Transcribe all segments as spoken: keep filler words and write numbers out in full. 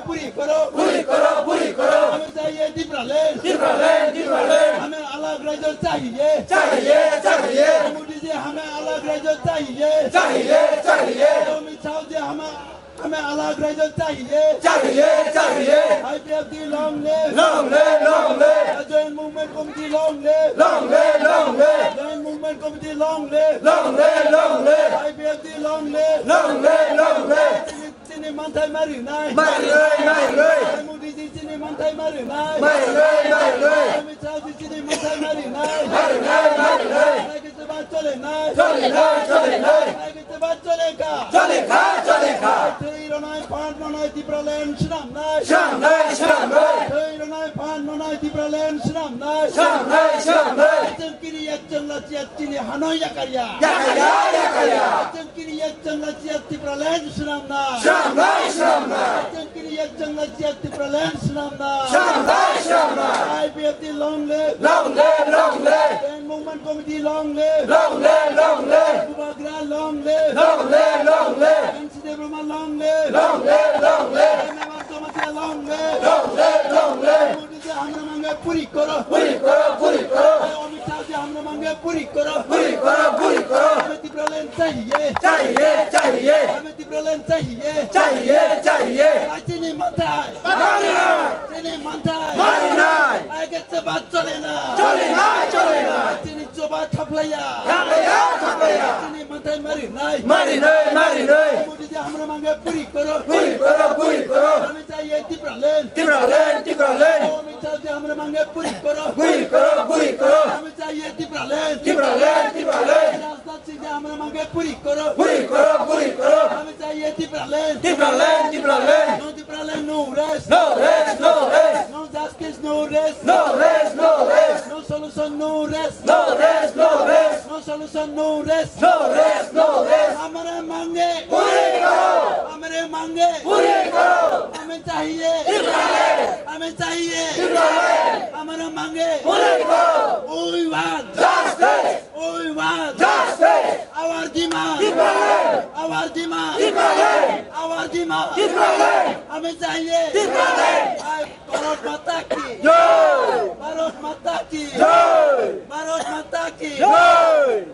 पूरी करो, पूरी करो, पूरी करो। हमें चाहिए Tipraland। Tipraland, Tipraland। हमें अलग राज्य चाहिए। चाहिए, चाहिए। मोदी जी, हमें अलग राज्य चाहिए। चाहिए, चाहिए। अमित शाह जी, हमें, हमें अलग राज्य चाहिए। चाहिए, चाहिए। IPFT long live। Long live, long live। Joint Movement Committee long live। Long live, long live। Joint Movement Committee long live। Long live, long live। IPFT long live। Long live, long live। Chini manthai marinai. Marinai, marinai. Modi ji chini manthai marinai. Marinai, marinai. Amit Shah ji chini manthai marinai. Marinai, marinai. Hai ke se baat chole nai. Chole nai, chole nai. Hai ke se baat cholega. Cholega, cholega. Thwi rwnai, phan rwnai, Tipraland swnamnai. Swnamnai, swnamnai. Thwi rwnai, phan rwnai, Tipraland swnamnai. Swnamnai, swnamnai. Chwng kiri yak chwng la chiya chini hano yakarya. Yakarya, yakarya. Chwng kiri yak chwng la chiya Tipraland swnamnai. Swnamnai, swnamnai. Chwng kiri yak chwng la chiya Tipraland swnamnai. Swnamnai, swnamnai. IPFT long live. Long live, long live. Joint Movement Committee long live. Long live, long live. Bubagra long live. Long live, long live. NC Debbarma long live. Long live, long live. Debbarma Jamatia long live. Long live, long live. Modi ji hamra mange puri koro. Puri koro, puri koro. Amit Shah ji hamra mange puri koro. Puri koro, puri koro. Hame Tipraland chahiye. Chahiye, chahiye. Hame Tipraland chahiye. Chahiye, chahiye. Chini manthai. Marinai. Chini manthai. Marinai. Hai ke se baat chole na. Chole na, chole na. Chini choba thaplaiya. Thaplaiya, thaplaiya. Chini manthai marinai. Marinai, marinai. Modi ji hamra mange puri koro. Puri koro, puri koro. Hame chahiye Tipraland. Tipraland, Tipraland. Amit Shah ji hamra mange puri koro. Puri koro, puri koro. Hame chahiye Tipraland. Tipraland, Tipraland. Rajnath Singh ji hamra mange puri koro. Puri koro, puri koro. Hame chahiye Tipraland. Tipraland, Tipraland. No Tipraland, no rest. No rest, no rest. No justice, no rest. No rest, no rest. No solution, no rest. No rest, no rest. No solution, no rest. No rest, no rest. Hamare mange. Puri koro. Hamare mange. Puri koro. Hame chahiye. Tipraland. Hame chahiye. Tipraland. Hamare mange. Puri koro. We want. Justice. We want. Justice. Our demand. Tipraland. Our demand. Tipraland. Our demand. Tipraland. Hame chahiye. Tipraland. Bharat Mata ki. Jai. Bharat Mata ki. Jai. Bharat Mata ki. Jai.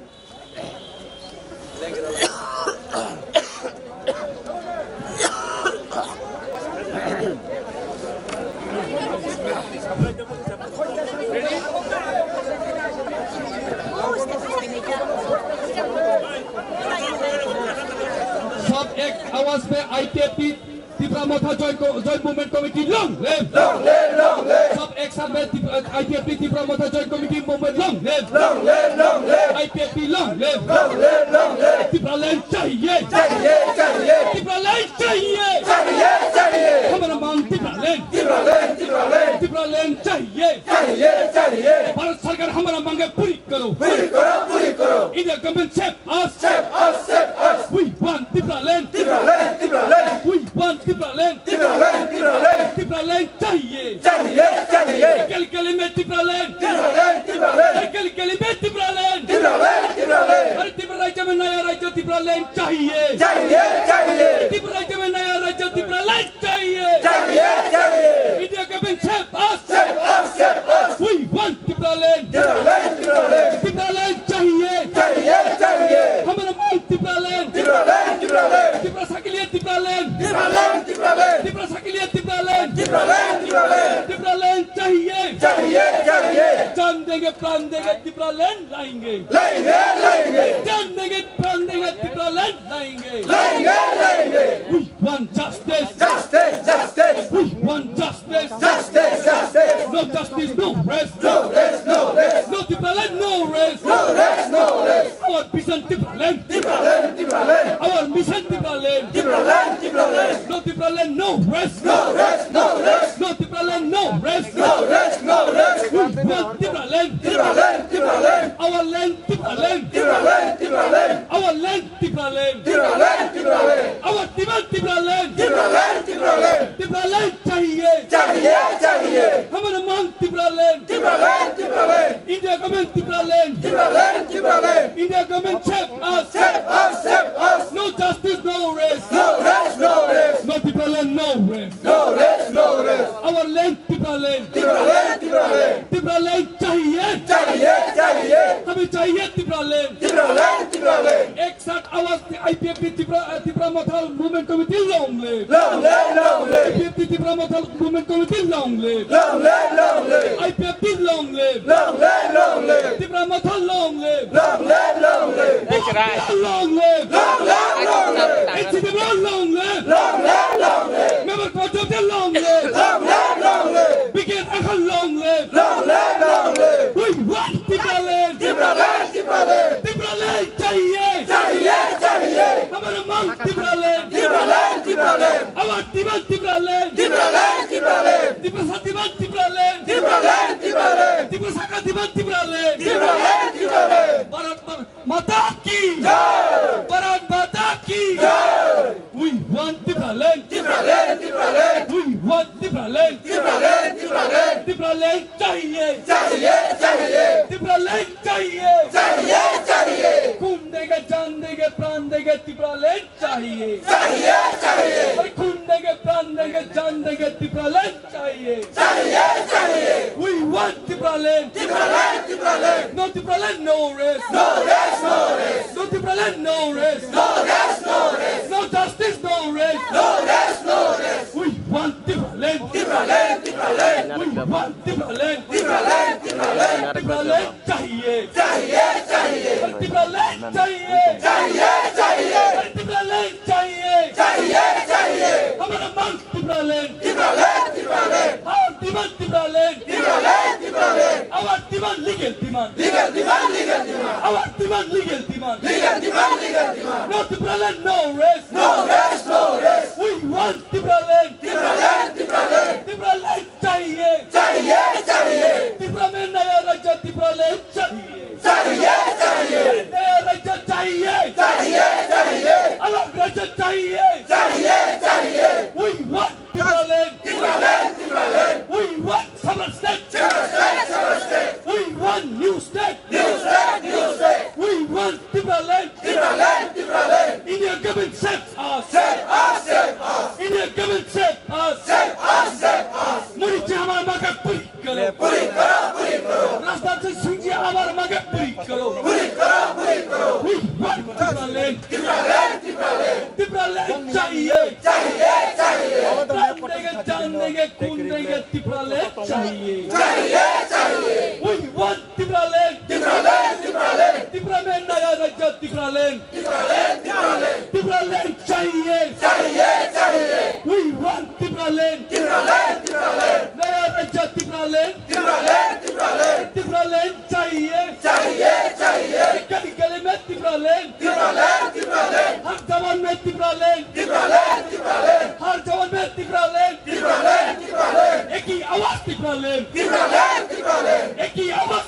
सब एक आवाज पे ITFT Tipra Motha Joint Co-, Joint Movement Committee long live! Long live, long live! सब एक साथ में Tip-, ITFT Tipra Motha Joint Committee movement long live! Long live, long live! ITFT long live! Long live, long live! Tipraland चाहिए! चाहिए, चाहिए! Tipraland चाहिए! चाहिए, चाहिए! हमारा मांग Tipraland! Tipraland, Tipraland! Tipraland चाहिए! चाहिए, चाहिए! भारत सरकार हमारा मांगे पूरी करो! पूरी करो, पूरी करो! India government save us! Save us, save us! We want Tipraland! Tipraland, Tipraland! We want Tipraland! Tipraland, Tipraland! Tipraland चाहिए! चाहिए, चाहिए! गली गली में Tipraland! Tipraland, Tipraland! गली गली में Tipraland! Tipraland, Tipraland! अरे त्रिपुरा राज्य में नया राज्य Tipraland चाहिए! चाहिए, चाहिए! त्रिपुरा राज्य में नया राज्य Tipraland चाहिए! चाहिए, चाहिए! India government save us! Save us, save us! We want Tipraland! Tipraland, Tipraland! Tipraland चाहिए! चाहिए, चाहिए! हमारा मांग Tipraland! Tipraland, Tipraland! त्रिपुरा के लिए Tipraland! Tipraland, Tipraland! त्रिपुरा के लिए Tipraland! Tipraland, Tipraland! Tipraland चाहिए! चाहिए, चाहिए! जान देंगे, प्राण देंगे, Tipraland लाएंगे! लाएंगे, लाएंगे! जान देंगे, प्राण देंगे, Tipraland लाएंगे! लाएंगे, लाएंगे! We want justice! Justice, justice! We want justice! Justice, justice! No justice, no rest! No rest, no rest! No Tipraland, no rest! No rest, no rest! Our vision Tipraland! Tipraland, Tipraland! Our mission Tipraland! Tipraland, Tipraland! No Tipraland, no rest! No rest, no rest! No Tipraland, no rest! No rest, no rest! We want Tipraland! Tipraland, Tipraland! Our land Tipraland! Tipraland, Tipraland! Our land Tipraland! Tipraland, Tipraland! Our demand Tipraland! Tipraland, Tipraland! Tipraland चाहिए! चाहिए, चाहिए! हमारा मांग Tipraland! Tipraland, Tipraland! India government Tipraland! Tipraland, Tipraland! India government save us! Save us, save us! No justice, no rest! No rest, no rest! No Tipraland! No rest. No rest, no rest. Our land, Tipra land. Tipra land, Tipra land. Tipra land chahiye. Chahiye, chahiye. हमें चाहिए Tipra land. Tipra land, Tipra land. एक साथ आवाज, I P F T Tipra, uh, Tipra Motha Movement Committee long live. Long live, long live. I P F T Tipra Motha Movement Committee long live. Long live, long live. I P F T long live. Long live, long live. Tipra Motha long live. Long live, long live. That's right. Long live. Long live, long live. N C P long live. Long live, long live. Member Kothote long live. Long live, long live. Bikin Akhal long live. Long live, long live. We want Tipraland. Tipraland, Tipraland. Tipraland chahiye. Chahiye, chahiye. हमारा मांग Tipraland. Tipraland, Tipraland. Our demand Tipraland. Tipraland, Tipraland. Tiprasa demand Tipraland. Tipraland, Tipraland. Tiprasa ka demand Tipraland. Tipraland, Tipraland. Bharat, Bharat. माता की जय। भारत माता की जय। We want Tipraland। Tipraland, Tipraland। We want Tipraland। Tipraland, Tipraland। Tipraland चाहिए। चाहिए, चाहिए। Tipraland चाहिए। चाहिए, चाहिए। खून देंगे, जान देंगे, प्राण देंगे, Tipraland चाहिए। चाहिए, चाहिए। अरे खून देंगे, प्राण देंगे, जान देंगे, Tipraland चाहिए। चाहिए, चाहिए। We want Tipraland। Tipraland, Tipraland। No Tipraland, no rest। No rest, no rest। No Tipraland, no rest। No rest, no rest। No justice, no rest। No rest, no rest। We want Tipraland। Tipraland, Tipraland। We want Tipraland। Tipraland, Tipraland। Tipraland चाहिए। चाहिए, चाहिए। Tipraland चाहिए। चाहिए, चाहिए। Tipraland चाहिए। चाहिए, चाहिए। हमारा मांग Tipraland। Tipraland, Tipraland। Our demand Tipraland। Tipraland, Tipraland। Our demand legal demand। Legal demand, legal demand। Our demand legal demand। Legal demand, legal demand। No Tipraland, no rest। No rest, no rest। We want Tipraland। Tipraland, Tipraland। Tipraland चाहिए। चाहिए, चाहिए। त्रिपुरा में नया राज्य Tipraland चाहिए। चाहिए, चाहिए। नया राज्य चाहिए। चाहिए, चाहिए। अलग राज्य चाहिए। चाहिए, चाहिए। We want Tipraland। Tipraland, Tipraland। We want separate state। Separate state, separate state। We want new state। New state, new state। We want Tipraland। Tipraland, Tipraland। India government save us। Save us, save us। India government save us। Save us, save us। Modi जी हमारा मांग पूरी करो। पूरी करो, पूरी करो। राजनाथ सिंह जी हमारा मांग पूरी करो। पूरी करो, पूरी करो। We want Tipraland। Tipraland, Tipraland। Tipraland चाहिए। चाहिए, चाहिए। प्राण देंगे, जान देंगे, खून देंगे, Tipraland चाहिए। चाहिए, चाहिए। We want Tipraland। Tipraland, Tipraland। Tripura में नया राज्य Tipraland। Tipraland, Tipraland। Tipraland चाहिए। चाहिए, चाहिए। We want Tipraland। Tipraland, Tipraland। नया राज्य Tipraland। Tipraland, Tipraland। Tipraland चाहिए। चाहिए, चाहिए। गली गली में Tipraland। Tipraland, Tipraland। हर जवान में Tipraland। Tipraland, Tipraland। हर जवान में Tipraland। Tipraland, Tipraland। एक ही आवाज Tipraland। Tipraland, Tipraland। एक ही आवाज।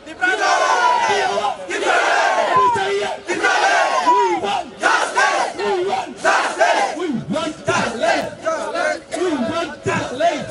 Tipraland। एक ही आवाज। Tipraland। हमें चाहिए। Tipraland। We want justice। We want justice। We want Tipraland। We want Tipraland।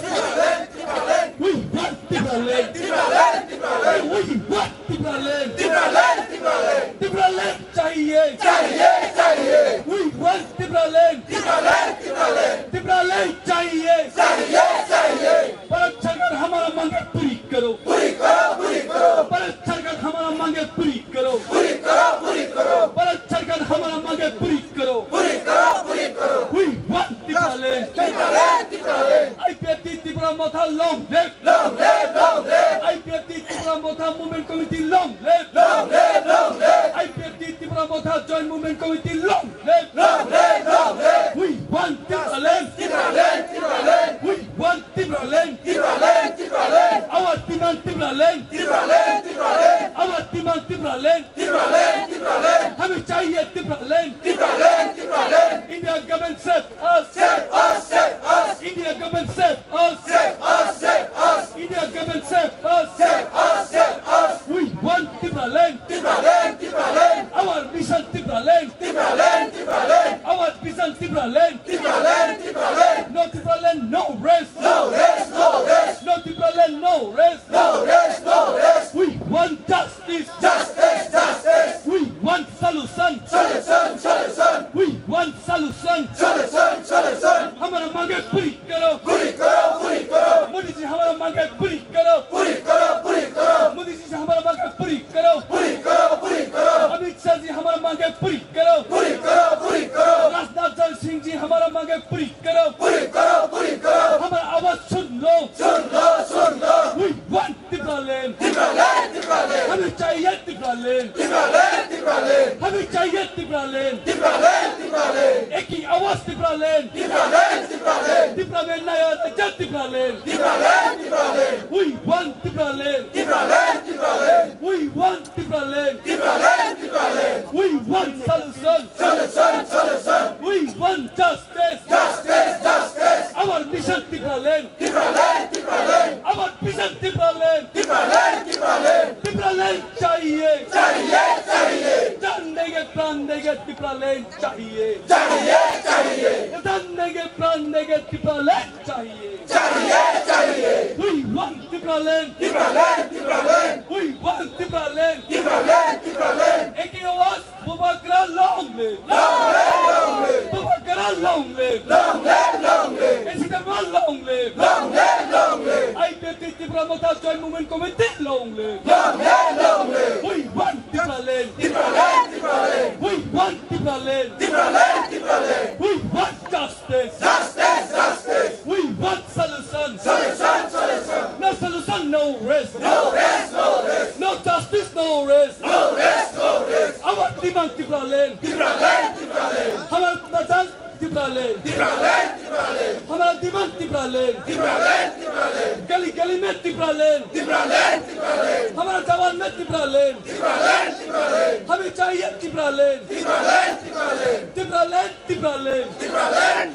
We want Tipraland। Tipraland, Tipraland। We want Tipraland। Tipraland, Tipraland। Tipraland चाहिए। चाहिए, चाहिए। We want Tipraland। Tipraland, Tipraland। Tipraland चाहिए। चाहिए, चाहिए। भारत सरकार हमारा मांगे पूरी करो। पूरी करो, पूरी करो। भारत सरकार हमारा मांगे पूरी करो। पूरी करो, पूरी करो। भारत सरकार हमारा मांगे पूरी करो। पूरी करो, पूरी करो। We want Tipraland। Tipraland, Tipraland। I P F T Tipra Motha long live। Long live, long live। I P F T Tipra Motha Movement Committee long live। Long live, long live। I P F T Tipra Motha Joint Movement Committee long live। Long live, long live। We want Tipraland। Tipraland, Tipraland। We want Tipraland। Tipraland, Tipraland। Our demand Tipraland। Tipraland, Tipraland। Our demand Tipraland। Tipraland, Tipraland। हमें चाहिए Tipraland। Tipraland, Tipraland। India government save us। Save us, save us। India government save us। Save us, save us। India government save us। Save us, save us। We want Tipraland। Tipraland, Tipraland। Our mission Tipraland। Tipraland, Tipraland। Our vision Tipraland। Tipraland, Tipraland। No Tipraland, no rest। No rest, no rest। No Tipraland, no rest। No rest, no rest। We want justice। Justice, justice। We want solution। Solution, solution। We want solution। Solution, solution। हमारा मांगे पूरी करो। पूरी करो, पूरी करो। मोदी जी हमारा मांगे पूरी करो। पूरी करो, पूरी करो। मोदी जी से हमारा मांगे पूरी करो। पूरी करो, पूरी करो। अमित शाह जी हमारा मांगे पूरी करो। पूरी करो, पूरी करो। राजनाथ सिंह जी हमारा मांगे पूरी करो। पूरी करो, पूरी करो। हमारा आवाज सुन लो। सुन लो, सुन लो। We want Tipraland। Tipraland, Tipraland। हमें चाहिए Tipraland। Tipraland, Tipraland। हमें चाहिए Tipraland। Tipraland, Tipraland। एक ही आवाज Tipraland। Tipraland, Tipraland। Tipra में नया राज्य Tipraland। Tipraland, Tipraland। We want Tipraland। Tipraland, Tipraland। We want Tipraland। Tipraland, Tipraland। We want solution। Solution, solution। We want justice। Justice, justice। Our mission Tipraland। Tipraland, Tipraland। Our mission Tipraland। Tipraland, Tipraland। Tipraland चाहिए। चाहिए, चाहिए। जान देंगे, प्राण देंगे, Tipraland चाहिए। चाहिए, चाहिए। जान देंगे, प्राण देंगे, Tipraland चाहिए। चाहिए, चाहिए। We want Tipraland। Tipraland, Tipraland। We want Tipraland। Tipraland, Tipraland। एक ही आवाज। Bubagra long live! Long live, long live! Bubagra long live! Long live, long live! N C P M long live! Long live, long live! I P F T Tipra Motha Joint Movement Committee long live! Long live, long live! We want Tipraland! Tipraland, Tipraland! We want Tipraland! Tipraland, Tipraland! We want justice! Justice, justice! We want solution! Solution, solution! No solution, no rest! No rest, no rest! No justice, no rest! No rest, no rest! Our demand Tipraland! Tipraland, Tipraland! हमारा मजाल Tipraland! Tipraland, Tipraland! हमारा demand Tipraland! Tipraland, Tipraland! गली गली में Tipraland! Tipraland, Tipraland! हमारा जवान में Tipraland! Tipraland, Tipraland! हमें चाहिए Tipraland! Tipraland, Tipraland! Tipraland, Tipraland! Tipraland,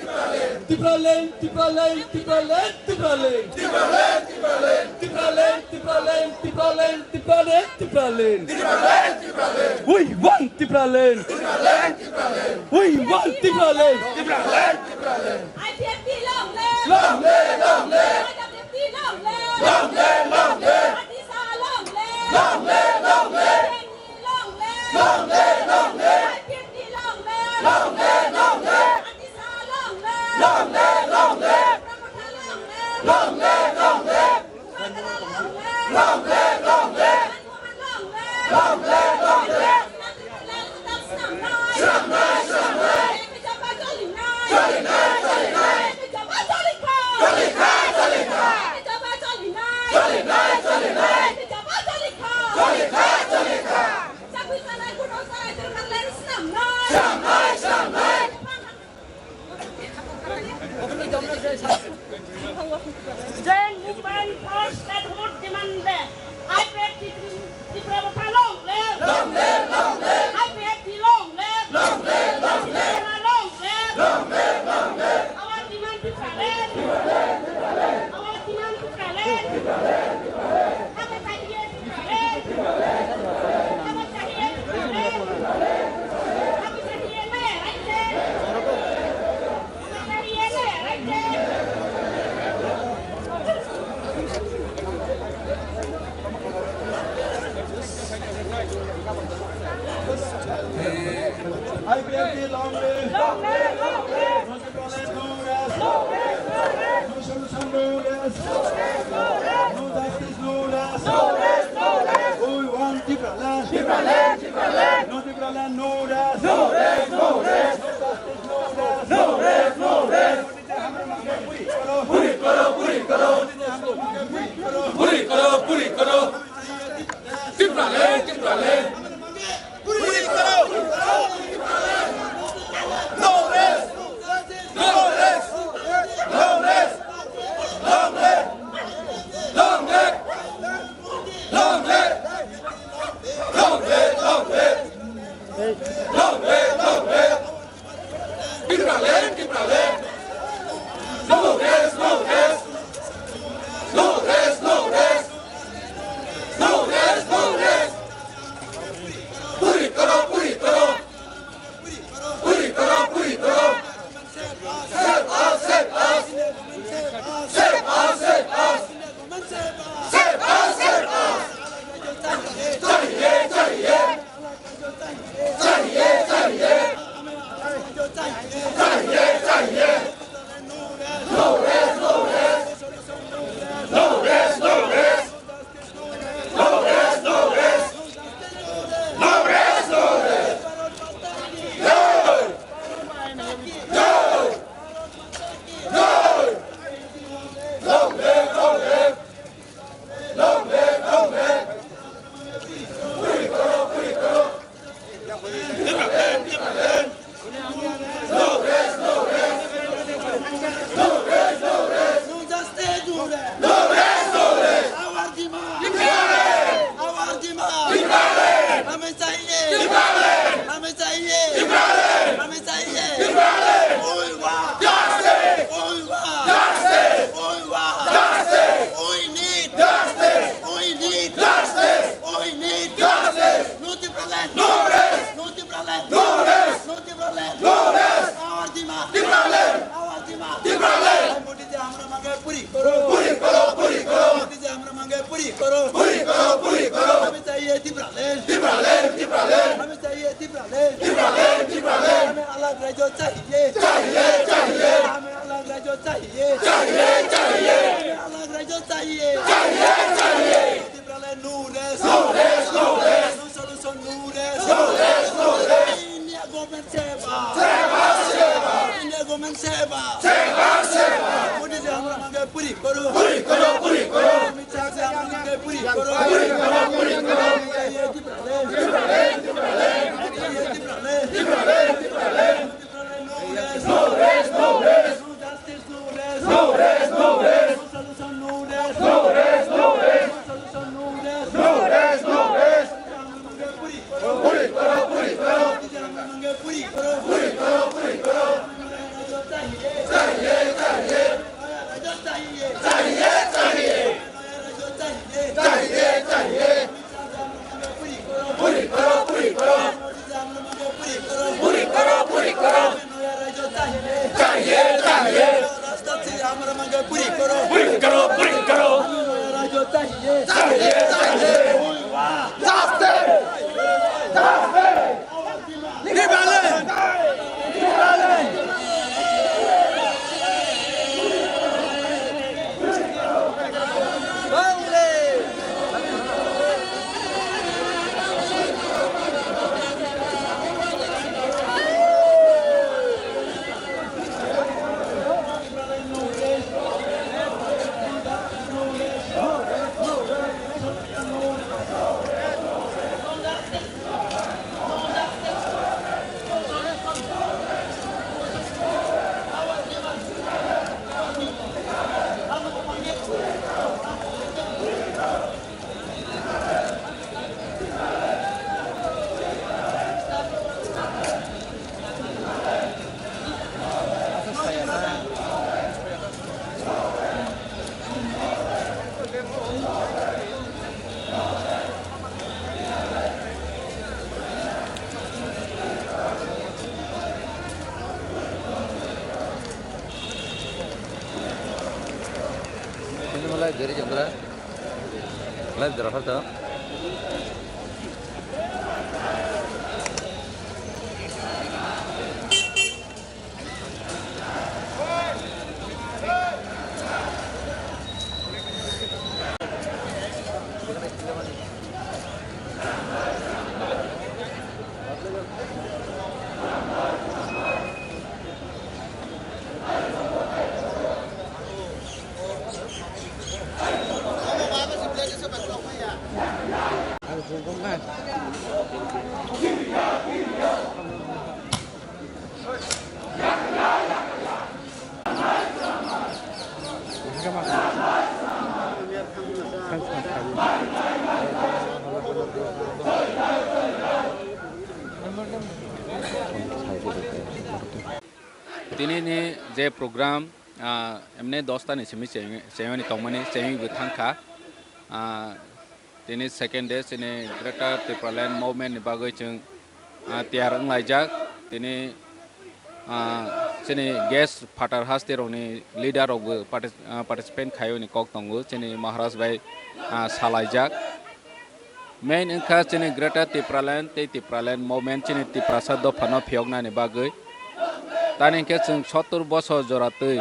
Tipraland! Tipraland, Tipraland, Tipraland! Tipraland, Tipraland! Tipraland, Tipraland, Tipraland, Tipraland, Tipraland! Tipraland, Tipraland! We want Tipraland! Tipraland, Tipraland! We want Tipraland! Tipraland, Tipraland! I P F T long live! Long live, long live! I P F T long live! Long live, long live! Atisa long live! Long live, long live! Long live, long live! I P F T long live! Long live, long live! Atisa long live! Long live, long live! Pramotha long live! Long live, long live! Bubagra long live! Long live, long live! Joint Movement long live! Long live, long live! Swnamnai, swnamnai! Swnamnai, swnamnai! Joba cholinai! Cholinai, cholinai! Joba cholikha! Cholikha, cholikha! Joba cholinai! Cholinai, cholinai! Joba cholikha! Cholikha, cholikha! Chakri sanai kuno sanai Tipraland swnamnai! Swnamnai, swnamnai! Joint Movement for Statehood demand. I P F T Tipra Motha long live. Long live, long live. I P F T long live. Long live, long live. Tipra long live. Long live, long live. Our demand Tipraland. Our demand Tipraland. Haba chahiye Tipraland. Haba chahiye Tipraland. Haba chahiye naya raijye. I P F T long live! Long live, long live! No Tipraland, no rest! No rest, no rest! No solution, no rest! No rest, no rest! No justice, no rest! No rest, no rest! We want Tipraland! Tipraland, Tipraland! No Tipraland, no rest! No rest, no rest! No justice, no rest! No rest, no rest! Puri karo, puri karo. Puri karo, puri karo. Tipraland, Tipraland. Puri karo. No rest. No rest. Long live. Long live. Long live. Long live. Long live. Long live. Long live. Long live. Tipraland, Tipraland. No rest, no rest. No rest, no rest. No rest, no rest. Puri karo, puri karo. Puri karo, puri karo. Save us, save us. Save us, save us. Save us, save us. Chahiye, chahiye. Chahiye, chahiye. Chahiye, chahiye. Tipraland! Modi जी हमारा मांगे पूरी करो। पूरी करो, पूरी करो। मोदी जी हमारा मांगे पूरी करो। पूरी करो, पूरी करो। हमें चाहिए तिप्रालैंड। तिप्रालैंड, तिप्रालैंड। हमें चाहिए तिप्रालैंड। तिप्रालैंड, तिप्रालैंड। हमें अलग राज्य चाहिए। चाहिए, चाहिए। हमें अलग राज्य चाहिए। चाहिए, चाहिए। हमें अलग राज्य चाहिए। चाहिए, चाहिए। तिप्रालैंड, no rest। No rest, no rest। No solution, no rest। No rest, no rest। India government सेवा। सेवा, सेवा। India government सेवा। सेवा, सेवा। मोदी जी हमारा मांगे पूरी करो। पूरी करो, पूरी करो। अमित शाह जी हमारा मांगे पूरी करो। पूरी करो, पूरी करो। ये तिप्रालैंड। तिप्रालैंड। तिप्रालैंड। तिप्रालैंड। No rest, no rest, no rest. No justice, no rest. No rest, no rest. No solution, no rest. No rest, no rest. No solution, no rest. No rest, no rest. पूरी करो, पूरी करो। पूरी करो, पूरी करो। पूरी करो, पूरी करो। चाहिए, चाहिए। चाहिए, चाहिए। चाहिए, चाहिए। पूरी करो, पूरी करो। पूरी करो, पूरी करो। चाहिए, चाहिए। पूरी करो, पूरी करो। चाहिए, चाहिए। Ini mulai dari jam berapa? Mulai berapa tuh? Tini ni je program, ah, emne dosta ni simi cheng-, chengmani tongmani chengwi bo thangkha. Ah, tini second day chini Greater Tipraland Movement ni bagwi chwng, ah, tiyar wnglaijak. Tini, ah, chini guest phatar haste rokni leader rokbo partic-, ah, participant khaiyoni kok tongo chini Maharaj bai, ah, salaijak. Main wngkha chini Greater Tipraland tei Tipraland Movement chini Tiprasa dophano phiyoknani bagwi. Tani hwnkhe chwng sottor bosor jora twi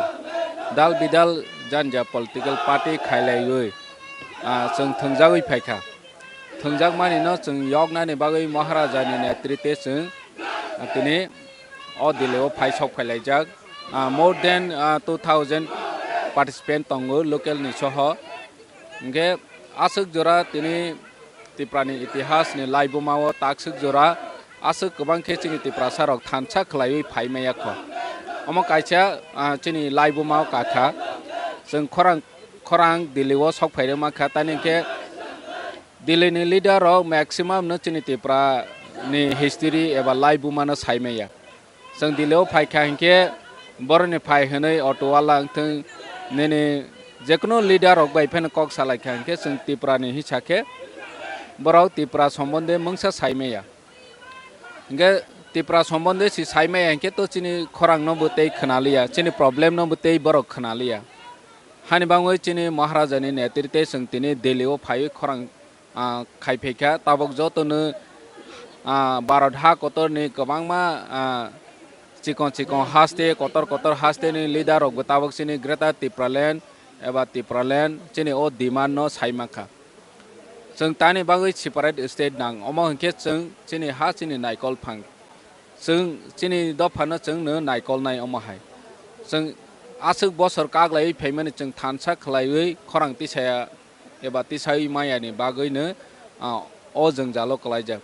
dal bidal janja political party khailaiwi, ah, chwng thwngjagwi phaikha. Thwngjakmani no chwng yoknani bagwi Maharajani netrite chwng, ah, tini o Delhi o phai sok phailaijak. Ah, more than, ah, two thousand participant tongo local ni soho. Hwnkhe aswk jora tini Tiprani itihas ni laibuma o takswk jora aswk kwbang khe chini Tiprasa rok thansa khwlaiwi phai maya kho. Omo kaisa, ah, chini laibuma o kakha. Chwng khorang, khorang Delhi o sok phai rwma kha, tani hwnkhe Delhi ni leader rok maximum no chini Tipra ni history eba laibuma no sai maya. Chwng Delhi o phai kha hinkhe boroni phai hwnwi auto wala wngthwng nini jekunu leader rok bai phano kok salai kha hinkhe chwng Tipra ni hisa khe borok Tipra sombonde mungsa sai maya. Hinkhe Tipra sombonde si saimaya hinkhe to chini khorang no bo tei khwnaliya, chini problem no bo tei borok khwnaliya. Hani bangwi chini Maharaja ni netrite chwng tini Delhi o phaiwi khorang, ah, khai phaikha. Tabok joto no, ah, Bharat ha kotor ni kwbangma, ah, chikon chikon haste, kotor kotor haste ni leader rok bo tabok chini Greater Tipraland eba Tipraland chini o demand no sai mankha. Chwng tani bagwi separate state nang, omo hinkhe chwng chini ha chini naikol phang. Chwng chini dophano chwng no naikol nai omo hai. Chwng aswk bosor kaglaiwi phaimani chwng thansa khlaiwi khorang tisaya eba tisai maya ni bagwi no, ah, o jwngjalo kwlaijak.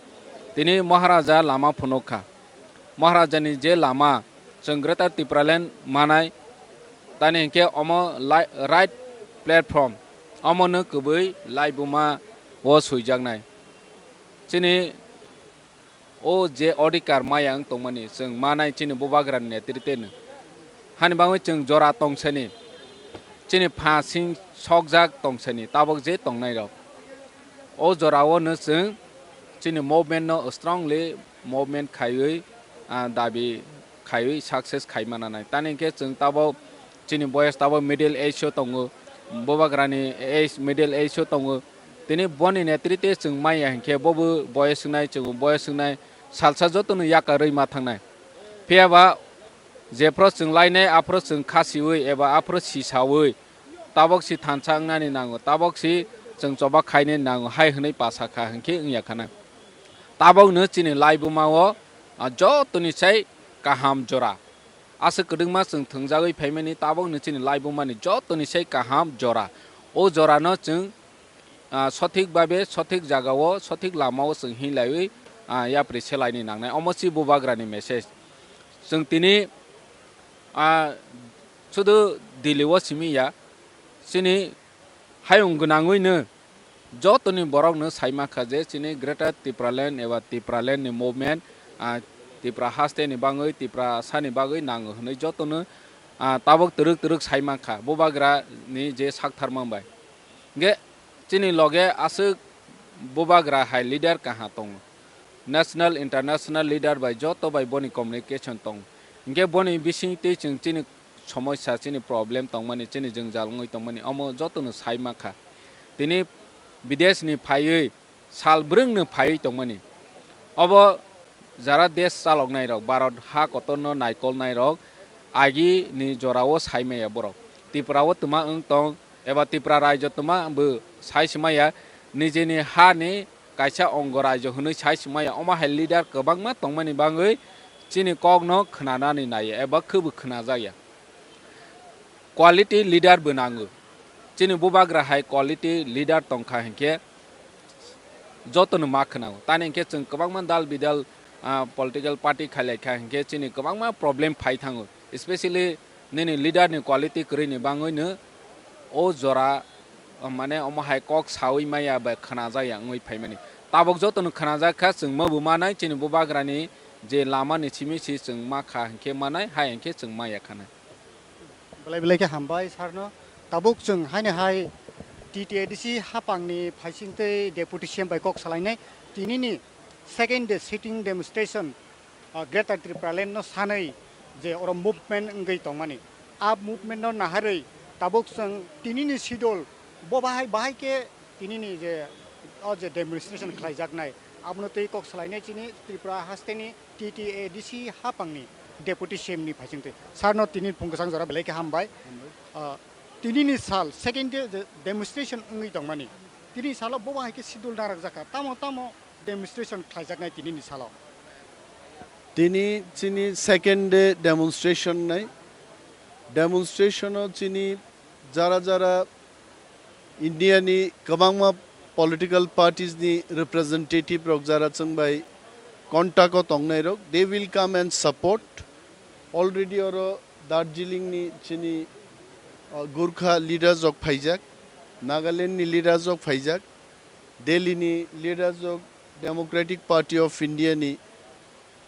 Tini Maharaja lama phunuk kha. Maharaja ni je lama chwng Greater Tipraland manai, tani hinkhe omo lai-, right platform, omo no kwbwi laibuma o swijaknai. Chini o je odhikar maya wng tongmani chwng manai chini bubagra ni netrite no. Hani bagwi chwng jora tongsani, chini pha sing sokjak tongsani, tabok je tongnai rok. O jora o no chwng chini movement no strongly movement khaiwi, ah, dabi khaiwi success khai mana nai. Tani hinkhe chwng tabok chini boyes tabok middle age o tongo, bubagra ni age, middle age o tongo. Tini boni netrite chwng maya hinkhe bobo boyes wngnai, chwng boyes wngnai, salsa joto no yakarwi ma thangnai. Phiya ba jephru chwng lainai, aphru chwng khasiwi eba aphru sisawi, tabok si thansa wngnani nango, tabok si chwng choba khainani nango hai hwnwi pasa kha hinkhe wngya khana. Tabok no chini laibuma o, ah, joto ni sai kaham jora. Aswk kwdwkma chwng thwngjagwi phaimani, tabok no chini laibuma ni joto ni sai kaham jora. O jora no chwng, ah, sothik babe, sothik jaga o, sothik lama o chwng hinlaiwi, ah, yapri selaini nangnai. Omo si bubagra ni message. Chwng tini, ah, sudu Delhi o simi ya, chini hayung gwnangwi no joto ni borok no sai mankha je chini Greater Tipraland eba Tipraland ni movement, ah, Tipra haste ni bagwi, Tiprasa ni bagwi nango hwnwi joto no, ah, tabok twrwk twrwk sai mankha bubagra ni je sak tharmang bai. Hinkhe chini loge aswk bubagra hai leader kaha tongo. National, international leader bai joto bai boni communication tongo. Hinkhe boni bising twi chwng chini somosya, chini problem tongmani, chini jwngjal wngwi tongmani, omo joto no sai mankha. Tini bidesh ni phaiwi sal bwrwng no phaiwi tongmani. Obo jara desh chaloknai rok, Bharat ha kotor no naikolnai rok, agi ni jora o sai maya borok. Tripura o twma wng tong, eba Tripura raijo twma bo sai se maya, nijini ha ni kaisa ongo raijo hwnwi sai se maya. Omo hai leader kwbangma tongmani bagwi chini kok no khwnanani naiya eba khwbo khwnajak ya. Quality leader bo nango. Chini bubagra hai quality leader tongkha hinkhe jotono ma khwnao. Tani hinkhe chwng kwbangma dal bidal, ah, political party khailaikha hinkhe chini kwbangma problem phai thango. Especially nini leader ni quality kwrwini bangwino o jora, ah, mane omo hai kok sawi maya bai khwnajak ya wngwi phaimani. Tabuk jotono khwnajak kha, chwng ma bo manai chini bubagrani je lama ni simi si chwng ma kha hinkhe manai, hai hinkhe chwng maya khanai. Belai belai khe hambai sarno. Tabuk chwng haini hai T T A D C hapangni phaisingtwi Deputy C M bai kok salainai. Tinini second day sitting demonstration, ah, Greater Tripura Land no sanwi je oro movement wngwi tongmani. A movement no naharwi tabuk chwng tinini schedule bo bahai bahai khe tinini je o je demonstration khlaijaknai, abono twi kok salainai chini Tripura hasteni T T A D C hapangni Deputy C M ni phaisingtwi. Sarno tini phung kwchang jora belai khe hambai. Ah, tinini sal, second day je demonstration wngwi tongmani. Tini salo bo bahai khe schedule narwk jakha. Tamo tamo demonstration khlaijaknai tinini salo. Tini chini second day demonstration nai. Demonstration o chini jara jara India ni kwbangma political parties ni representative rok jara chwng bai contact o tongnai rok, they will come and support. Already oro Darjeeling ni chini, uh, Gurkha leaders rok phaijak, Nagaland ni leaders rok phaijak, Delhi ni leaders rok, Democratic Party of India ni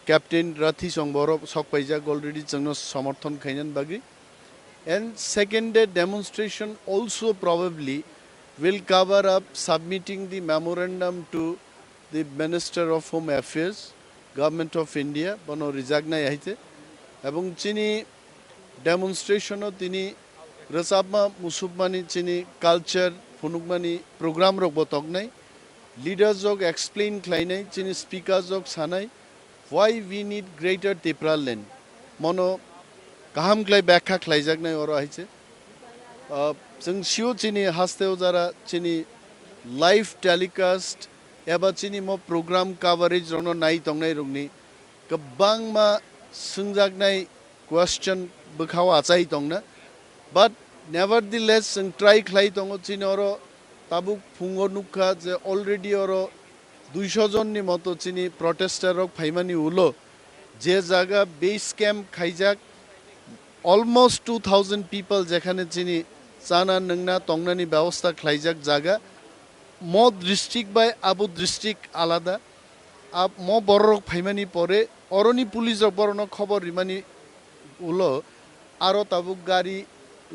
Captain Rathi Chong borok sok paijak already chwngno somorthon khainani bagwi. And second day demonstration also probably will cover up submitting the memorandum to the Minister of Home Affairs Government of India bono rijaknai hai se. Ebong chini demonstration o tini rwchapma musupmani chini culture phunukmani program rok bo toknai. Leaders rok explain khlainai, chini speakers rok sanai, why we need Greater Tipraland. Mono kaham khlai byakha khlaijaknai oro hai se. Ah, chwng sio chini hasteo jara chini live telecast eba chini mo program coverage rokno nai tongnai rokni kwbangma swngjaknai question bwkhao achai tongna. But nevertheless, chwng try khlai tongo chini oro tabuk phungo nukha je already oro duisho jonni moto chini protester rok phaimani ulo je jaga base camp khaijak, almost two thousand people jekhane chini chana nwngna tongnani bebosta khlaijak jaga, mo district bai abo district alada. Ab-, mo bororok phaimani pore oroni police rok borokno khobor rimani ulo aro tabuk gari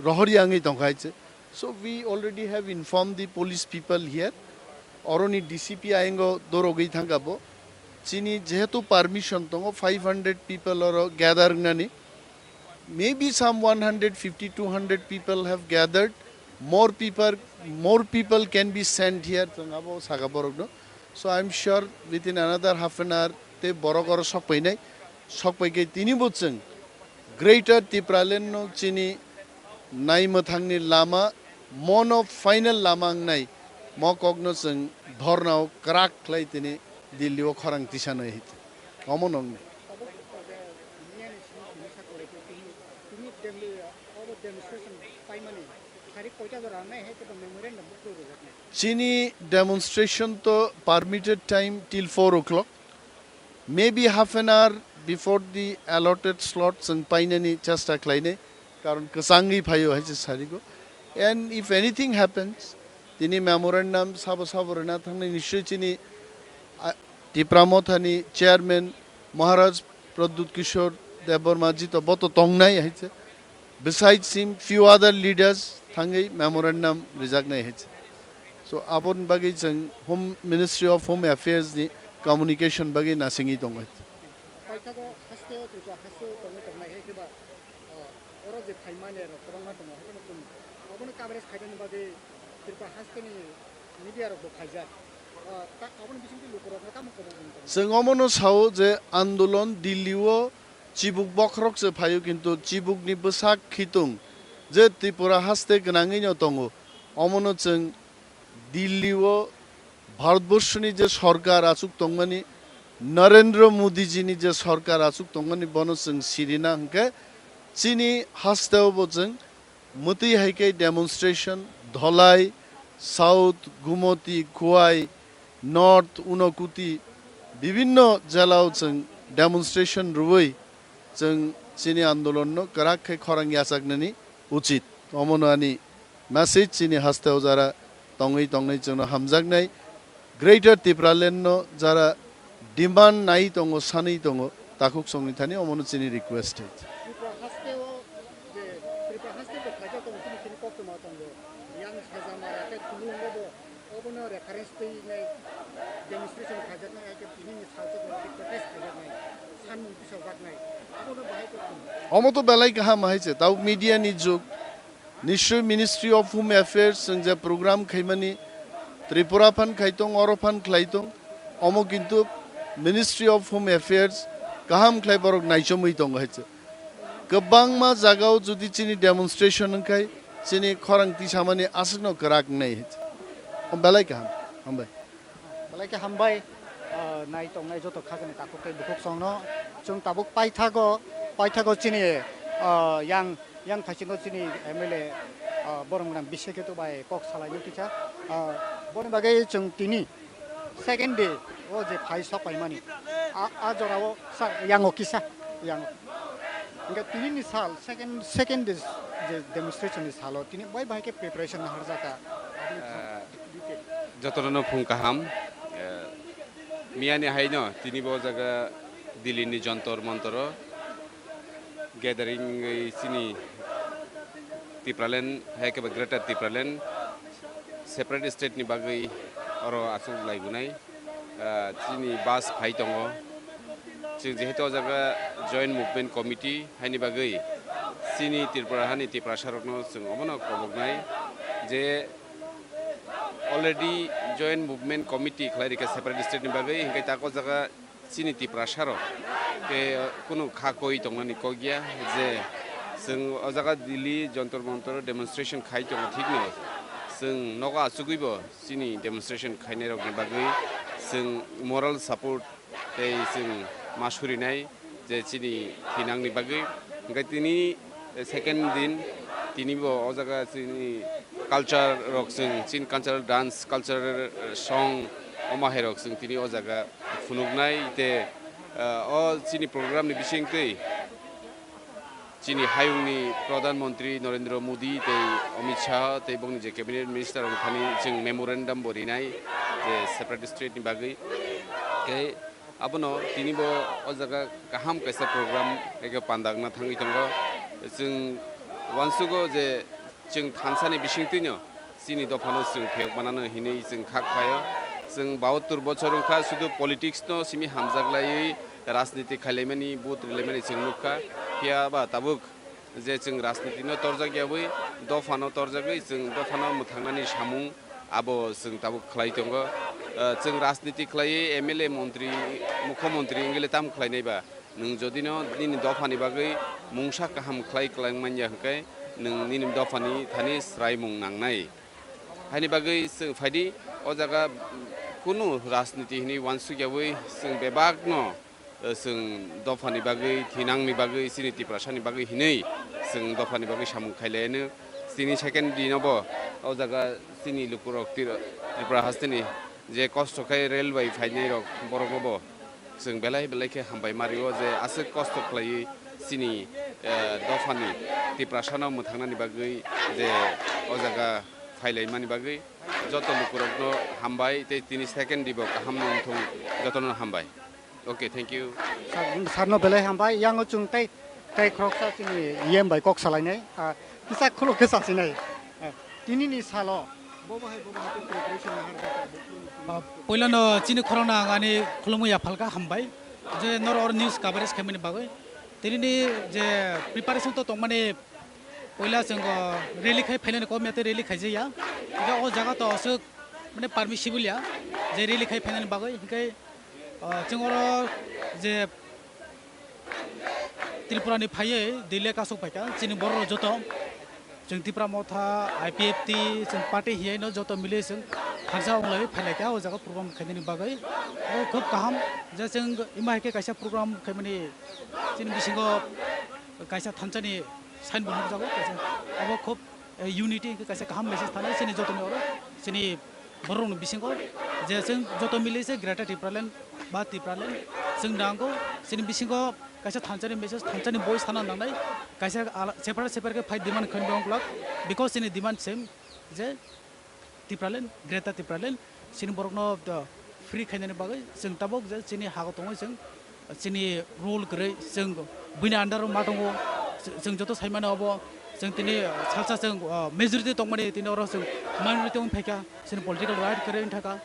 rohori wngwi tongkha hai se. So we already have informed the police people here. Oroni D C P ayengo dorogwi thangkha bo. Chini jehetu permission tongo five hundred people oro gather wngnani. Maybe some one hundred fifty, two hundred people have gathered. More people, more people can be sent here. Chwng abo saka borokno. So I'm sure within another half an hour tei borok oro sokpainai. Sokpaikhe tini bo chwng Greater Tipraland no chini naimwthangni lama, mono final lama wngnai, mo kokno chwng dhornao kwrak khlai tini Delhi o khorang tisanai hai. Omo nokni. Tabuk, eh, miyani simi tini sakore tini, tini dem-, obo demonstration paimani tarik koita jora nai hai tebo memorandum bo kwrwi rwjaknai. Chini demonstration to permitted time till four o'clock. Maybe half an hour before the allotted slot chwng painani chesta khlainai, karon kwchangwi phaio hai se sarigo. And if anything happens, tini memorandum sabo sabo rwna thangnai, nischoi chini, a, Tipra Mothani chairman Maharaj Pradyut Kishore Debbarma ji to bo to tongnai hai se. Besides him, few other leaders thangwi memorandum rijaknai hai se. So, aboni bagwi chwng Home, Ministry of Home Affairs ni communication bagwi nasingwi tongo. Paithago haste o Tripura haste o tongwi tongnai hai khe ba, ah, oro je phaimani rok kwbangma tongo, haikhe no chwng obono coverage khainani bagwi Tripura haste ni media rok bo phaijak. Ah, ta-, aboni bisingtwi lukurokno tamo kwbang wng tongo? Chwng omono sao je andolon Delhi o chibuk bokhorok se phaio, kintu chibukni bwsak khitung je Tripura haste gwnangwi no tongo, omono chwng Delhi o Bharatborsoni je sorkar achuk tongmani, Narendra Modi jini je sorkar achuk tongmani, bono chwng sirina hwnkhe chini hasteo bo chwng mwtwi hai khe demonstration Dholai, South, Gumoti, Khowai, North, Unokuti, bibinno jelao chwng demonstration rwui chwng chini andolonno kwrak khe khorang yachaknani uchit. Omono ani message chini hasteo jara tongwi tongnai chwngno hamjaknai. Greater Tipraland no jara demand nai tongo, sanwi tongo, takhuk songni thani omono chini request hai. Tripura haste o je Tripura haste bo khaijak tongo, chini chini koktwma tongo. Yang sajama ya khe kulungo bo obono reference twi nai demonstration khaijaknai, ya khe tini ni salsa bo protest khaijaknai, sanmung tisajaknai. Abono bahai koktwma. Omo to belai kaham hai se, tau media ni jug. Nischoi Ministry of Home Affairs chwng je program khaimani Tripura phan khai tong, oro phan khlai tong, omo kintu Ministry of Home Affairs kaham khlai borok naichomwi tongo hai se. Kwbangma jagao jodi chini demonstration wngkhai chini khorang tisamani aswkno kwrak wngnai hai se. Belai kaham. Hambai. Belai khe hambai, ah, nai tongnai joto khajani takhuk tei bukhuk songno. Chwng tabuk paithago, paithago chini, ah, yang, yang phaisingo chini M L A, ah, borok gwnang Bisheketu bai kok salaino kisa. Ah, boni bagwi chwng tini second day o je phai sok paimani, a, a jorao sa-, yango kisa, yango. Hingke tini ni sal, second, second day je demonstration ni salo, tini bai bahai khe preparation naharjaka. Aboni Ah, detail. Jotono phung kaham. Eh, miyani haino tini bo jaga Delhi ni Jantar Mantar o gathering wngwi chini Tipraland, hai khe ba Greater Tipraland separate state ni bagwi oro aswk laibunai. Eh, chini bus phai tongo. Chwng jehetu o jaga Joint Movement Committee haini bagwi chini Tripura hani Tiprasarokno chwng omono koboknai je already Joint Movement Committee khlai rikha separate state ni bagwi, hinkhe tak o jaga chini Tiprasarok ke kunu kha koi tongnani kok ya je chwng o jaga Delhi Jantar Mantar demonstration khai tongo thikno, chwng nogo achugwibo chini demonstration khainairokni bagwi chwng moral support tei chwng ma surinai je chini thinangni bagwi. Hwnkhe tini second din, tini bo o jaga chini culture rok, chwng chini cultural dance, cultural song, omo hai rok chwng tini o jaga phunuknai tei, ah, o chini program ni bisingtwi chini hayungni Pradhan Mantri Narendra Modi tei Amit Shah tei bongni je cabinet minister rok thani chwng memorandum bo rinai je separate state ni bagwi. Tei abono tini bo o jaga kaham kaisa program eke pandakna thangwi tongo. Chwng uansugo je chwng thansa ni bisingtwino chini dophano chwng phiyok manano hinwi chwng kha khlaio. Chwng bahattor bochor wngkha, sudu politics no simi hamjak laiwi rajniti khailaimani, vote rilaimani chwng nukha. Phiya ba tabuk je chwng rajniti no torjak yawi, dophano torjagwi chwng dophano mwthangnani samung abo chwng tabuk khlai tongo. Ah, chwng rajniti khlaiwi M L A, montri, mukhyamantri wngwi le tamo khlainai ba? Nwng jodi no nini dophani bagwi mungsa kaham khlai kwlangmanya hwnkhe nwng nini dophani thani swraimung nangnai. Haini bagwi chwng phaidi o jaga kunu rajniti hinwi uansukyawi chwng bebakno, eh, chwng dophani bagwi, thinangni bagwi, chini Tiprasani bagwi hinwi chwng dophani bagwi samung khailaiano. Chini second dino bo o jaga chini lukurok Tira-, Tripura hasteni je kosto khe rail bai phainairok borokno bo chwng belai belai khe hambai ma rio je aswk kosto khlaiwi chini, eh, dophani Tiprasano mwthangnani bagwi je o jaga phailaimani bagwi joto lukurokno hambai tei tini second dibo kaham wngthung jotono hambai. Okay, thank you. Sir, sir no belai hambai. Yang o chwng tei, tei khoroksa chini E M bai kok salainai. Ah, kisa khuluk khe sasinai. Ah, tini ni salo. Bo bo hai, bo bo hai preparation nahar jaka. Ah, puila no chini khorokno ang ani khulumwi yaphalka hambai. Je nor or news coverage khaimani bagwi. Tini ni je preparation to tongmani puila chwng o rally khai phainani kom ya tei rally khaijaya. Hingke o jaga to aswk mane permissible ya. Je rally khai phainani bagwi hingke Ah, chwng oro je Tripura ni phaiwi Delhi kasuk phaikha, chini borok rok joto chwng Tipra Motha, I P F T, chwng party hiyaino joto mili chwng thansa wnglaiwi phailaikha o jaga program khainani bagwi. O khub kaham je chwng imo hai khe kaisa program khaimani chini bisingo kaisa thansani sign bo nukjago, kaisa abo khub, eh, unity hwnkhe kaisa kaham message thani chini jotoni oro chini borokni bisingo je chwng joto mili se Greater Tipraland ba Tipraland chwng nango, chini bisingo kaisa thansani message, thansani boi sana nangnai, kaisa ala-, separate separate khe fight demand khaina wngkhlak, because chini demand same je Tipraland, Greater Tipraland, chini borokno, uh, free khainani bagwi chwng tabuk je chini hago tongwi chwng chini rule kwrwi, chwng buini under o ma tongo, chwng joto saimano obo, chwng tini, uh, salsa chwng, uh, majority tongmani tini oro chwng minority wng phaikha, chini political right kwrwi wng thaka,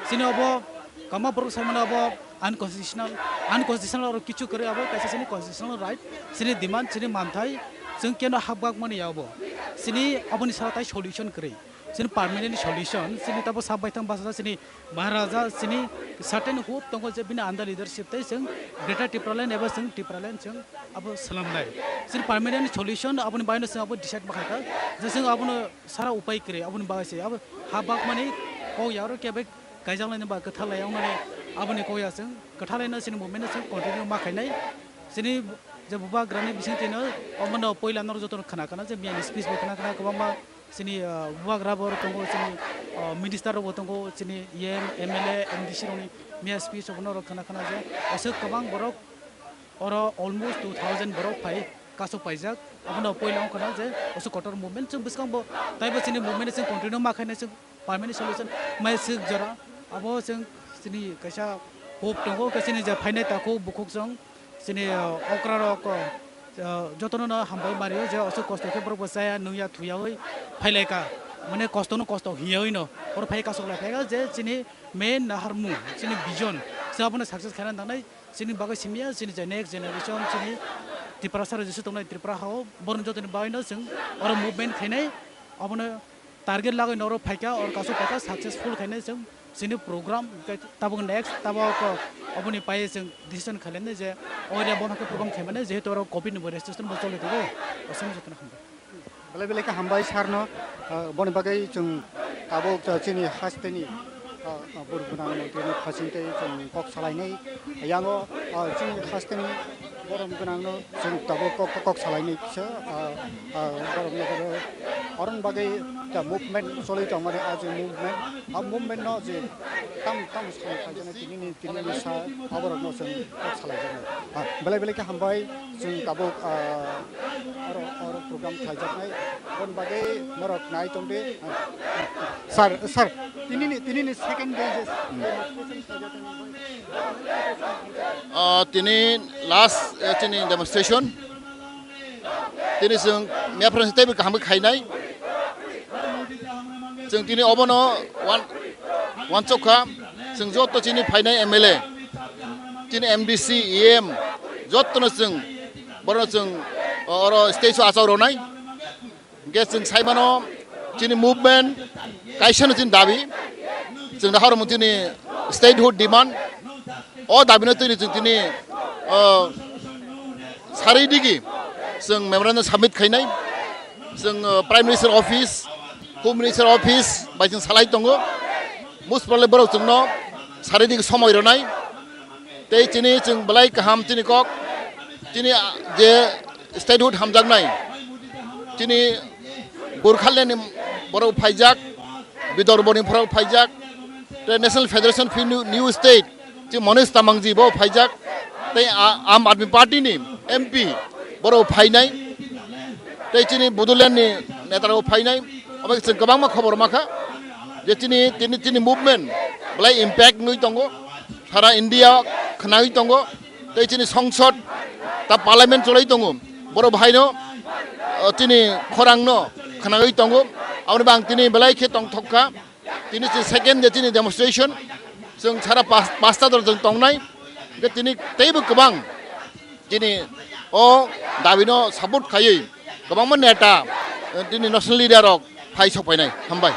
chini obo kama borok saimano obo unconstitutional, unconstitutional oro kichu kwrwi abo kaisa chini constitutional right, chini demand, chini manthai, chwng keno hakbak mani ya obo, chini aboni sara tai solution kwrwi. Chini permanent solution, chini tabo sak baithang basa chini Maharaja, chini certain hope tongo je bini under leadership tei chwng Greater Tipraland eba chwng Tipraland chwng abo swlamnai. Chini permanent solution aboni baino chwng abo decide ma khaikha je chwng abono sara upai kwrwi aboni bagwi se abo ha bakmani kok ya oro kebo kaijaknai ba kwthalai wngnani aboni kok ya chwng kwthalaino chini movement no chwng continue ma khainai. Chini je bubagrani bisingtwino omono poila norok jotono khna khna je miyani speech bo khna khna kwbangma. Chini, ah, bubagra bo tongo, chini, ah, minister rok bo tongo, chini E M, M L A, M D C rokni miya speech rok no khna khna je aswk kwbang borok oro almost two thousand borok phai kasuk paijak. Abono poila wng khna je aswk kotor movement chwng bwskango taibo chini movement chwng continue ma khainai chwng permanent solution mai swk jora abo chwng chini kaisa hope tongo, khe chini je phainai takhuk bukhuk chwng. Chini, uh, okra rok, uh, jotono no hambai mario je aswk kosto khe borok bo chaya nungya thuyawi phailaika, mane kosto no kosto hiyawi no oro phai kasuk lai phaika je chini main naharmung chini vision se abono success khaina nangnai. Chini bagwi simi ya, chini je next generation, chini Tiprasa rajyo se tongnai Tripura hao, borok jotoni bagwino chwng oro movement khainai, obono target lagwi norok phaikha, oro kasu phaikha, successful khainai chwng chini program, hwnkhe tabuk next, tabuk oboni pai chwng decision khainai je o area bono khe program khaimani, jehetu oro covid ni bo registration bo choli tongo, aswk jotoni hambai. Belai belai khe hambai sir no, ah, boni bagwi chwng tabuk, ah, chini hasteni, ah, ah, burgwnang montri ni phasing tei chwng kok salainai. Yang o, ah, chini hasteni borom gwnang no chwng tabuk kok, kok, kok salainai kisa, ah, ah, borom no oro, oroni bagwi ta movement choli tongmani, ah, je movement, ah, movement no je tam, tam salai khaijana tini ni, tini ni sa aborok no chwng kok salai jana. Ah, belai belai khe hambai. Chwng tabuk, ah, oro, oro program khlaijaknai, aboni bagwi norok nai tongdi. Sir, sir, tinini, tinini second day je demonstration khlaijaknai. Ah, tini last, eh, chini demonstration. Tini chwng mephrang teibo kaham khe khainai. Chwng tini obono wan-, wansok kha, chwng joto chini phainai M L A, chini M D C, E M, jotono chwng, borokno chwng oro stage o achuk rwnai. Hwnkhe chwng sai mano chini movement kaisano chini dabi, chwng da hormung chini statehood demand. O dabino tini chwng tini, o, sari digi chwng memorandum submit khainai. Chwng, o, Prime Minister Office, Home Minister Office bai chwng salai tongo. Muspale borok chwngno sari digi somoi rwnai. Tei chini chwng belai kaham chini kok, chini, a, je statehood hamjaknai, chini Gurkhaland ni borok phaijak, Bidorbo ni borok phaijak, tei National Federation for New, New State, chini Manish Tamangji bo phaijak, tei a-, Aam Aadmi Party ni M P borok phainai, tei chini Bodoland ni neta rok phainai, omo chwng kwbangma khobor mankha je chini, tini, chini movement belai impact wngwi tongo, sara India khwnagwi tongo. Tei chini songsod ta parliament cholai tongo, borok bahaino, o, chini khorangno khwnagwi tongo. Aboni bo ang tini belai khe tongthok kha. Tini chini second day chini demonstration, chwng sara pas-, pasta dor chwng tongnai. Hwnkhe tini teibo kwbang chini o dabino support khaiwi kwbangma neta, eh, tini national leader rok phai sok phainai. Hambai.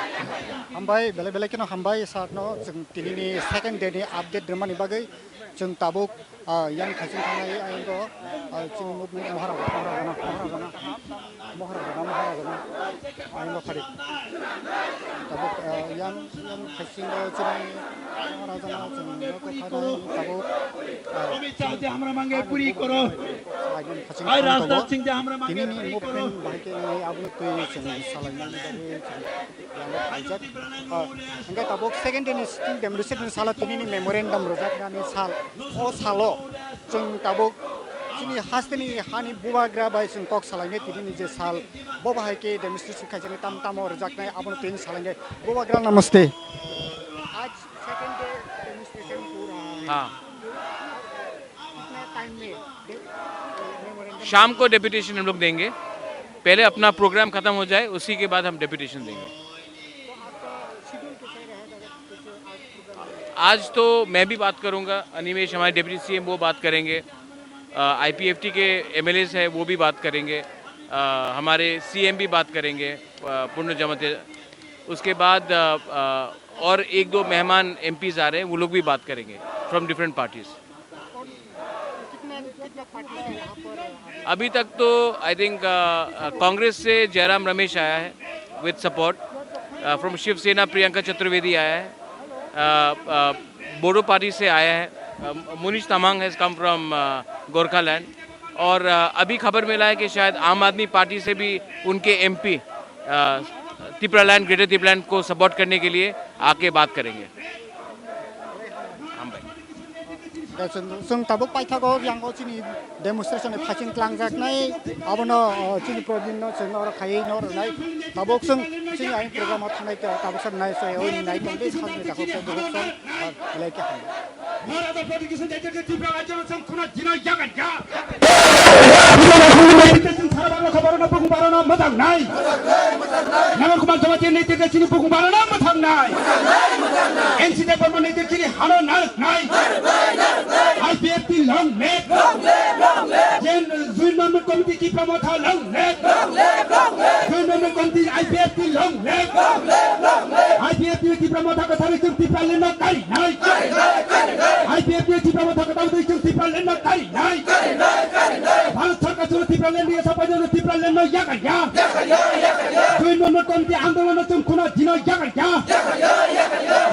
Hambai, belai belai kheno hambai sir no, chwng tini ni second day ni update rwmani bagwi. Chwng tabuk, ah, yang khaising thangnai ayang o, ah, chini movement Maharajana, Maharajana, Maharajana, Maharajana, Maharajana ayang o phari. Tabuk, ah, yang, yang khaising o chini Maharajana chwng nokha khanai tabuk, ah, Amit Shah je hamra mange puri koro. Ayang khaising Bhai thang Rajnath tongo. Singh je hamra mange puri koro. Tini ni movement bahai khe nai aboni twi chwng salaimani bagwi chwng Yang khaijak, ah, hingke tabuk second day ni sitting demonstration salo tini ni memorandum rwjaknani sal. O salo chwng tabuk chini hasteni hani bubagra bai chwng kok salainai tini ni je sal. Bo bahai khe demonstration khaijak tam tamo rwjaknai abono tini salainai. Bubagra namaste. Aaj second day demonstration pura hai. हाँ। कितना टाइम में दे-, मेमोरेंडम शाम को डेपुटेशन हम लोग देंगे। पहले अपना प्रोग्राम खत्म हो जाए, उसी के बाद हम डेपुटेशन देंगे। तो आपका शेड्यूल कैसे रहेगा? जैसे आज प्रोग्राम में आज तो मैं भी बात करूंगा, अनिमेश हमारे डेप्यूटी सीएम वो बात करेंगे, अ, आईपीएफटी के एमएलएज हैं वो भी बात करेंगे, अ, हमारे सीएम भी बात करेंगे, अ, पूर्ण जमाते। उसके बाद, अ, अ, और एक दो मेहमान एमपीज आ रहे हैं, वो लोग भी बात करेंगे from different parties। कितने, कितने पार्टी से यहाँ पर अभी अभी तक तो आई थिंक, अ, अ, कांग्रेस से जयराम रमेश आया है with support, अ, from शिवसेना प्रियंका चतुर्वेदी आया है, अ, अ, बोडो पार्टी से आया है, अ, मुनीश तामांग has come from, अ, गोरखालैंड, और, अ, अभी खबर मिला है कि शायद आम आदमी पार्टी से भी उनके एमपी, अ, तिप्रालैंड, ग्रेटर तिप्रालैंड को सपोर्ट करने के लिए आके बात करेंगे। हम भाई। Chwng, chwng tabuk paithago yang o chini demonstration ni phaiching twlangjaknai, abono, o, chini problem no chwng oro khaiwi no rwnai. Tabuk chwng chini ayang program o thangnai, tabuk sa nai, so, o nai tongdi, sakni takhuk tei bukhuk song, o, belai khe hambai. মহারাজা প্রতিকৃষ্ণ দেখতে ত্রিপুরা রাজ্য সংকুল জিন জাগান যা Bumung bai bikte chwng sara Bangla khoborono bumung barano mwthang nai. Namar Kumar Jamatia netrite chini bumung barano mwthang nai. N C Debbarma netrite chini hano narwk nai. I P F T long live. Jen Joint Movement Committee Tipra Motha long live. Joint Movement Committee I P F T long live. I P F T Tipra Motha kwtharwi chwng Tipraland no kari nai. I P F T Tipra Motha kwtharwi chwng Tipraland no kari nai. Bharat Sarkar chwng Tipraland ni sapai no Tipraland no yakarya. Joint Movement Committee andolon no chwng khuna dino yakarya.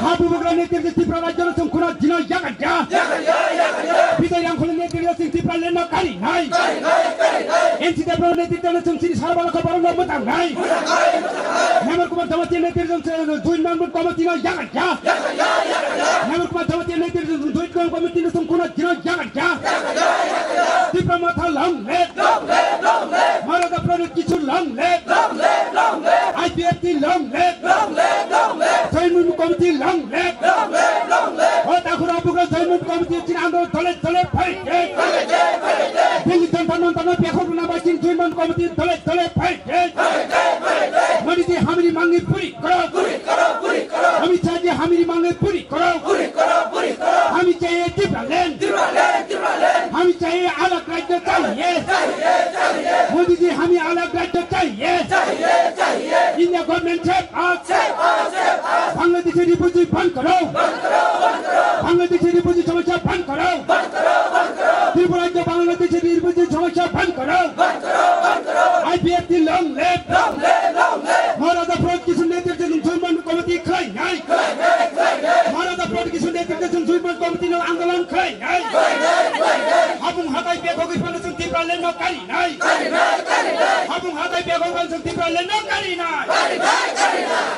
Ha bubagra netrite Tripura rajyo no chwng khuna dino yakarya. Bijoy Rangkhol netrite chwng Tipraland no kari nai. N C Debbarma netrite chwng chini sara Bangla khoborono mwthang nai. Namar Kumar Jamatia netrite chwng Joint Movement Committee no yakarya. Namar Kumar Jamatia netrite chwng Joint Movement Committee no chwng khuna dino yakarya. Tipra Motha long live. Maharaja Pradyot Kishore long live. I P F T long live. Joint Movement Committee long live. O takhura bugra Joint Movement Committee chini andolon dole dole fight. Delhi Jantar Mantar no bekhok rwna bai chini Joint Movement Committee dole dole fight. Modi ji hamiri mangi puri koro. Amit Shah ji hamiri mangi puri koro. Hami chahiye Tipraland. Hami chahiye alag rajyo chahiye. Modi ji hami alag rajyo chahiye. India government save us. Bangladeshi refugee ban karo. Bangladeshi refugee somosya ban karo. Tripura rajyo Bangladeshi refugee somosya ban karo. I P F T long live. Maharaja Pradyot Kishore netrite chwng Joint Movement Committee khlai nai. Maharaja Pradyot Kishore netrite chwng Joint Movement Committee no andolon khlai nai. Habung hatai bekhogwi phano chwng Tipraland no kari nai. Habung hatai bekhogwi phano chwng Tipraland no kari nai.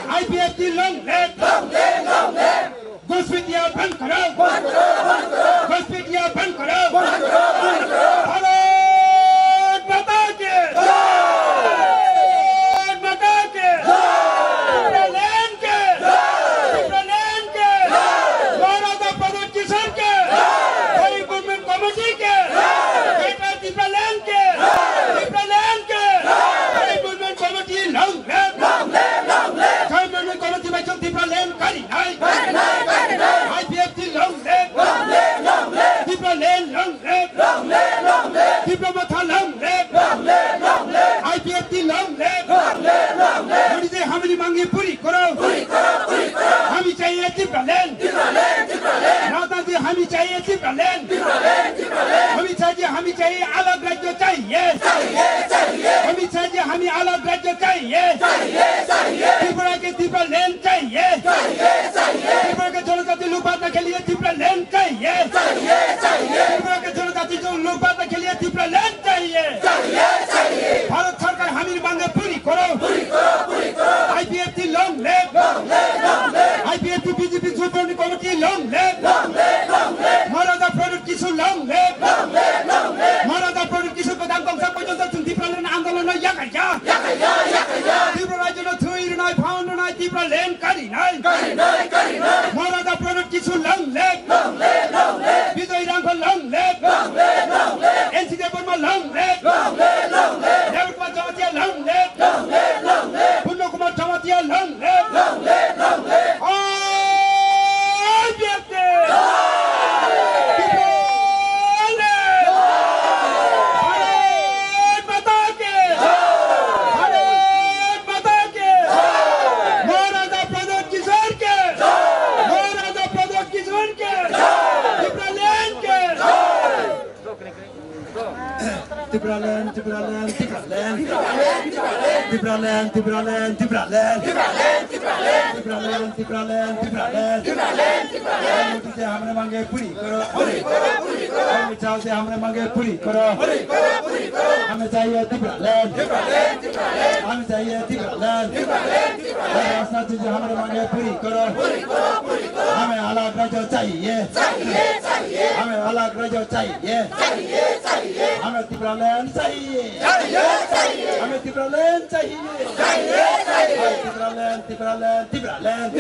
I P F T long live. Ghospitiya ban karo. Ghospitiya ban karo. Bharat Mata ki. Bharat Mata ki. Tipraland ki. Tipraland ki. Maharaja Pradyot Kishore ki. Joint Movement Committee ki. Greater Tipraland ki. Tipraland ki. Joint Movement Committee long live. Joint Movement Committee bai chwng Tipraland kari nai. I P F T long live. Tipraland long live. Tipra Motha long live. I P F T long live. Modi ji hamiri mangi puri koro. Hami chahiye Tipraland. Modi ji hami chahiye Tipraland. Amit Shah ji hami chahiye alag rajyo chahiye. Amit Shah ji hami alag rajyo chahiye. Tripura ke Tipraland chahiye. Tripura ke jonojati lok banta ke liye Tipraland chahiye. Tripura ke jonojati lok banta ke liye Tipraland chahiye. Bharat Sarkar hamiri mangi puri koro. I P F T long live. I P F T B J P Joint Committee long live. Maharaja Pradyot Kishore long live. Maharaja Pradyot Kishore kwthang tongsa porjonto chwng Tipraland andolon no yakarya. Tripura rajyo no thwi rwnai, phan rwnai, Tipraland kari nai. Maharaja Pradyot Kishore long live. Bijoy Rangkhol long live. N C Debbarma long live. Dev Kumar Jamatia long live. Purno Kumar Jamatia long live. Long live, long live. I P F T. Long live. Bharat Mata ki. Bharat Mata ki. Maharaja Pradyot Kishore ki. Maharaja Pradyot Kishore ki. Tipraland ki. Tipraland, Tipraland, Tipraland. Tipraland, Tipraland, Tipraland. Tipraland, Tipraland, Tipraland. Modi ji hamre mange puri koro. Amit Shah ji hamre mange puri koro. Hame chahiye Tipraland. Hame chahiye Tipraland. राज्य हमारे मांगे पूरी करो। हमें अलग राज्य चाहिए। हमें अलग राज्य चाहिए। हमें तिप्रालैंड चाहिए। हमें तिप्रालैंड चाहिए। तिप्रालैंड, तिप्रालैंड, तिप्रालैंड।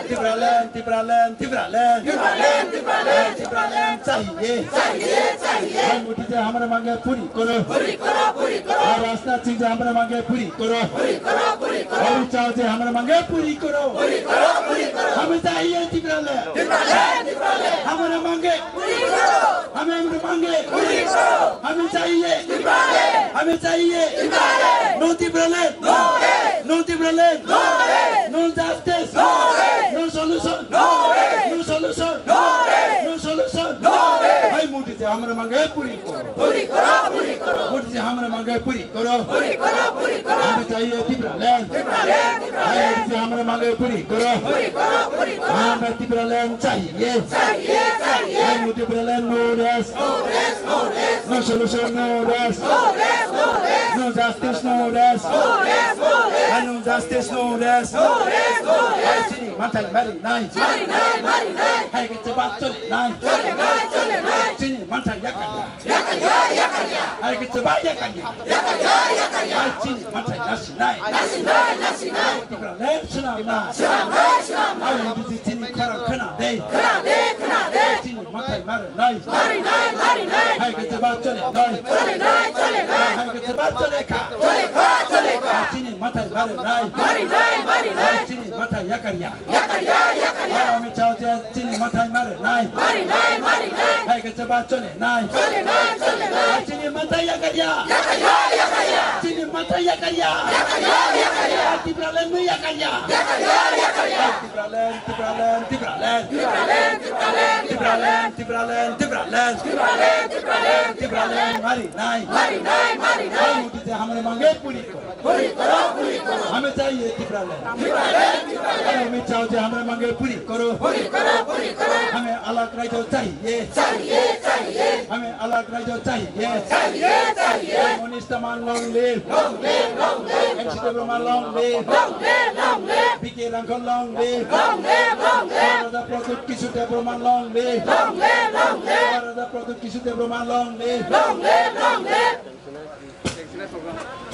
तिप्रालैंड, तिप्रालैंड, तिप्रालैंड। तिप्रालैंड, तिप्रालैंड, तिप्रालैंड चाहिए। चाहिए, चाहिए। भाई मोदी जी हमारे मांगे पूरी करो। पूरी करो, पूरी करो। और राजनाथ सिंह जी हमारे मांगे पूरी करो। पूरी करो, पूरी करो। अमित शाह जी हमारे मांगे पूरी करो। पूरी करो, पूरी करो। हमें चाहिए तिप्रालैंड। तिप्रालैंड, तिप्रालैंड। हमारे मांगे पूरी करो। हमें, हमारे मांगे पूरी करो। हमें चाहिए तिप्रालैंड। हमें चाहिए तिप्रालैंड। No तिप्रालैंड। No rest। No तिप्रालैंड। No rest। No justice। No rest। No solution। No rest। No solution। No rest। No solution। No rest। भाई मोदी जी हमारे मांगे पूरी करो। पूरी करो, पूरी करो। मोदी जी हमारे मांगे पूरी करो। पूरी करो, पूरी करो। हमें चाहिए तिप्रालैंड। तिप्रालैंड, तिप्रालैंड। भाई मोदी जी हमारे मांगे पूरी करो। पूरी करो, पूरी करो। हमें तिप्रालैंड चाहिए। चाहिए, चाहिए। भाई मोदी तिप्रालैंड। No rest। No rest, no rest। No solution, no rest। No rest, no rest। No justice, no rest। No rest, no rest। Hai no justice, no rest। No rest, no rest। Hai chini manthai mari nai. Mari nai, mari nai. Hai ke chaba chole nai. Chole nai, chole nai. Chini manthai yakarya. Yakarya, yakarya. Hai ke chaba yakarya. Yakarya, yakarya. Hai chini manthai nasi nai. Nasi nai, nasi nai. Tipraland swnam nai. Swnam nai, swnam nai. Hai chini khorang khna de. Khna de, khna de. Chini Mathai mari nai. Mari nai, mari nai. Hai khe chaba chole nai. Chole nai, chole nai. Hai khe chaba chole kha. Chole kha, chole kha. Chini mathai mari nai. Mari nai, mari nai. Chini mathai yakarya. Yakarya, yakarya. Hai Amit Shah je chini mathai mari nai. Mari nai, mari nai. Hai khe chaba chole nai. Chole nai, chole nai. Hai chini mathai yakarya. Yakarya, yakarya. Chini mathai yakarya. Yakarya, yakarya. Hai Tipraland no yakarya. Yakarya, yakarya. Hai Tipraland, Tipraland, Tipraland. Tipraland, Tipraland, Tipraland, Tipraland. Tipraland, Tipraland, Tipraland. Tipraland, mari nai. Mari nai, mari nai. Hai Modi ji, hamare mange puri koro. Puri koro, puri koro. Hame chahiye Tipraland. Tipraland, Tipraland. Hai Amit Shah ji, hamare mange puri koro. Puri koro, puri koro. Hame alag rajyo chahiye. Chahiye, chahiye. Hame alag rajyo chahiye. Chahiye, chahiye. Manish Tamhan long live. Long live, long live. M C Debbarma long live. Long live, long live. B K Ronghang long live. Long live, long live. Maharaja Pradyut Kishore Debbarma long live. Long live, long live. Maharaja Pradyut Kishore Debbarma long live. Long live, long live.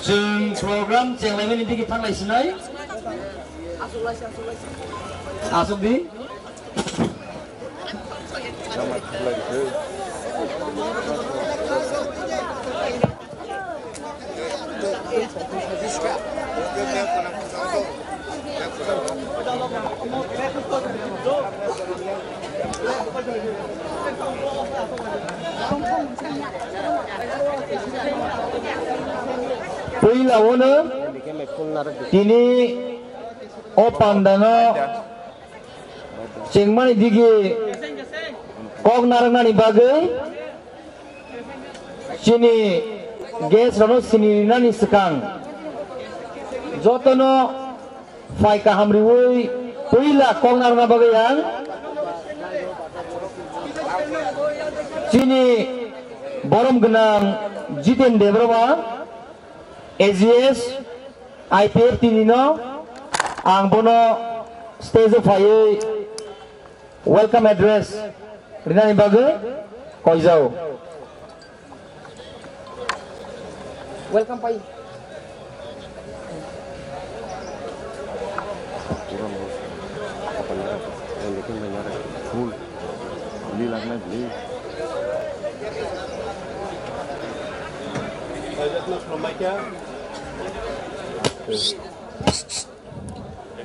Chwng program chenglaimani bigi thanglai sinai. Asuk di. Puila ono tini o pandano chengmani digi kok narwknani bagwi chini guest rokno sini rinani swkang jotono phai kaham riwi puila kok narwkna bagwi ang chini borom gwnang Jiten Debbarma, A G S, I P F T ni no ang bono stage o phaiwi welcome address rinani bagwi koijao. Welcome pai. Full. Beli lagna beli.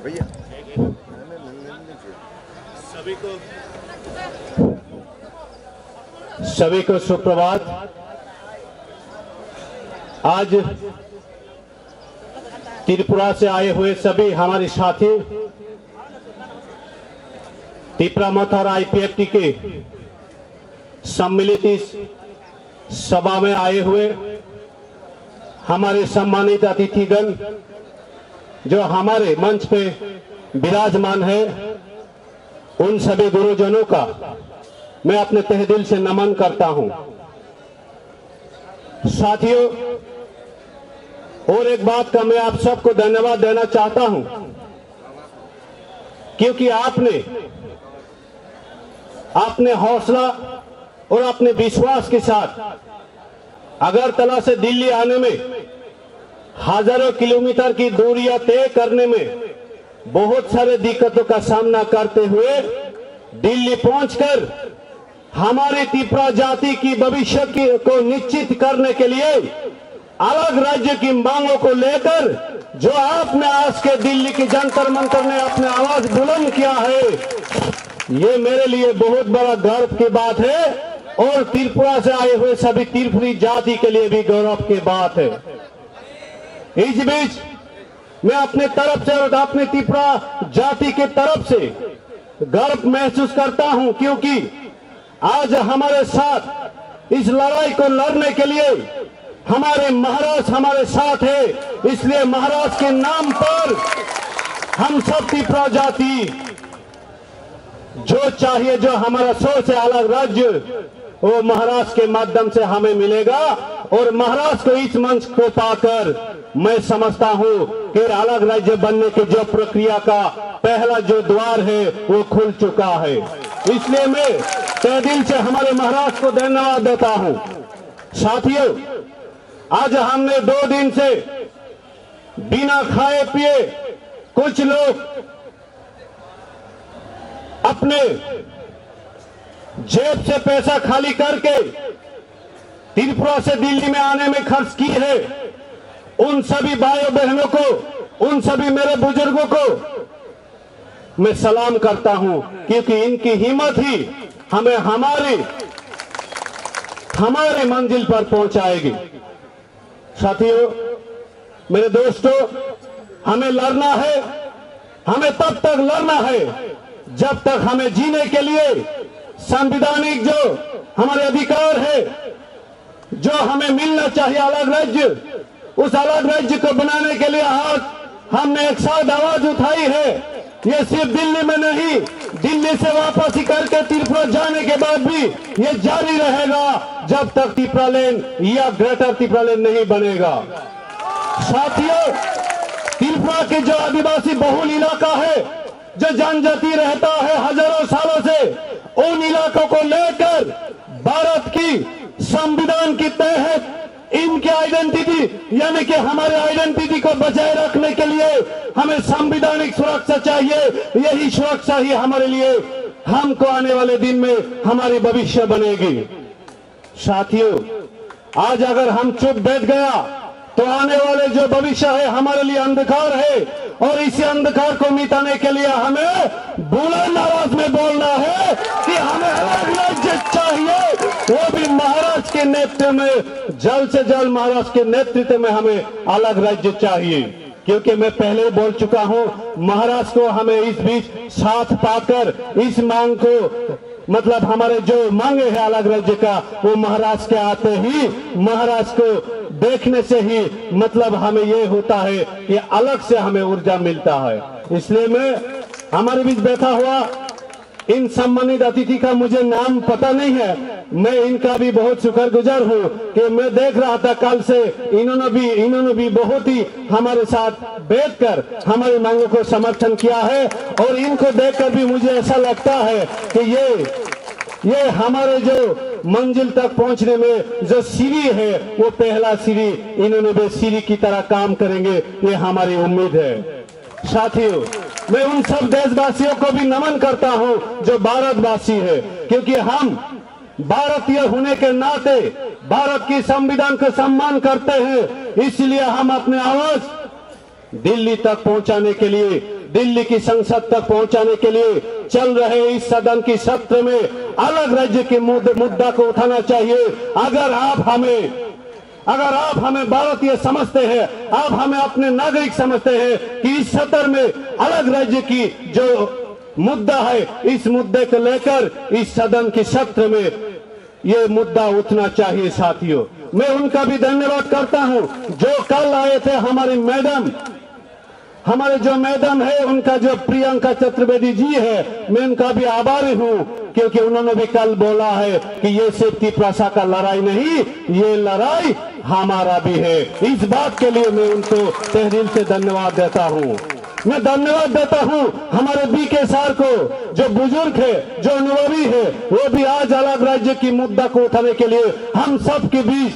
भैया। सभी को सभी को सुप्रभात। आज त्रिपुरा से आए हुए सभी हमारे साथी तिपरा मथर आईपीएफटी के सम्मिलित इस सभा में आए हुए हमारे सम्मानित अतिथिगण जो हमारे मंच पे विराजमान है, उन सभी गुरुजनों का मैं अपने तहे दिल से नमन करता हूं। साथियों, और एक बात का मैं आप सबको धन्यवाद देना चाहता हूं। क्योंकि आपने अपने हौसला और अपने विश्वास के साथ अगरतला से दिल्ली आने में हजारों किलोमीटर की दूरियां तय करने में बहुत सारे दिक्कतों का सामना करते हुए दिल्ली पहुंचकर हमारी तिपरा जाति की भविष्य की, को निश्चित करने के लिए अलग राज्य की मांगों को लेकर जो आपने आज के दिल्ली की जंतर मंतर में अपने आवाज बुलंद किया है, ये मेरे लिए बहुत बड़ा गर्व की बात है और त्रिपुरा से आए हुए सभी त्रिपुरी जाति के लिए भी गौरव की बात है। इस बीच मैं अपने तरफ से और अपने तिपरा जाति के तरफ से गर्व महसूस करता हूं, क्योंकि आज हमारे साथ इस लड़ाई को लड़ने के लिए हमारे महाराज हमारे साथ है। इसलिए महाराज के नाम पर हम सब तिपरा जाति जो चाहिए, जो हमारा सोच है अलग राज्य, वो महाराज के माध्यम से हमें मिलेगा और महाराज को इस मंच को पाकर मैं समझता हूं कि अलग राज्य बनने के जो प्रक्रिया का पहला जो द्वार है, वो खुल चुका है। इसलिए मैं तहे दिल से हमारे महाराज को धन्यवाद देता हूं। साथियों, आज हमने दो दिन से बिना खाए पिए कुछ लोग अपने जेब से पैसा खाली करके त्रिपुरा से दिल्ली में आने में खर्च की है, उन सभी भाइयों बहनों को, उन सभी मेरे बुजुर्गों को मैं सलाम करता हूं, क्योंकि इनकी हिम्मत ही हमें हमारी, हमारी मंजिल पर पहुंचाएगी। साथियों, मेरे दोस्तों, हमें लड़ना है, हमें तब तक लड़ना है जब तक हमें जीने के लिए संवैधानिक जो हमारे अधिकार है, जो हमें मिलना चाहिए अलग राज्य, उस अलग राज्य को बनाने के लिए आज हमने एक साथ आवाज उठाई है। ये सिर्फ दिल्ली में नहीं, दिल्ली से वापसी करके त्रिपुरा जाने के बाद भी ये जारी रहेगा, जब तक तिपरालैंड या ग्रेटर तिपरालैंड नहीं बनेगा। साथियों, त्रिपुरा के जो आदिवासी बहुल इलाका है, जो जनजाति रहता है हजारों सालों से, उन इलाकों को लेकर भारत की संविधान के तहत इनके आइडेंटिटी, यानी कि हमारे आइडेंटिटी को बचाए रखने के लिए हमें संवैधानिक सुरक्षा चाहिए। यही सुरक्षा ही हमारे लिए, हमको आने वाले दिन में हमारी भविष्य बनेगी। साथियों, आज अगर हम चुप बैठ गया तो आने वाले जो भविष्य है हमारे लिए अंधकार है, और इसी अंधकार को मिटाने के लिए हमें बुलंद आवाज में बोलना है कि हमें अलग राज्य चाहिए, वो भी महाराज के नेतृत्व में, जल्द से जल्द महाराज के नेतृत्व में हमें अलग राज्य चाहिए। क्योंकि मैं पहले ही बोल चुका हूं, महाराज को हमें इस बीच साथ पाकर इस मांग को, मतलब हमारे जो मांगे हैं अलग राज्य का, वो महाराज के आते ही, महाराज को देखने से ही, मतलब हमें ये होता है कि अलग से हमें ऊर्जा मिलता है। इसलिए मैं हमारे बीच बैठा हुआ इन सम्मानित अतिथि का मुझे नाम पता नहीं है, मैं इनका भी बहुत शुक्रगुजार हूँ कि मैं देख रहा था कल से, इन्होंने भी इन्होंने भी बहुत ही हमारे साथ बैठकर हमारी मांगों को समर्थन किया है, और इनको देखकर भी मुझे ऐसा लगता है कि ये ये हमारे जो मंजिल तक पहुंचने में जो सीढ़ी है, वो पहला सीढ़ी, इन्होंने भी सीढ़ी की तरह काम करेंगे, ये हमारी उम्मीद है। साथियों, मैं उन सब देशवासियों को भी नमन करता हूं जो भारतवासी है, क्योंकि हम भारतीय होने के नाते भारत की संविधान का सम्मान करते हैं, इसलिए हम अपने आवाज दिल्ली तक पहुंचाने के लिए, दिल्ली की संसद तक पहुंचाने के लिए चल रहे इस सदन की सत्र में अलग राज्य के मुद्द-, मुद्दा को उठाना चाहिए। अगर आप हमें अगर आप हमें भारतीय समझते हैं, आप हमें अपने नागरिक समझते हैं कि इस सत्र में अलग राज्य की जो मुद्दा है, इस मुद्दे को लेकर इस सदन के सत्र में ये मुद्दा उठना चाहिए। साथियों, मैं उनका भी धन्यवाद करता हूं जो कल आए थे। हमारी मैडम, हमारे जो मैडम है, उनका जो प्रियंका चतुर्वेदी जी है, मैं उनका भी आभारी हूं, क्योंकि उन्होंने भी कल बोला है कि ये सिर्फ तिपरासा का लड़ाई नहीं, ये लड़ाई हमारा भी है। इस बात के लिए मैं उनको तहे दिल से धन्यवाद देता हूं। मैं धन्यवाद देता हूं हमारे बीके सर को, जो बुजुर्ग है, जो अनुभवी है, वो भी आज अलग राज्य की मुद्दा को उठाने के लिए हम सब के बीच,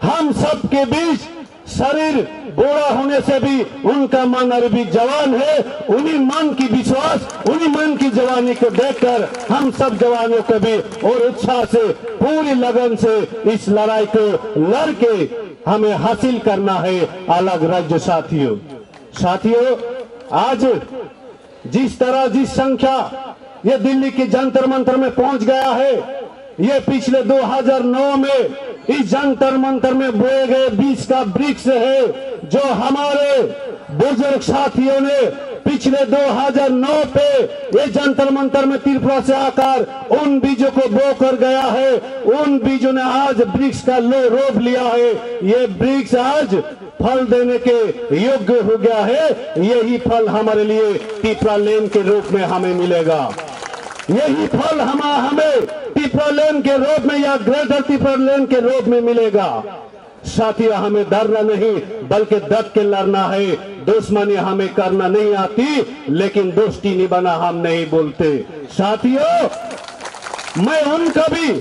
हम सब के बीच शरीर बूढ़ा होने से भी उनका मन अभी भी जवान है। उन्हीं मन की विश्वास, उन्हीं मन की जवानी को देखकर हम सब जवानों को भी और उत्साह से, पूरी लगन से इस लड़ाई को लड़के हमें हासिल करना है अलग राज्य। साथियों, साथियों, आज जिस तरह, जिस संख्या ये दिल्ली के जंतर मंतर में पहुंच गया है, ये पिछले दो हज़ार नौ में इस जंतर मंतर में बोए गए बीज का वृक्ष है, जो हमारे बुजुर्ग साथियों ने पिछले दो हज़ार नौ पे ये जंतर मंतर में त्रिपुरा से आकर उन बीजों को बो कर गया है। उन बीजों ने आज वृक्ष का लो रूप लिया है। ये वृक्ष आज फल देने के योग्य हो गया है। यही फल हमारे लिए तिपरा लैंड के रूप में हमें मिलेगा। यही फल हम हमें तिपरा लैंड के रूप में या ग्रेटर तिपरा लैंड के रूप में मिलेगा। साथियों, हमें डरना नहीं, बल्कि डट के लड़ना है। दुश्मनी हमें करना नहीं आती, लेकिन दोस्ती निभाना हम नहीं बोलते। साथियों, मैं उनका भी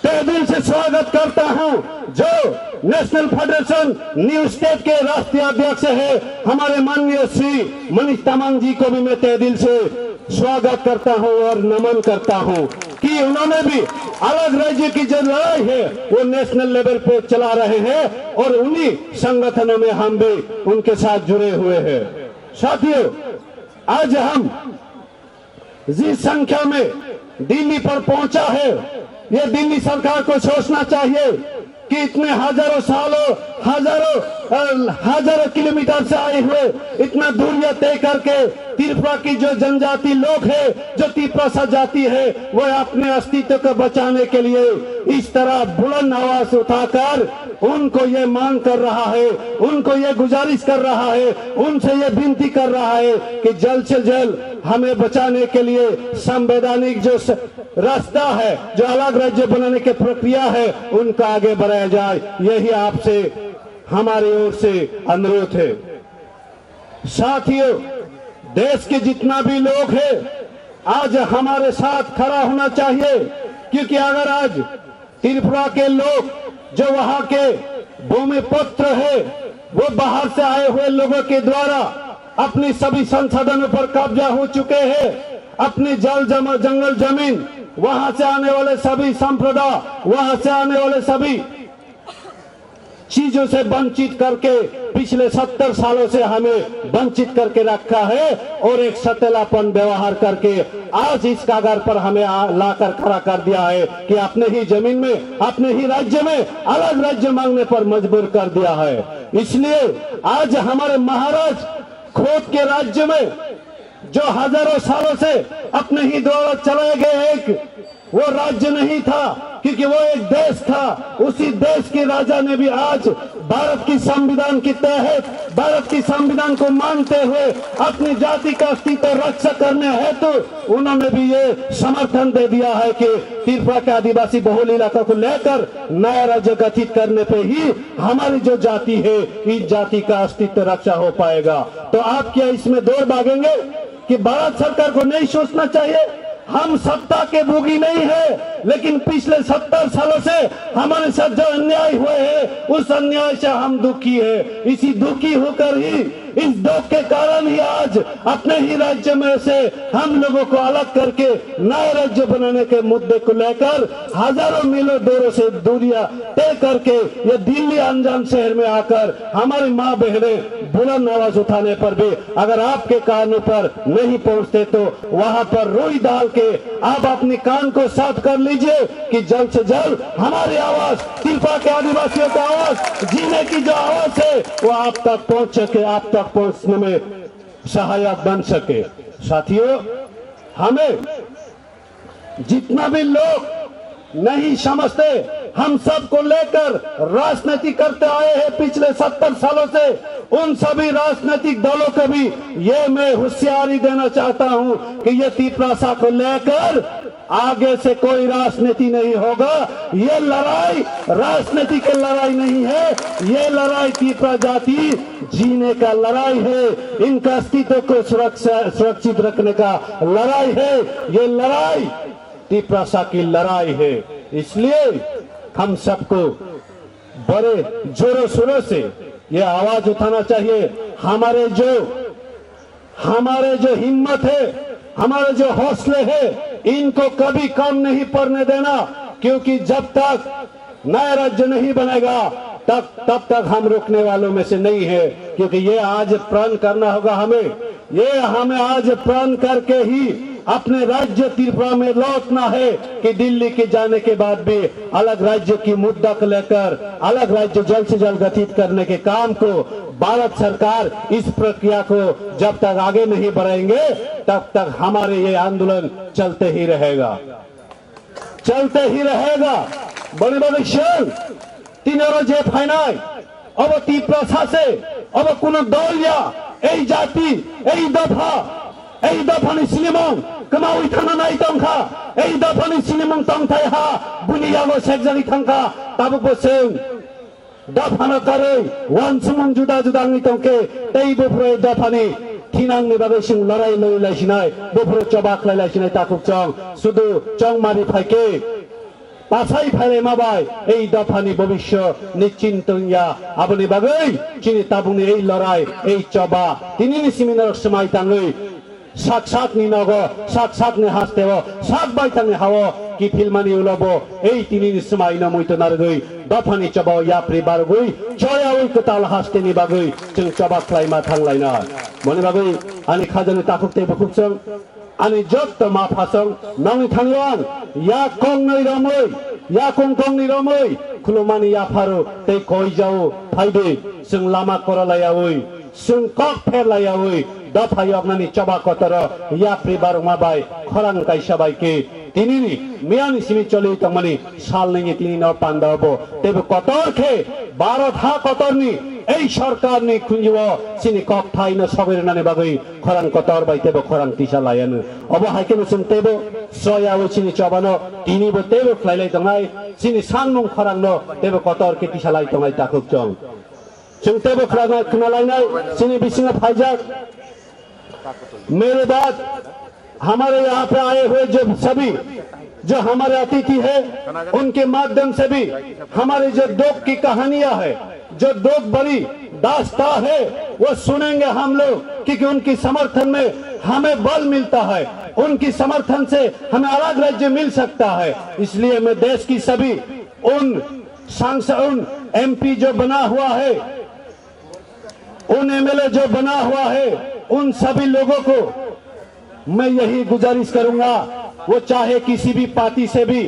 तहे दिल से स्वागत करता हूं, जो नेशनल फेडरेशन न्यू स्टेट के राष्ट्रीय अध्यक्ष है, हमारे माननीय श्री मनीष तामांग जी को भी मैं तहे दिल से स्वागत करता हूं और नमन करता हूं कि उन्होंने भी अलग राज्य की जो लड़ाई है, वो नेशनल लेवल पे चला रहे हैं और उन्हीं संगठनों में हम भी उनके साथ जुड़े हुए हैं। साथियों, आज हम जिस संख्या में दिल्ली पर पहुंचा है, ये दिल्ली सरकार को सोचना चाहिए कि इतने हजारों सालों, हजारों, अ, हजारों किलोमीटर से आए हुए, इतना दूरियां तय करके त्रिपुरा की जो जनजाति लोग है, जो तिपरासा जाति है, वो अपने अस्तित्व को बचाने के लिए इस तरह बुलंद आवाज उठाकर उनको ये मांग कर रहा है, उनको ये गुजारिश कर रहा है, उनसे ये विनती कर रहा है कि जल्द से जल्द हमें बचाने के लिए संवैधानिक जो स-, रास्ता है, जो अलग राज्य बनाने की प्रक्रिया है, उनका आगे बढ़ाया जाए। यही आपसे, हमारी ओर से अनुरोध है। साथियों, देश के जितना भी लोग हैं, आज हमारे साथ खड़ा होना चाहिए, क्योंकि अगर आज त्रिपुरा के लोग, जो वहां के भूमिपुत्र है, वो बाहर से आए हुए लोगों के द्वारा अपनी सभी संसाधनों पर कब्जा हो चुके हैं, अपनी जल जमा, जंगल जमीन, वहां से आने वाले सभी संपदा, वहां से आने वाले सभी चीजों से वंचित करके पिछले सत्तर सालों से हमें वंचित करके रखा है और एक सतेलापन व्यवहार करके आज इस कगार पर हमें आ-, लाकर खड़ा कर दिया है कि अपने ही जमीन में, अपने ही राज्य में अलग राज्य मांगने पर मजबूर कर दिया है। इसलिए आज हमारे महाराज खुद के राज्य में जो हजारों सालों से अपने ही द्वारा चलाए गए एक वो राज्य नहीं था, क्योंकि वो एक देश था। उसी देश के राजा ने भी आज भारत की संविधान के तहत, भारत की संविधान को मानते हुए अपनी जाति का अस्तित्व रक्षा करने हेतु उन्होंने भी ये समर्थन दे दिया है कि त्रिपुरा के आदिवासी बहुल इलाका को लेकर नया राज्य गठित करने पे ही हमारी जो जाति है, इस जाति का अस्तित्व रक्षा हो पाएगा। तो आप क्या इसमें दौड़ भागेंगे कि भारत सरकार को नहीं सोचना चाहिए? हम सत्ता के भोगी नहीं है, लेकिन पिछले सत्तर सालों से हमारे साथ जो अन्याय हुए हैं, उस अन्याय से हम दुखी है। इसी दुखी होकर ही, इस दुख के कारण ही आज अपने ही राज्य में से हम लोगों को अलग करके नए राज्य बनाने के मुद्दे को लेकर हजारों मीलों दूरों से दूरियां तय करके ये दिल्ली अनजान शहर में आकर हमारी माँ बहनें बुलंद आवाज उठाने पर भी अगर आपके कानों पर नहीं पहुंचते तो वहां पर रुई डाल के आप अपने कान को साफ कर लीजिए कि जल्द से जल्द हमारी आवाज, तिरपा के आदिवासियों का आवाज, जीने की जो आवाज है, वो आप तक पहुंच सके, आप तक पहुंचने में सहायक बन सके। साथियों, हमें जितना भी लोग नहीं समझते, हम सबको लेकर राजनीति करते आए हैं पिछले सत्तर सालों से, उन सभी राजनीतिक दलों को भी ये मैं होशियारी देना चाहता हूं कि ये तिपरासा को लेकर आगे से कोई राजनीति नहीं होगा। ये लड़ाई राजनीति की लड़ाई नहीं है, ये लड़ाई तिपरा जाति जीने का लड़ाई है, इनका अस्तित्व को सुरक्षा, सुरक्षित रखने का लड़ाई है। ये लड़ाई तिपरासा की लड़ाई है, इसलिए हम सबको बड़े जोरों शोरों से ये आवाज उठाना चाहिए। हमारे जो हमारे जो हिम्मत है, हमारे जो हौसले हैं, इनको कभी कम नहीं पड़ने देना, क्योंकि जब तक नया राज्य नहीं बनेगा, तब तब तक हम रुकने वालों में से नहीं है, क्योंकि ये आज प्रण करना होगा हमें। ये हमें आज प्रण करके ही अपने राज्य त्रिपुरा में लौटना है कि दिल्ली के जाने के बाद भी अलग राज्य की मुद्दा को लेकर अलग राज्य जल्द से जल्द गठित करने के काम को भारत सरकार इस प्रक्रिया को जब तक आगे नहीं बढ़ाएंगे, तब तक हमारे ये आंदोलन चलते ही रहेगा, चलते ही रहेगा। Boni bagwi chwng tini oro je phainai, obo Tiprasa se, obo kuno dol ya, ei jati, ei dopha, ei dophani sinimung kwmawi thangna nai tongkha, ei dophani sinimung tongthai ha, buni yago sekjagwi thangkha, tabukbo chwng dophano karwi, wansukmung juda juda wngwi tongkhe, tei buphuru dophani thinangni bagwi chwng lorai loi laisinai, buphuru choba khlai laisinai takhuk chong, sudu chongmari phaikhe, pasai phailaima bai, ei dophani bobisyo nischint wngya, aboni bagwi chini tabukni ei lorai, ei choba, tinini simi norok swmai tangwi, sak sakni nogo, sak sakni hasteo, sak baithangni hao kiphilmani ulo bo ei tinini swmaino muito narwgwi dophani chobao yapri bargwi choyaui kwtal hasteni bagwi chwng choba khlaima thanglaina. Boni bagwi ani khajani takhuk tei bukhuk chwng, ani jotto ma phasong nongni thangyo ang ya kongnwi romwi, ya kong kongnwi romwi khulumani yapharo tei koijao phaidi chwng lama korolaiyaui. Chwng kok pherlaiyaui dopha yoknani choba kotoro yapri barokma bai khorang kaisa bai khe tinini miyani simi choli tongmani sal nini tinino panda obo teibo kotor khe Bharat ha kotorni ei sorkarni khunjio chini kok thaino sogwi rwnani bagwi khorang kotor bai teibo khorang tisa laiano. Obo hai kheno chwng teibo soyaui chini chobano tinibo teibo khlailai tongnai, chini sanmung khorangno teibo kotor khe tisa lai tongnai takhuk chwng. Chwng teibo khna-, khnalainai, chini bisingo phaijak, mere baat, hamare yahan pe aaye hue jo sabhi, jo hamare atithi hai, unke madhyam se bhi hamare jo dukh ki kahaniyan hai, jo dukh bhari daastan hai, wo sunenge hum log, kyunki unke samarthan mein hame bal milta hai, unke samarthan se hame alag rajya mil sakta hai. Isliye main desh ki sabhi un सांसद, उन एमपी जो बना हुआ है, उन एमएलए जो बना हुआ है, उन सभी लोगों को मैं यही गुजारिश करूंगा, वो चाहे किसी भी पार्टी से भी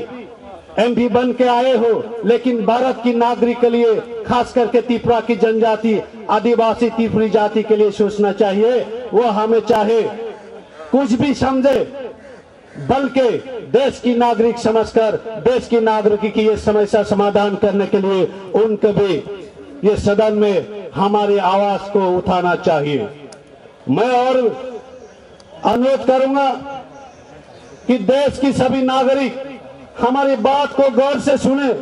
एमपी बन के आए हो, लेकिन भारत की नागरिक के लिए, खास करके त्रिपुरा की जनजाति, आदिवासी त्रिपुरी जाति के लिए सोचना चाहिए। वो हमें चाहे कुछ भी समझे, बल्कि देश की नागरिक समझकर देश की नागरिक की ये समस्या समाधान करने के लिए उनके भी ये सदन में हमारी आवाज को उठाना चाहिए। मैं और अनुरोध करूंगा कि देश की सभी नागरिक हमारी बात को गौर से सुने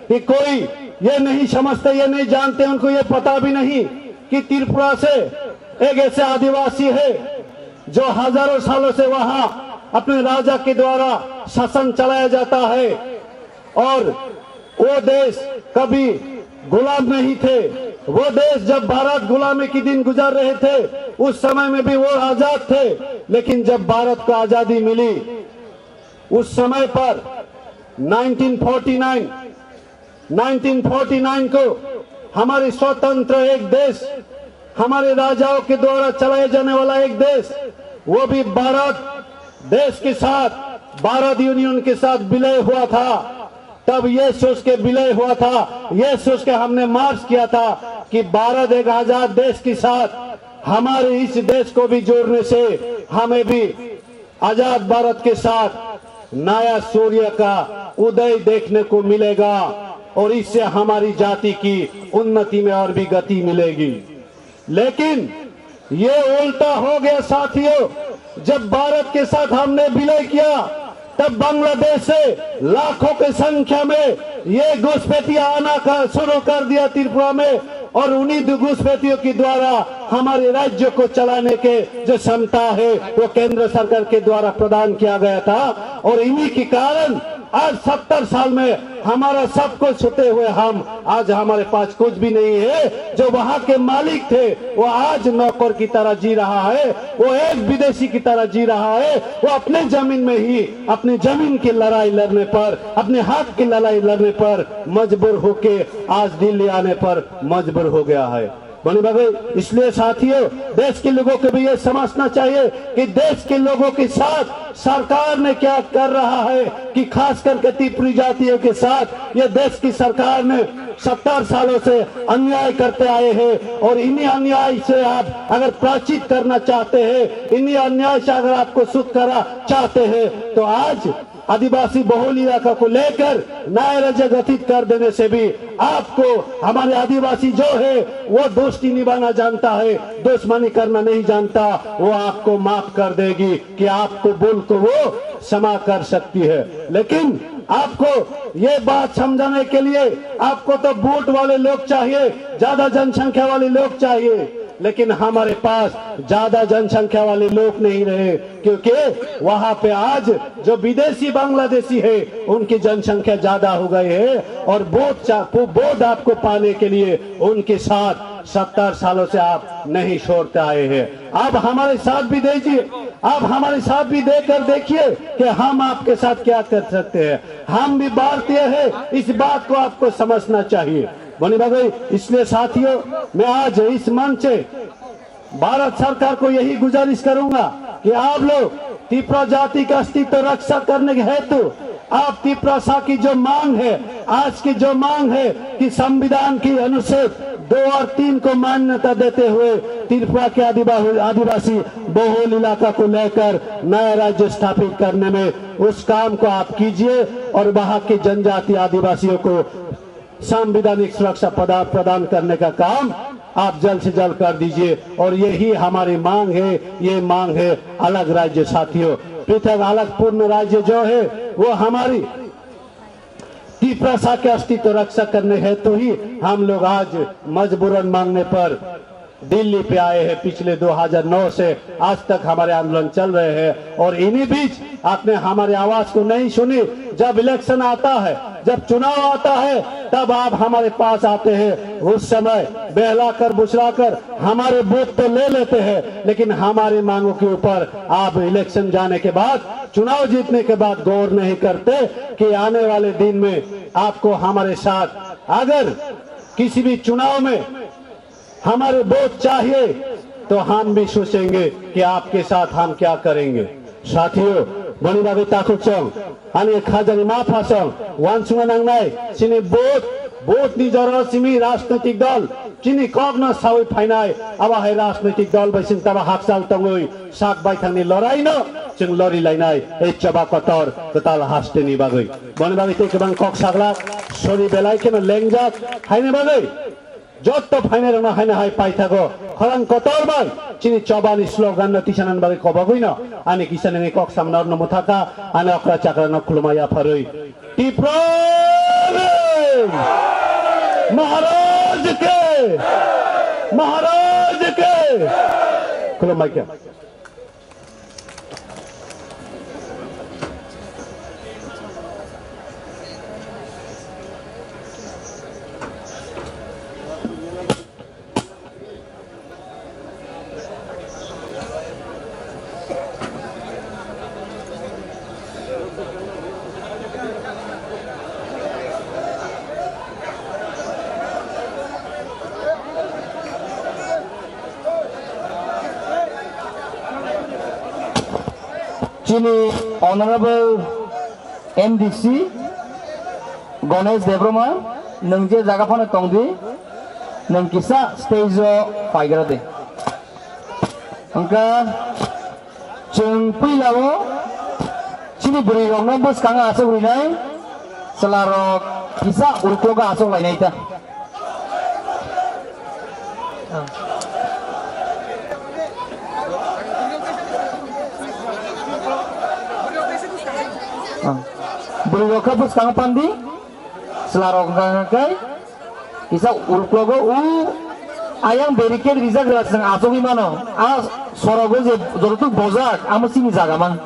कि कोई ये नहीं समझते, ये नहीं जानते, उनको ये पता भी नहीं कि त्रिपुरा से एक ऐसे आदिवासी है जो हजारों सालों से वहां अपने राजा के द्वारा शासन चलाया जाता है और वो देश कभी गुलाम नहीं थे। वो देश जब भारत गुलामी के दिन गुजर रहे थे, उस समय में भी वो आजाद थे, लेकिन जब भारत को आजादी मिली, उस समय पर nineteen forty nine, nineteen forty nine को हमारी स्वतंत्र एक देश, हमारे राजाओं के द्वारा चलाए जाने वाला एक देश, वो भी भारत देश के साथ, भारत यूनियन के साथ विलय हुआ था। तब ये सोच के विलय हुआ था, ये सोच के हमने मार्च किया था कि भारत एक आजाद देश के साथ हमारे इस देश को भी जोड़ने से हमें भी आजाद भारत के साथ नया सूर्य का उदय देखने को मिलेगा। और इससे हमारी जाति की उन्नति में और भी गति मिलेगी। लेकिन ये उल्टा हो गया साथियों, जब भारत के साथ हमने विलय किया, तब बांग्लादेश से लाखों की संख्या में ये घुसपैठिया आना का शुरू कर दिया त्रिपुरा में, और उन्हीं दु-, घुसपैठियों के द्वारा हमारे राज्य को चलाने के जो क्षमता है, वो केंद्र सरकार के द्वारा प्रदान किया गया था। और इन्हीं के कारण आज सत्तर साल में हमारा सब कुछ होते हुए हम आज हमारे पास कुछ भी नहीं है। जो वहाँ के मालिक थे, वो आज नौकर की तरह जी रहा है, वो एक विदेशी की तरह जी रहा है। वो अपने जमीन में ही अपनी जमीन की लड़ाई लड़ने पर, अपने हक की लड़ाई लड़ने पर मजबूर होके आज दिल्ली आने पर मजबूर हो गया है। बने भाई, इसलिए साथियों, देश के लोगों को भी ये समझना चाहिए कि देश के लोगों के साथ सरकार ने क्या कर रहा है, कि खास करके त्रिपुरी जातियों के साथ ये देश की सरकार ने सत्तर सालों से अन्याय करते आए हैं, और इन्हीं अन्याय से आप अगर प्राचित करना चाहते हैं, इन्हीं अन्याय से अगर आपको सुख करा चाहते हैं, तो आज आदिवासी बहुल इलाका को लेकर नया राज्य गठित कर देने से भी आपको, हमारे आदिवासी जो है, वो दोस्ती निभाना जानता है, दुश्मनी करना नहीं जानता, वो आपको माफ कर देगी, कि आपको भूल को वो क्षमा कर सकती है। लेकिन आपको ये बात समझाने के लिए, आपको तो वोट वाले लोग चाहिए, ज्यादा जनसंख्या वाले लोग चाहिए, लेकिन हमारे पास ज्यादा जनसंख्या वाले लोग नहीं रहे, क्योंकि वहां पे आज जो विदेशी बांग्लादेशी है, उनकी जनसंख्या ज्यादा हो गई है, और वोट चा-, वोट आपको पाने के लिए उनके साथ सत्तर सालों से आप नहीं छोड़ते आए हैं। आप हमारे साथ भी दीजिए, आप हमारे साथ भी देकर देखिए कि हम आपके साथ क्या कर सकते हैं। हम भी भारतीय हैं, इस बात को आपको समझना चाहिए। बने भाई, इसलिए साथियों, मैं आज इस मंच से भारत सरकार को यही गुजारिश करूंगा कि आप लोग तिपरा जाति का अस्तित्व रक्षा करने के हेतु आप तिपरासा की जो मांग है, आज की जो मांग है कि संविधान की अनुच्छेद दो और तीन को मान्यता देते हुए त्रिपुरा के आदिवा-, आदिवासी बहुल इलाका को लेकर नया राज्य स्थापित करने में उस काम को आप कीजिए और वहां के जनजाति आदिवासियों को संवैधानिक सुरक्षा पदा-, प्रदान करने का काम आप जल्द से जल्द कर दीजिए। और यही हमारी मांग है, ये मांग है अलग राज्य साथियों। पृथक अलग पूर्ण राज्य जो है, वो हमारी तिपरासा के अस्तित्व रक्षा करने हेतु ही हम लोग आज मजबूरन मांगने पर दिल्ली पे आए हैं। पिछले दो हज़ार नौ से आज तक हमारे आंदोलन चल रहे हैं और इन्हीं बीच आपने हमारी आवाज को नहीं सुनी। जब इलेक्शन आता है, जब चुनाव आता है, तब आप हमारे पास आते हैं। उस समय बहलाकर बुसराकर हमारे वोट तो ले लेते हैं, लेकिन हमारी मांगों के ऊपर आप इलेक्शन जाने के बाद, चुनाव जीतने के बाद गौर नहीं करते कि आने वाले दिन में आपको हमारे साथ अगर किसी भी चुनाव में हमारे वोट चाहिए तो हम भी सोचेंगे कि आपके साथ हम क्या करेंगे। Sathio, boni bagwi takhuk chwng, ani khajani ma pha chwng, uansukna nangnai, chini vote, vote ni jora simi rajnoitik dol, chini kokno sawi phainai, abo hai rajnoitik dol bai chwng tabo hakchal tongwi sak baithangni loraino chwng lori lainai, ei choba kotor kwtal hasteni bagwi. Boni bagwi tei kwbang kok saglak, sori belai kheno lengjak, haini bagwi. Jotto phainairokno haino hai paithago khorang kotor bai chini chobani slogan no tisanani bagwi kobogwino ani kisa nini kok samna norno mwthaka ani okra chakrano khulumai yapharwi Tipra Maharaj ke, Maharaj ke khulumai khe. Chini Honorable M D C Ganesh Debbarma, nwng je jaga phano tongdi, nwng kisa stage o paigra di. Hwnkha chwng puila o chini bwrwi rokno bwskango aswk rinai, chwla rok Kisa uluklogo achuk lainai ta. Bwrwi rok khe bwskango pandi. Chwla rok hwnkha hwnkha khe kisa uluklogo u ayang barricade rijak rwla chwng achugwi mano. A sorogo je jototuk bojak amo chini jaga man.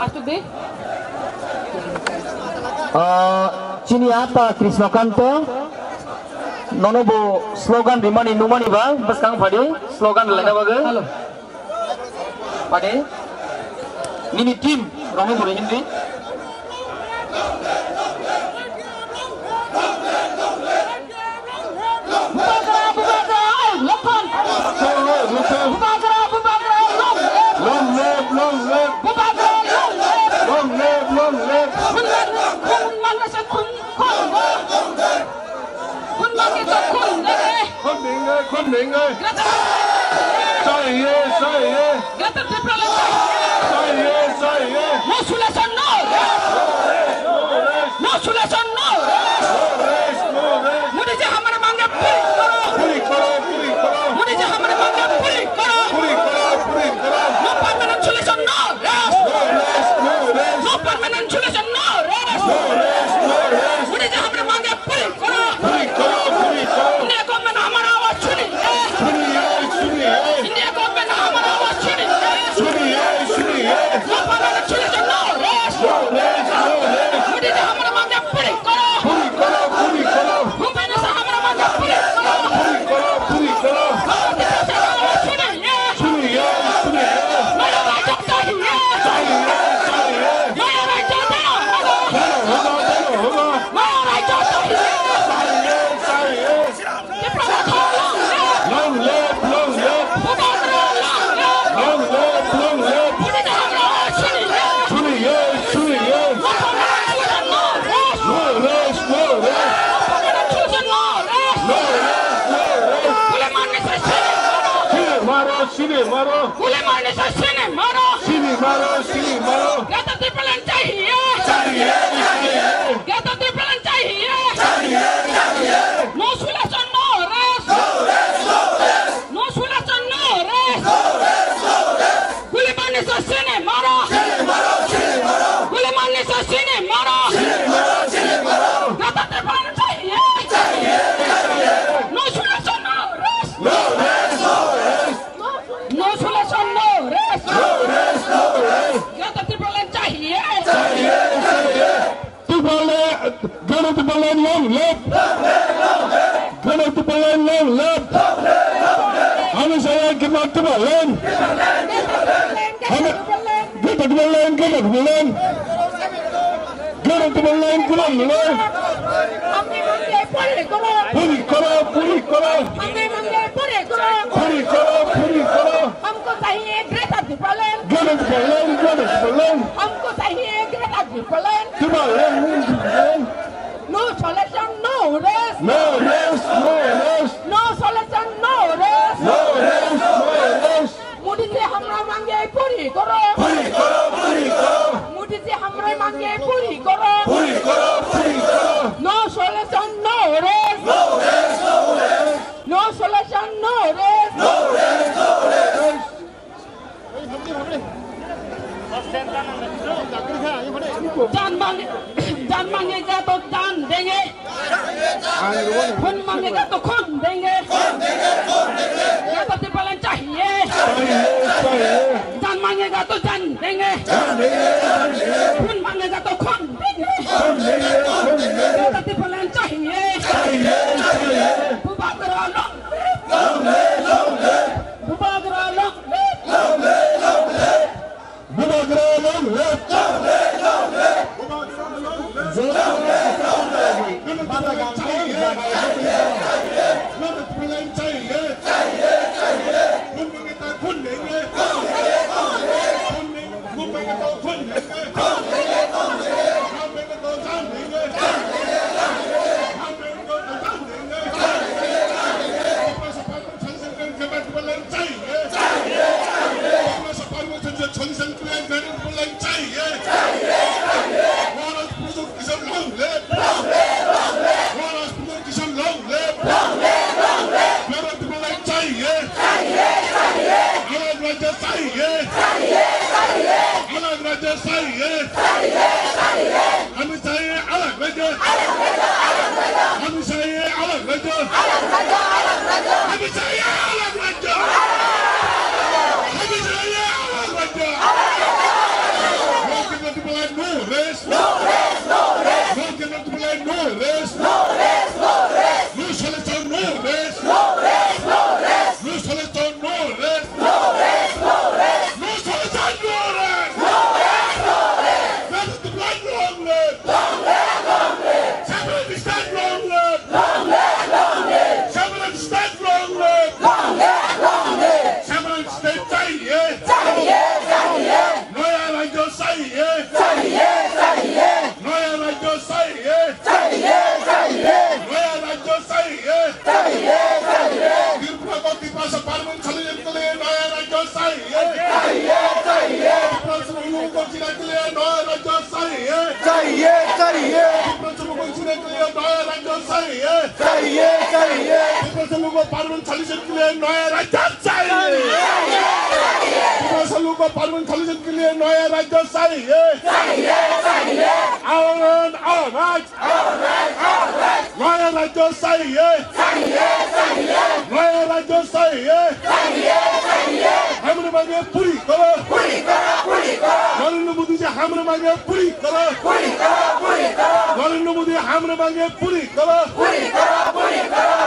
Asuk di. Ah, chini apa Krishnakanto, nono bo slogan rimani numani ba, bwskang phadi slogan laina bagwi. Hello. Pade, nini team, Romi Buri Hindi. Bubagra, Bubagra, hey, Lokhon. Bubagra, Bubagra, long live. Long live, long live. Bubagra, long live. Long live, long live. Khun man, khun man, khun, khun, khun. Khun man ke to khun de. Khun denge, khun denge. Greater Tipraland. Chahiye, chahiye. Greater Tipraland chahiye. Chahiye, chahiye. No solution, no rest. No rest. No solution, no rest. No rest, no rest. Modi ji hamare mange puri karo. Puri karo, puri karo. Modi ji hamare mange puri karo. Puri karo, puri karo. No permanent solution, no rest. No rest, no rest. No permanent solution, no rest. No rest, no rest. Modi ji hamare mange puri karo. Puri karo, puri karo. India government hamara awaz suniye. Suniye, suniye. India government hamara awaz suniye. Suniye, suniye. No permanent solution, no rest. No rest, no rest. Modi ji hamare mange puri karo. Puri karo, puri karo. Bhupendra Shah hamare mange puri karo. Puri karo, puri karo. Suniye, suniye. Suniye, suniye. Maya Rajya chahiye. Chahiye, chahiye. Maya Rajya deno hoga. Deno hoga, deno hoga. Maya Rajya chahiye. Chahiye, chahiye. Tiprasa thong long live. Long live, long live. Bubagra long live. Long live, long live. Modi ji hamare awaz suniye. Suniye, suniye. No permanent solution, no rest. No rest, no rest. No permanent solution, no rest. No rest, no rest. Guli marne se sine maro. Sine maro, sine maro. Guli marne se sine maro. Sine maro, sine maro. Greater Tipraland chahiye. Chahiye, chahiye. Greater Tipraland chahiye. Chahiye, chahiye. No solution, no rest. No rest, no rest. No solution, no rest. No rest, no rest. Guli marne se sine maro. Sine maro, sine maro. Guli marne se sine maro. Sine maro, sine maro. Greater Tipraland chahiye. Chahiye, chahiye. No solution, no rest. No rest, no rest. No solution, no rest. No rest, no rest. Greater Tipraland chahiye. Chahiye, chahiye. Tipraland, Greater Tipraland long live. Greater Tipraland long live. Hamisha ek Greater Tipraland. Hami-, Greater Tipraland, Greater Tipraland. Greater Tipraland, Greater Tipraland. Hamre mange puri karo. Puri karo, puri karo. Hamre mange puri karo. Puri karo, puri karo. Humko chahiye Greater Tipraland. Greater Tipraland, Greater Tipraland. Humko chahiye Greater Tipraland. Tipraland, Tipraland. No solution, no rest. No rest, no rest. No solution, no rest. No rest, no rest. Modi ji hamre mange puri karo. Puri karo, puri karo. Modi ji hamre mange puri karo. Puri karo, puri karo. No solution, no rest. No rest, no rest. No solution, no rest. No rest, no rest. चाहिए। हमें चाहिए अलग राज्य। हमें चाहिए अलग राज्य। हमें चाहिए अलग राज्य। हमें चाहिए अलग राज्य। No Kerala to Pillai, no rest. No Kerala to Pillai, no rest. No Salachar, no rest. No Salachar, no rest. No Salachar, no rest. Kerala to Pillai, long live. Separatist state, long live. Separatist state, long live. Separatist state चाहिए। नया राज्य चाहिए। नया राज्य चाहिए। नया राज्य चाहिए। त्रिपुरा को तिप्रासा permanent solution के लिए नया राज्य चाहिए। त्रिपुरा से लोगों को जीने के लिए नया राज्य चाहिए। त्रिपुरा से लोगों को जीने के लिए नया राज्य चाहिए। त्रिपुरा से लोगों को permanent solution के लिए नया राज्य चाहिए। त्रिपुरा से लोगों को permanent solution के लिए नया राज्य चाहिए। आवाज, आवाज। नया राज्य चाहिए। नया राज्य चाहिए। Hamre mange puri koro. Narendra Modi ji hamre mange puri koro. Narendra Modi hamre mange puri koro.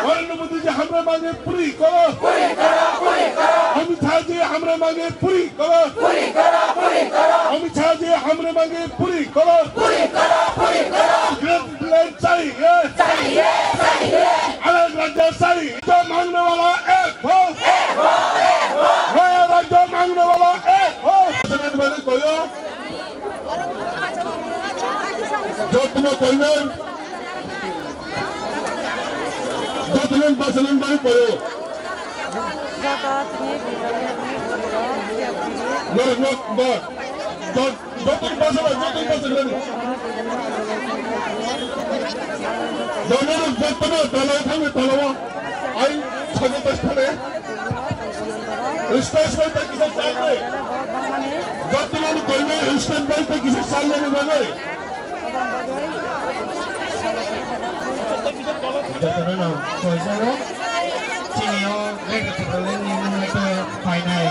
Narendra Modi ji hamre mange puri koro. Amit Shah ji hamre mange puri koro. Amit Shah ji hamre mange puri koro. Great plan चाहिए। अलग राज्य चाहिए। जो मांगने वाला एक हो। नया राज्य मांगने वाला एक हो। President bari koyo. Jotno koinai. Jotno president bari koyo. Norok nok ba. Jot- Jotoni basa bai, jotoni basa bai. Jotoni jotoni tala thangni tala o. Ai sago tas thane. Stage bai ta kisa chai bai. Jotoni koinai stage bai ta kisa chai ni bai. Jotoni no koinai no. Chini o Greater Tipraland ni mung hai to painai.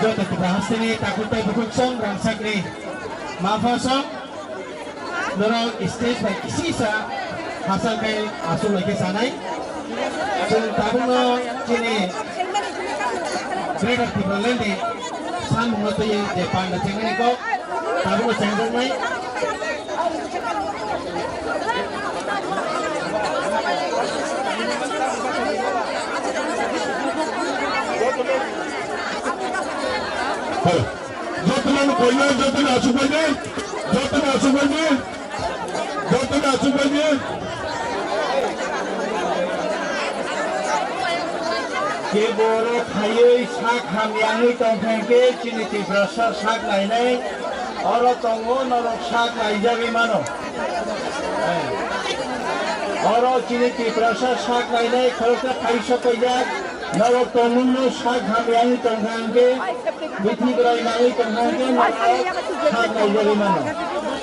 Joto Tipra hasteni takhuk tai bukhuk song rangsak ni. Mapha song, norok stage bai kisisa hachal khai aswk lai khe sanai. Chwng tabukno chini Greater Tipraland ni samungno twiwi je panda chengmani kok, tabukno chengjaknai. Jotono koinai, jotono aswk bai di, jotono aswk bai di, jotono aswk bai di. Ke borok khaiwi sak hamyangwi tongkha khe chini Tiprasa sak nainai, oro tongo norok sak naijagwi mano. Oro chini Tiprasa sak nainai khoroksa phai sok paijak, norok tongmungno sak hamyangwi tongkha hwnkhe, bithi bwrai nangwi tongkha hwnkhe norok sak naijagwi mano.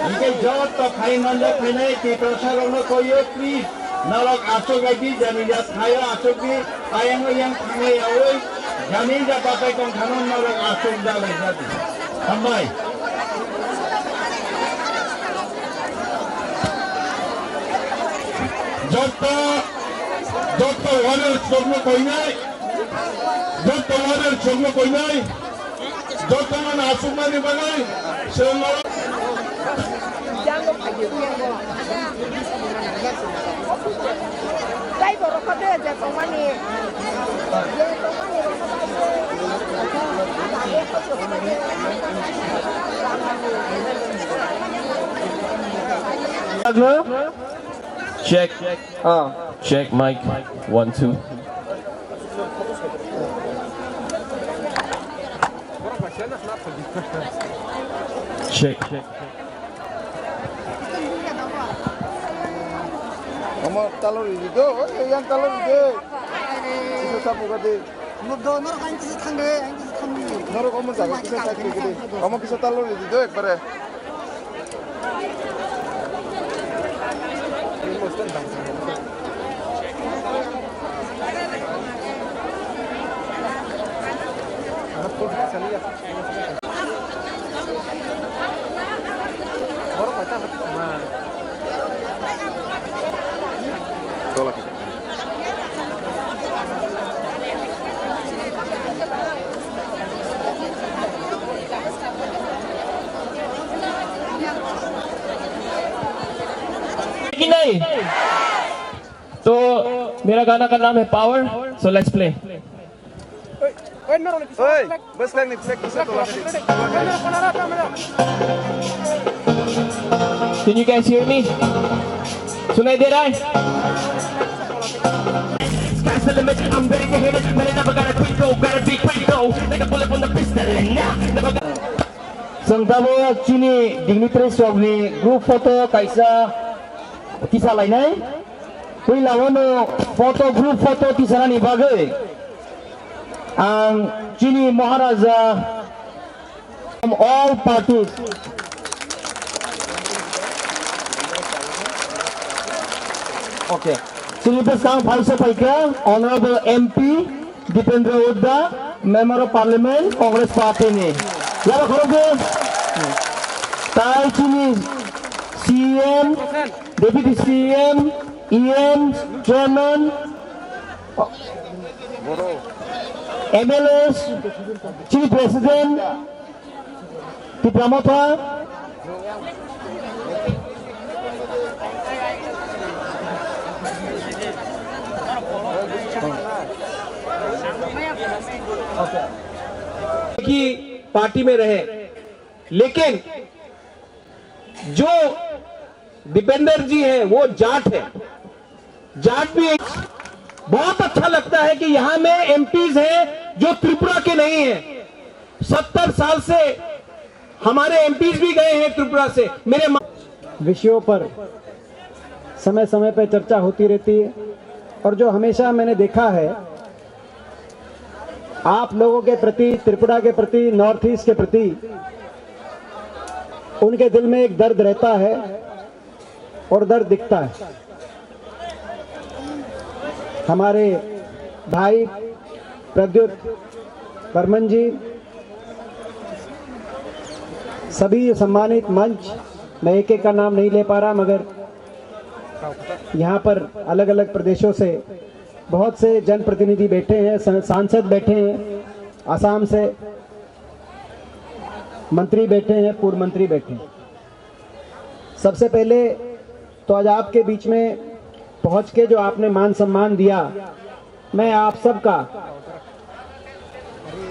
Hwnkhe joto khai manjak phainai Tiprasa rokno koiyo please, norok achuk lai di, jani ja thaio achuk di, ayang oyang thanglai yaui, jani ja batai tongthano norok achuk jalai jadi. Hambai. Joto, joto warrior chokno koinai, joto warrior chokno koinai, joto no asukmani bagwi chwng Tei borok kho de je tongmani. Check. Ah. Check, mic. One, two. Check. Omo talo ridi do, oi, yang talo ridi. Itu sapu gadi. Mo do nor kan kisi thang de, kan kisi Norok omo jaga kisa side khe di. Omo kisa talo ri di do ekbare. कि नहीं? तो मेरा गाना का नाम है power, so let's play। Oi, bwskangni bwsai kisa tola. Can you guys hear me? सुनाई दे रहा है? Sky's the limit, I'm ready to hit it. Man, I never gotta quit though, gotta be quick though. Like a bullet from the pistol, and now never gonna Chwng tabuk chini dignitaries rokni group photo kaisa kisa lainai. Puila wano photo, group photo tisanani bagwi ang chini Maharaja from all parties. Okay. Chini bwskang phaisa phaikha Honorable M P Dipendra Hooda, Member of Parliament, Congress Party ni. Yaba khorokgo tai chini C M, Deputy C M, E M, Chairman, M L As, chini President, Tipra Motha. की पार्टी में रहे, लेकिन जो दीपेंद्र जी है वो जाट है। जाट भी एक, बहुत अच्छा लगता है कि यहाँ में एमपीज हैं जो त्रिपुरा के नहीं हैं। सत्तर साल से हमारे एमपीज भी गए हैं त्रिपुरा से। मेरे मा- विषयों पर समय समय पर चर्चा होती रहती है और जो हमेशा मैंने देखा है, आप लोगों के प्रति, त्रिपुरा के प्रति, नॉर्थ ईस्ट के प्रति उनके दिल में एक दर्द रहता है और दर्द दिखता है। हमारे भाई प्रद्युत बर्मन जी, सभी सम्मानित मंच, मैं एक एक का नाम नहीं ले पा रहा, मगर यहाँ पर अलग-अलग प्रदेशों से बहुत से जनप्रतिनिधि बैठे हैं, सं-, सांसद बैठे हैं, आसाम से मंत्री बैठे हैं, पूर्व मंत्री बैठे हैं। सबसे पहले तो आज आपके बीच में पहुंच के जो आपने मान सम्मान दिया, मैं आप सबका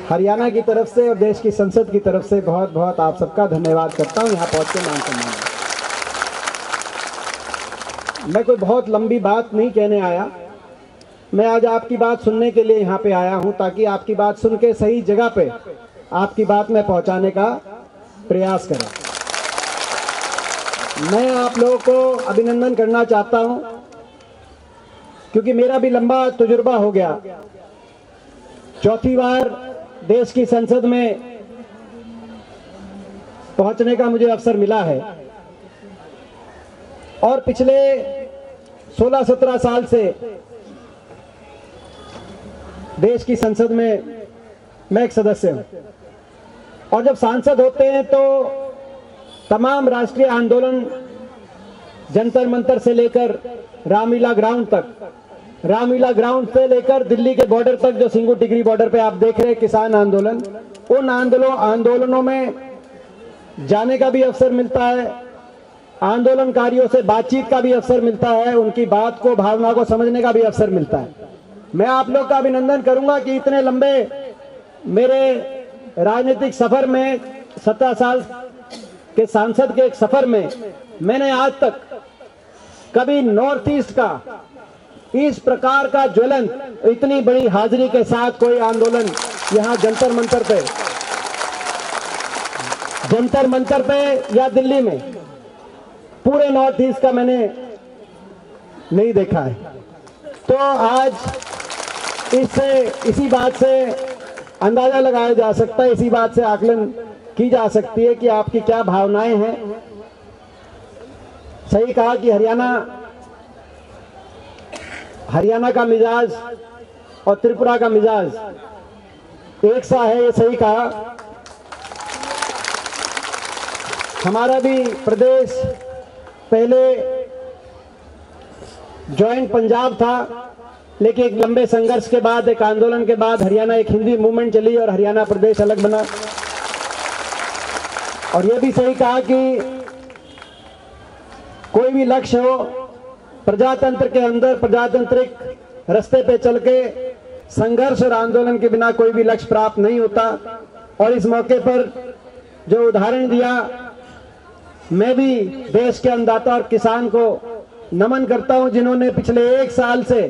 हरियाणा की तरफ से और देश की संसद की तरफ से बहुत बहुत आप सबका धन्यवाद करता हूं, यहाँ पहुंच के मान सम्मान दिया। मैं कोई बहुत लंबी बात नहीं कहने आया, मैं आज आपकी बात सुनने के लिए यहाँ पे आया हूँ, ताकि आपकी बात सुन के सही जगह पे आपकी बात मैं पहुँचाने का प्रयास करें। मैं आप लोगों को अभिनंदन करना चाहता हूँ, क्योंकि मेरा भी लंबा तजुर्बा हो गया। चौथी बार देश की संसद में पहुँचने का मुझे अवसर मिला है और पिछले सोलह सत्रह साल से देश की संसद में मैं एक सदस्य हूं। और जब सांसद होते हैं तो तमाम राष्ट्रीय आंदोलन, जंतर मंतर से लेकर रामलीला ग्राउंड तक, रामलीला ग्राउंड से लेकर दिल्ली के बॉर्डर तक, जो सिंगू टिकरी बॉर्डर पे आप देख रहे हैं किसान आंदोलन, उन आंदोलन, आंदोलनों में जाने का भी अवसर मिलता है, आंदोलनकारियों से बातचीत का भी अवसर मिलता है, उनकी बात को, भावना को समझने का भी अवसर मिलता है। मैं आप लोग का अभिनंदन करूंगा कि इतने लंबे मेरे राजनीतिक सफर में, सत्रह साल के सांसद के एक सफर में, मैंने आज तक कभी नॉर्थ ईस्ट का इस प्रकार का ज्वलन, इतनी बड़ी हाजिरी के साथ कोई आंदोलन यहाँ जंतर मंतर पे, जंतर मंतर पे या दिल्ली में, पूरे नॉर्थ ईस्ट का मैंने नहीं देखा है। तो आज इससे, इसी बात से अंदाजा लगाया जा सकता है, इसी बात से आकलन की जा सकती है कि आपकी क्या भावनाएं हैं। सही कहा कि हरियाणा, हरियाणा का मिजाज और त्रिपुरा का मिजाज एक सा है, ये सही कहा। हमारा भी प्रदेश पहले जॉइंट पंजाब था, लेकिन एक लंबे संघर्ष के बाद, एक आंदोलन के बाद हरियाणा एक हिंदी मूवमेंट चली और हरियाणा प्रदेश अलग बना। और ये भी सही कहा कि कोई भी लक्ष्य हो, प्रजातंत्र के अंदर प्रजातांत्रिक रास्ते पे चल के संघर्ष और आंदोलन के बिना कोई भी लक्ष्य प्राप्त नहीं होता। और इस मौके पर जो उदाहरण दिया, मैं भी देश के अन्नदाता और किसान को नमन करता हूं, जिन्होंने पिछले एक साल से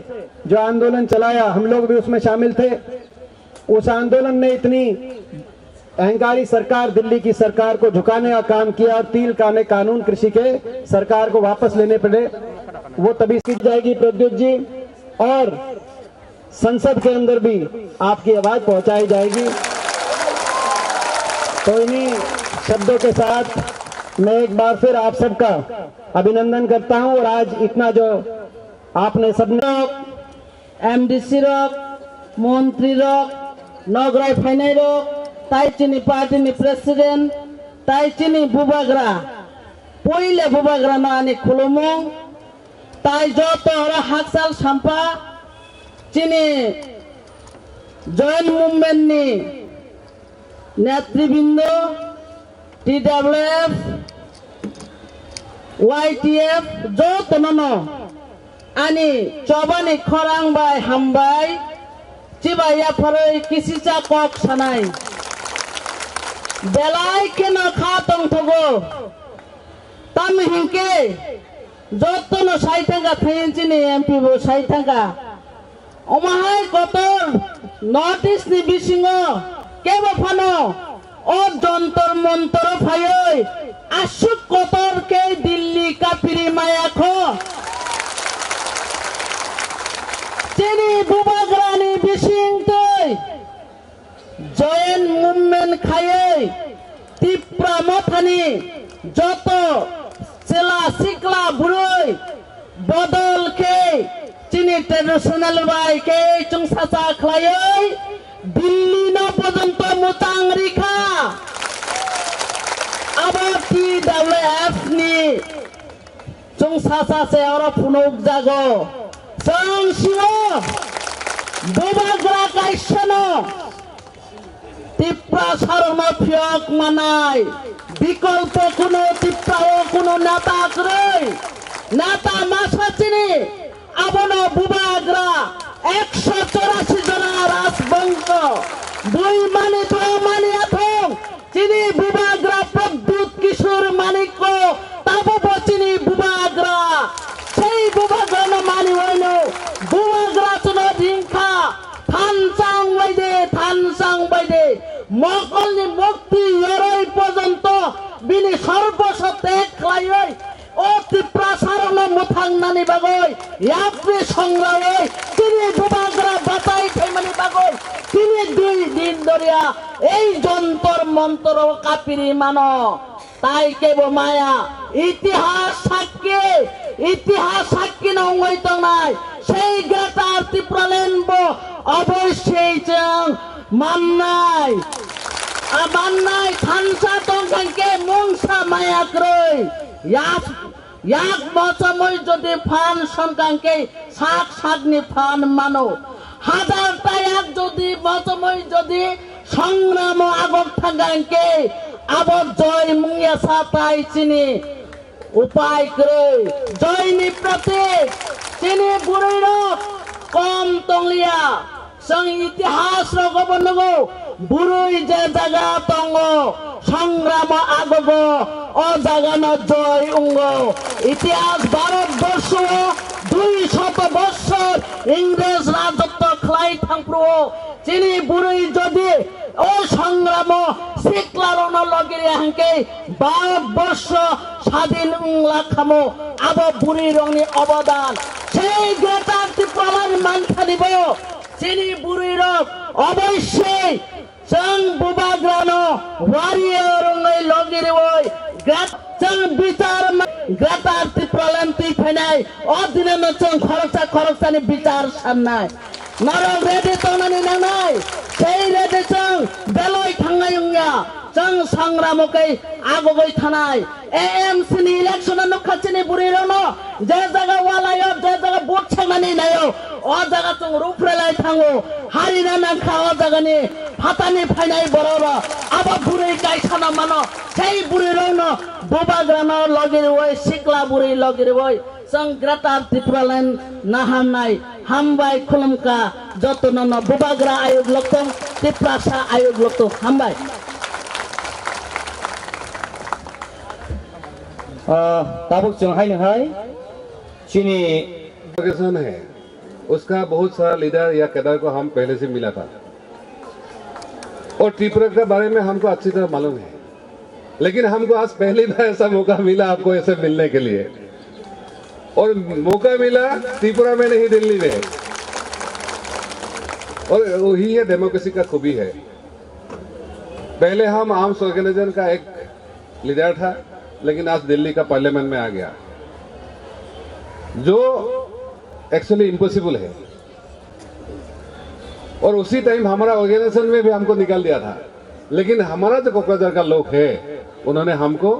जो आंदोलन चलाया, हम लोग भी उसमें शामिल थे। उस आंदोलन ने इतनी अहंकारी सरकार, दिल्ली की सरकार को झुकाने का काम किया और तीन काने कानून कृषि के सरकार को वापस लेने पड़े। वो तभी की जाएगी, प्रद्युत जी। और संसद के अंदर भी आपकी आवाज पहुंचाई जाएगी। तो इन्हीं शब्दों के साथ मैं एक बार फिर आप सबका अभिनंदन करता हूं। और आज इतना जो आपने सबने, M D C rok, montri rok, nograi phainai rok, tai chini party ni president, tai chini bubagra, poila bubagra no ani khulumung, tai joto oro hakchal sampha chini joint movement ni netribindo, T W F, Y T F, jotono no ani chobani khorang bai hambai, chibai yapharwi kisicha kok sanai. Belai kheno kha tongthogo. Tamo hinkhe jotono sai thangkha, thangwi chini M P bo sai thangkha. Omo hai kotor North East ni bisingo kebo phano o Jantar Mantar o phaiwi aswk kotor khe Delhi kapiri maya kho. Chini bubagrani bising twi joint movement khaiwi Tipra Mothani joto chwla sikla bwrwi bodol khe chini traditional bai khe chwngsacha khlaiwi Delhi no porjonto mwchang rikha. Abo T W F ni chwngsacha se oro phunukjago. Chwng sio bubagra kaisano Tiprasarokno phiyok manai bikolpo kuno Tiprao kuno neta kwrwi. Neta masa chini abono bubagra ekso chorasi jona rajbongso bui mani thong mani athong. Chini bubagra Pradyut Kishore Manikko, tabo bo chini bubagra. Sei bubagrano mani waino bubagra chwngno ringkha. Thansa wngbai de, thansa wngbai de. Mokolni mukti yoroi porjonto bini sorboswt teg khlaiwi o Tiprasarokno mwthangnani bagwi, yapri songrawi, chini bubagra bachai thaimani bagwi, chini dui din doriya ei Jantar Mantar o kapiri mano. Tai kebo maya, itihas sakki, itihas sakki no wngwi tongnai, sei Greater Tipraland bo oboisoi chwng mannai. A mannai thansa tongkha khe mungsa maya kwrwi. Yap Yak mochomoi jodi phan sonkang khe sak sakni phan mano. Hajar ta yak jodi mochomoi jodi songramo agok thangkang khe abo joy mungya sa tai chini upai kwrwi. Joyni pratik chini bwrwirok kom tongliya. Chwng itihas rogo bo nugo, bwrwi je jaga tongo, songramo agogo, o jagano joy wngo. Itihas Bharat borsho o dui shoto bossor Ingrej rajotto khlai thangphuru o chini bwrwi jodi o songramo siklarokno logiri hwnkhe Bharat borsho sadin wngla khamo, abo bwrwirokni obodan. Sei Greater Tipraland manthani bo chini bwrwirok Oboisoi chwng bubagrano warrior wngwi logi rwui grat-, chwng bichar ma-, Greater Tipraland twi phainai o dinano chwng khoroksa khoroksani bichar sannai. Norok ready tongnani nangnai, sei ready chwng belai thangnai wngya, chwng sangramo khe agogoi thanai. A M C ni election o nukha chini bwrwi rokno, je jaga walaio, je jaga vote sangnani naio, o jaga chwng ruprelai thango, harina nangkha o jagani phatani phainai borok rok, abo bwrwi kaisano mano, sei bwrwi rokno bubagrano logi rwui, sikla bwrwi logi rwui, chwng Greater Tipraland naharnai, hambai khulumkha, jotono no bubagra ayuk loktong, Tiprasa ayuk loktong, hambai. Ah, tabuk chwng haino hai chini organisation है, उसका बहुत सारा लीडर या कैडर को हम पहले से मिला था और त्रिपुरा के बारे में हमको अच्छी तरह मालूम है, लेकिन हमको आज पहली बार ऐसा मौका मिला आपको ऐसे मिलने के लिए। और मौका मिला त्रिपुरा में नहीं, दिल्ली में। और वही है डेमोक्रेसी का खूबी है। पहले हम आर्म्स ऑर्गेनाइजेशन का एक लीडर था, लेकिन आज दिल्ली का पार्लियामेंट में आ गया, जो एक्चुअली इम्पॉसिबल है। और उसी टाइम हमारा ऑर्गेनाइजेशन में भी हमको निकाल दिया था, लेकिन हमारा जो कोकराझार का लोग है, उन्होंने हमको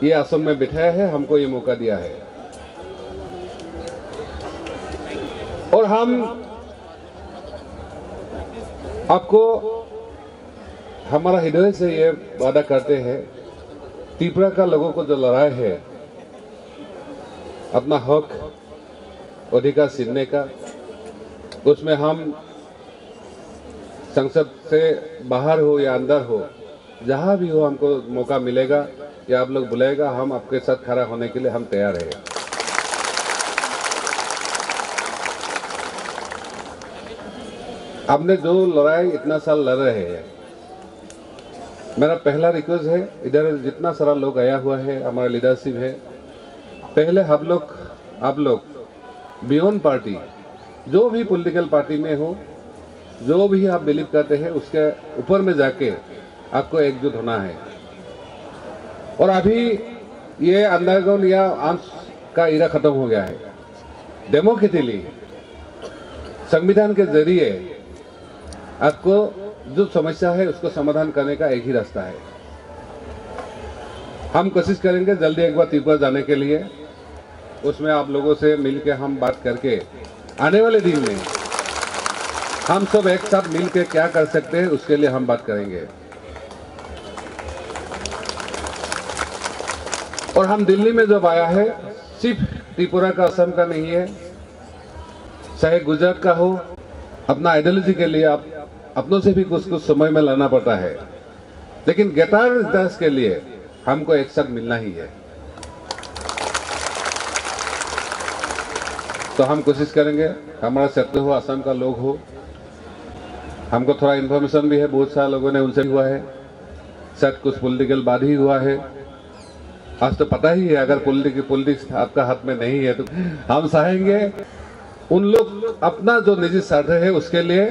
ये आश्रम में बिठाया है, हमको ये मौका दिया है। और हम आपको हमारा हृदय से ये वादा करते हैं, त्रिपुरा का लोगों को जो लड़ाई है अपना हक अधिकार छीनने का, उसमें हम संसद से बाहर हो या अंदर हो, जहाँ भी हो, हमको मौका मिलेगा या आप लोग बुलाएगा, हम आपके साथ खड़ा होने के लिए हम तैयार है। आपने जो लड़ाई इतना साल लड़ रहे हैं, मेरा पहला रिक्वेस्ट है, इधर जितना सारा लोग आया हुआ है, हमारा लीडरशिप है, पहले हम लोग, आप लोग बियॉन्ड पार्टी, जो भी पॉलिटिकल पार्टी में हो, जो भी आप बिलीव करते हैं, उसके ऊपर में जाके आपको एकजुट होना है। और अभी ये अंडरग्राउंड या आर्म्स का इरा खत्म हो गया है। डेमोक्रेटिकली संविधान के जरिए आपको जो समस्या है, उसको समाधान करने का एक ही रास्ता है। हम कोशिश करेंगे जल्दी एक बार त्रिपुरा जाने के लिए, उसमें आप लोगों से मिलके हम बात करके आने वाले दिन में हम सब एक साथ मिलके क्या कर सकते हैं, उसके लिए हम बात करेंगे। और हम दिल्ली में जब आया है, सिर्फ त्रिपुरा का, असम का नहीं है, चाहे गुजरात का हो, अपना आइडियोलॉजी के लिए आप अपनों से भी कुछ कुछ समय में लड़ना पड़ता है, लेकिन ग्रेटर इंटरेस्ट के लिए हमको एक साथ मिलना ही है। तो हम कोशिश करेंगे, हमारा क्षेत्र हो, असम का लोग हो, हमको थोड़ा इन्फॉर्मेशन भी है, बहुत सारे लोगों ने उनसे हुआ है, शायद कुछ पॉलिटिकल बात ही हुआ है। आज तो पता ही है, अगर पॉलिटिक-, पॉलिटिक्स आपका हाथ में नहीं है, तो हम चाहेंगे उन लोग अपना जो निजी स्वार्थ है, उसके लिए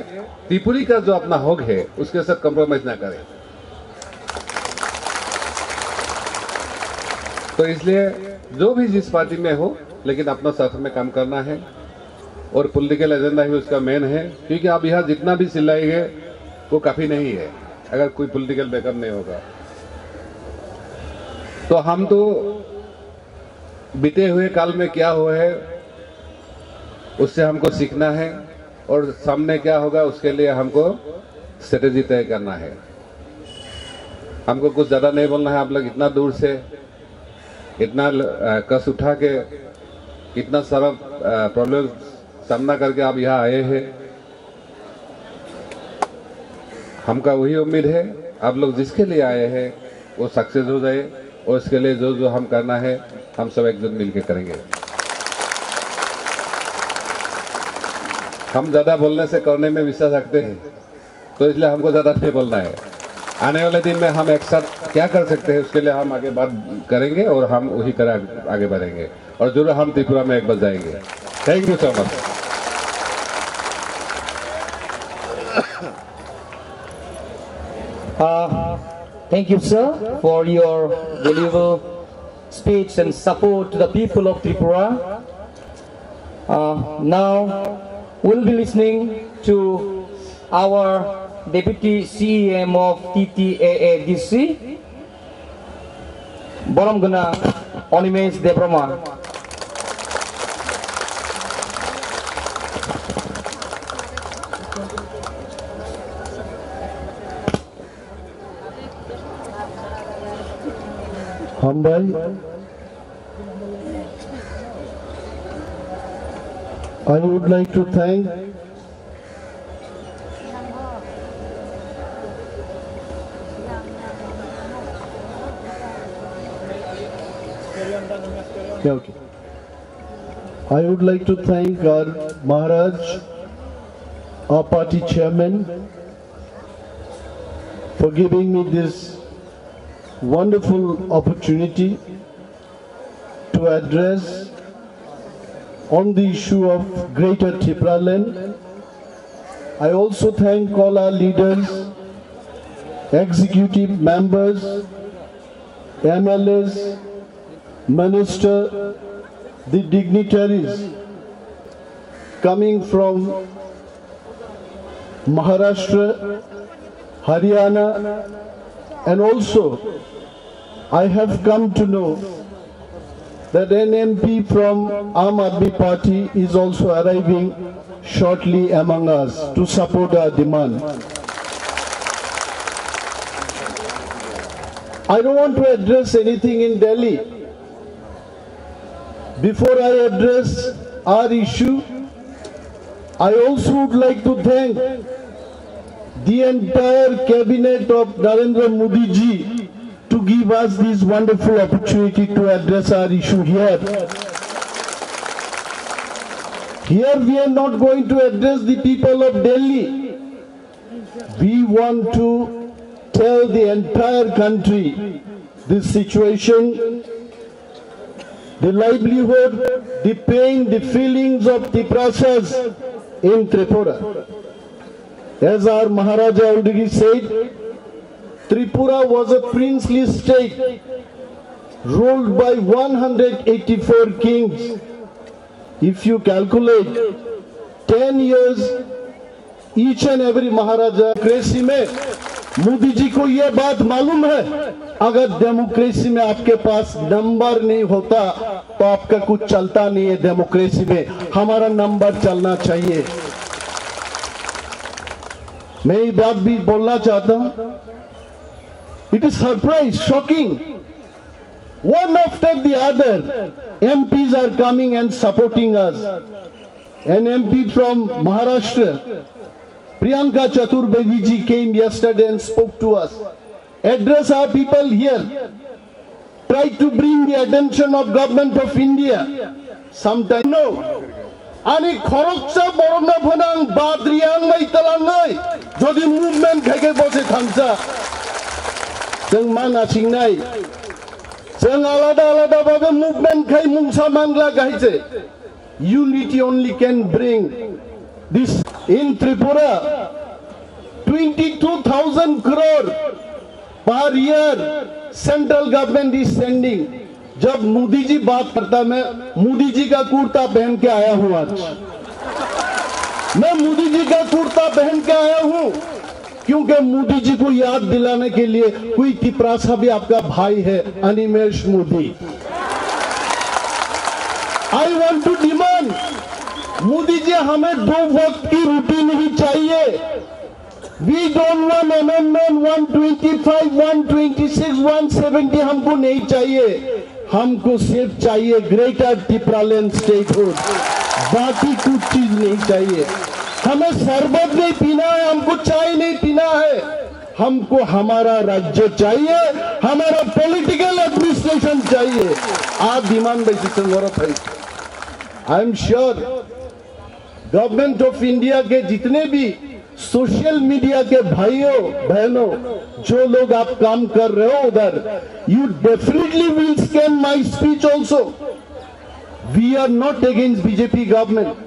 त्रिपुरी का जो अपना हक है, उसके साथ कॉम्प्रोमाइज ना करें। तो इसलिए जो भी जिस पार्टी में हो, लेकिन अपना साथ में काम करना है। और पॉलिटिकल एजेंडा ही उसका मेन है, क्योंकि आप यहाँ जितना भी चिल्लाएंगे, वो काफ़ी नहीं है अगर कोई पॉलिटिकल बैकअप नहीं होगा। तो हम तो बीते हुए काल में क्या हुआ है, उससे हमको सीखना है, और सामने क्या होगा, उसके लिए हमको स्ट्रेटेजी तय करना है। हमको कुछ ज़्यादा नहीं बोलना है। आप लोग इतना दूर से, इतना ल-, अ, कष्ट उठा के, इतना सारा, अ, प्रॉब्लम सामना करके आप यहाँ आए हैं। हमका वही उम्मीद है, आप लोग जिसके लिए आए हैं, वो सक्सेस हो जाए, और इसके लिए जो जो हम करना है, हम सब एकजुट मिलके करेंगे। हम ज़्यादा बोलने से करने में विश्वास रखते हैं, तो इसलिए हमको ज़्यादा नहीं बोलना है। आने वाले दिन में हम एक साथ क्या कर सकते हैं, उसके लिए हम आगे बात करेंगे और हम वही तरह आगे बढ़ेंगे। और जरूर हम त्रिपुरा में एक बार जाएंगे। Thank you so much। Uh, thank you, sir, for your valuable speech and support to the people of Tripura. Uh, now, we'll be listening to our Deputy C E M of T T A A D C, Borom Gana Animesh Debbarma. Hambai. I would like to thank Yeah, okay. I would like to thank our Maharaj, our party chairman, for giving me this wonderful opportunity to address on the issue of Greater Tipraland. I also thank all our leaders, executive members, M L As, minister, the dignitaries coming from Maharashtra, Haryana, and also I have come to know that an M P from Aam Aadmi Party is also arriving shortly among us to support our demand. I don't want to address anything in Delhi. Before I address our issue, I also would like to thank the entire cabinet of Narendra Modi ji to give us this wonderful opportunity to address our issue here. Here we are not going to address the people of Delhi. We want to tell the entire country this situation, the livelihood, the pain, the feelings of Tiprasas in Tripura. As our Maharaja already said, Tripura was a princely state ruled by one hundred eighty-four kings. If you calculate ten years, each and every Maharaja, democracy में मोदी जी को ये बात मालूम है, अगर डेमोक्रेसी में आपके पास नंबर नहीं होता तो आपका कुछ चलता नहीं है डेमोक्रेसी में। हमारा नंबर चलना चाहिए। मैं ये बात भी बोलना चाहता हूँ, it is surprise, shocking. One after the other, M Ps are coming and supporting us. An M P from Maharashtra, Priyanka Chaturvedi ji came yesterday and spoke to us. Address our people here. Try to bring the attention of Government of India. Sometimes no. Ani khoroksa borokno phano ang bad riyang mai talangoi, jodi movement khai khai bose thangsa. Chwng ma nasingnai. Chwng alada alada babe movement khai mungsa mangla gahiche. Unity only can bring this in Tripura. Twenty-two thousand crore per year central government is sending. जब मोदी जी बात करता, मैं मोदी जी का कुर्ता पहन के आया हूं आज। मैं मोदी जी का कुर्ता पहन के आया हूं, क्योंकि मोदी जी को याद दिलाने के लिए कोई तिपरासा भी आपका भाई है, अनिमेश Modi. I want to demand, Modi जी, हमें दो वक्त की रोटी नहीं चाहिए। We don't want amendment one twenty-five, one twenty-six, one seventy, हमको नहीं चाहिए। हमको सिर्फ चाहिए ग्रेटर टिपरालैंड स्टेटहुड, बाकी कुछ चीज नहीं चाहिए। हमें शरबत नहीं पीना है, हमको चाय नहीं पीना है, हमको हमारा राज्य चाहिए, हमारा पॉलिटिकल एडमिनिस्ट्रेशन चाहिए। आप डिमांड बेसिस से मरत है। I am sure government of India के जितने भी सोशल मीडिया के भाइयों बहनों, जो लोग आप काम कर रहे हो उधर, you definitely will scan my speech also. We are not against B J P government.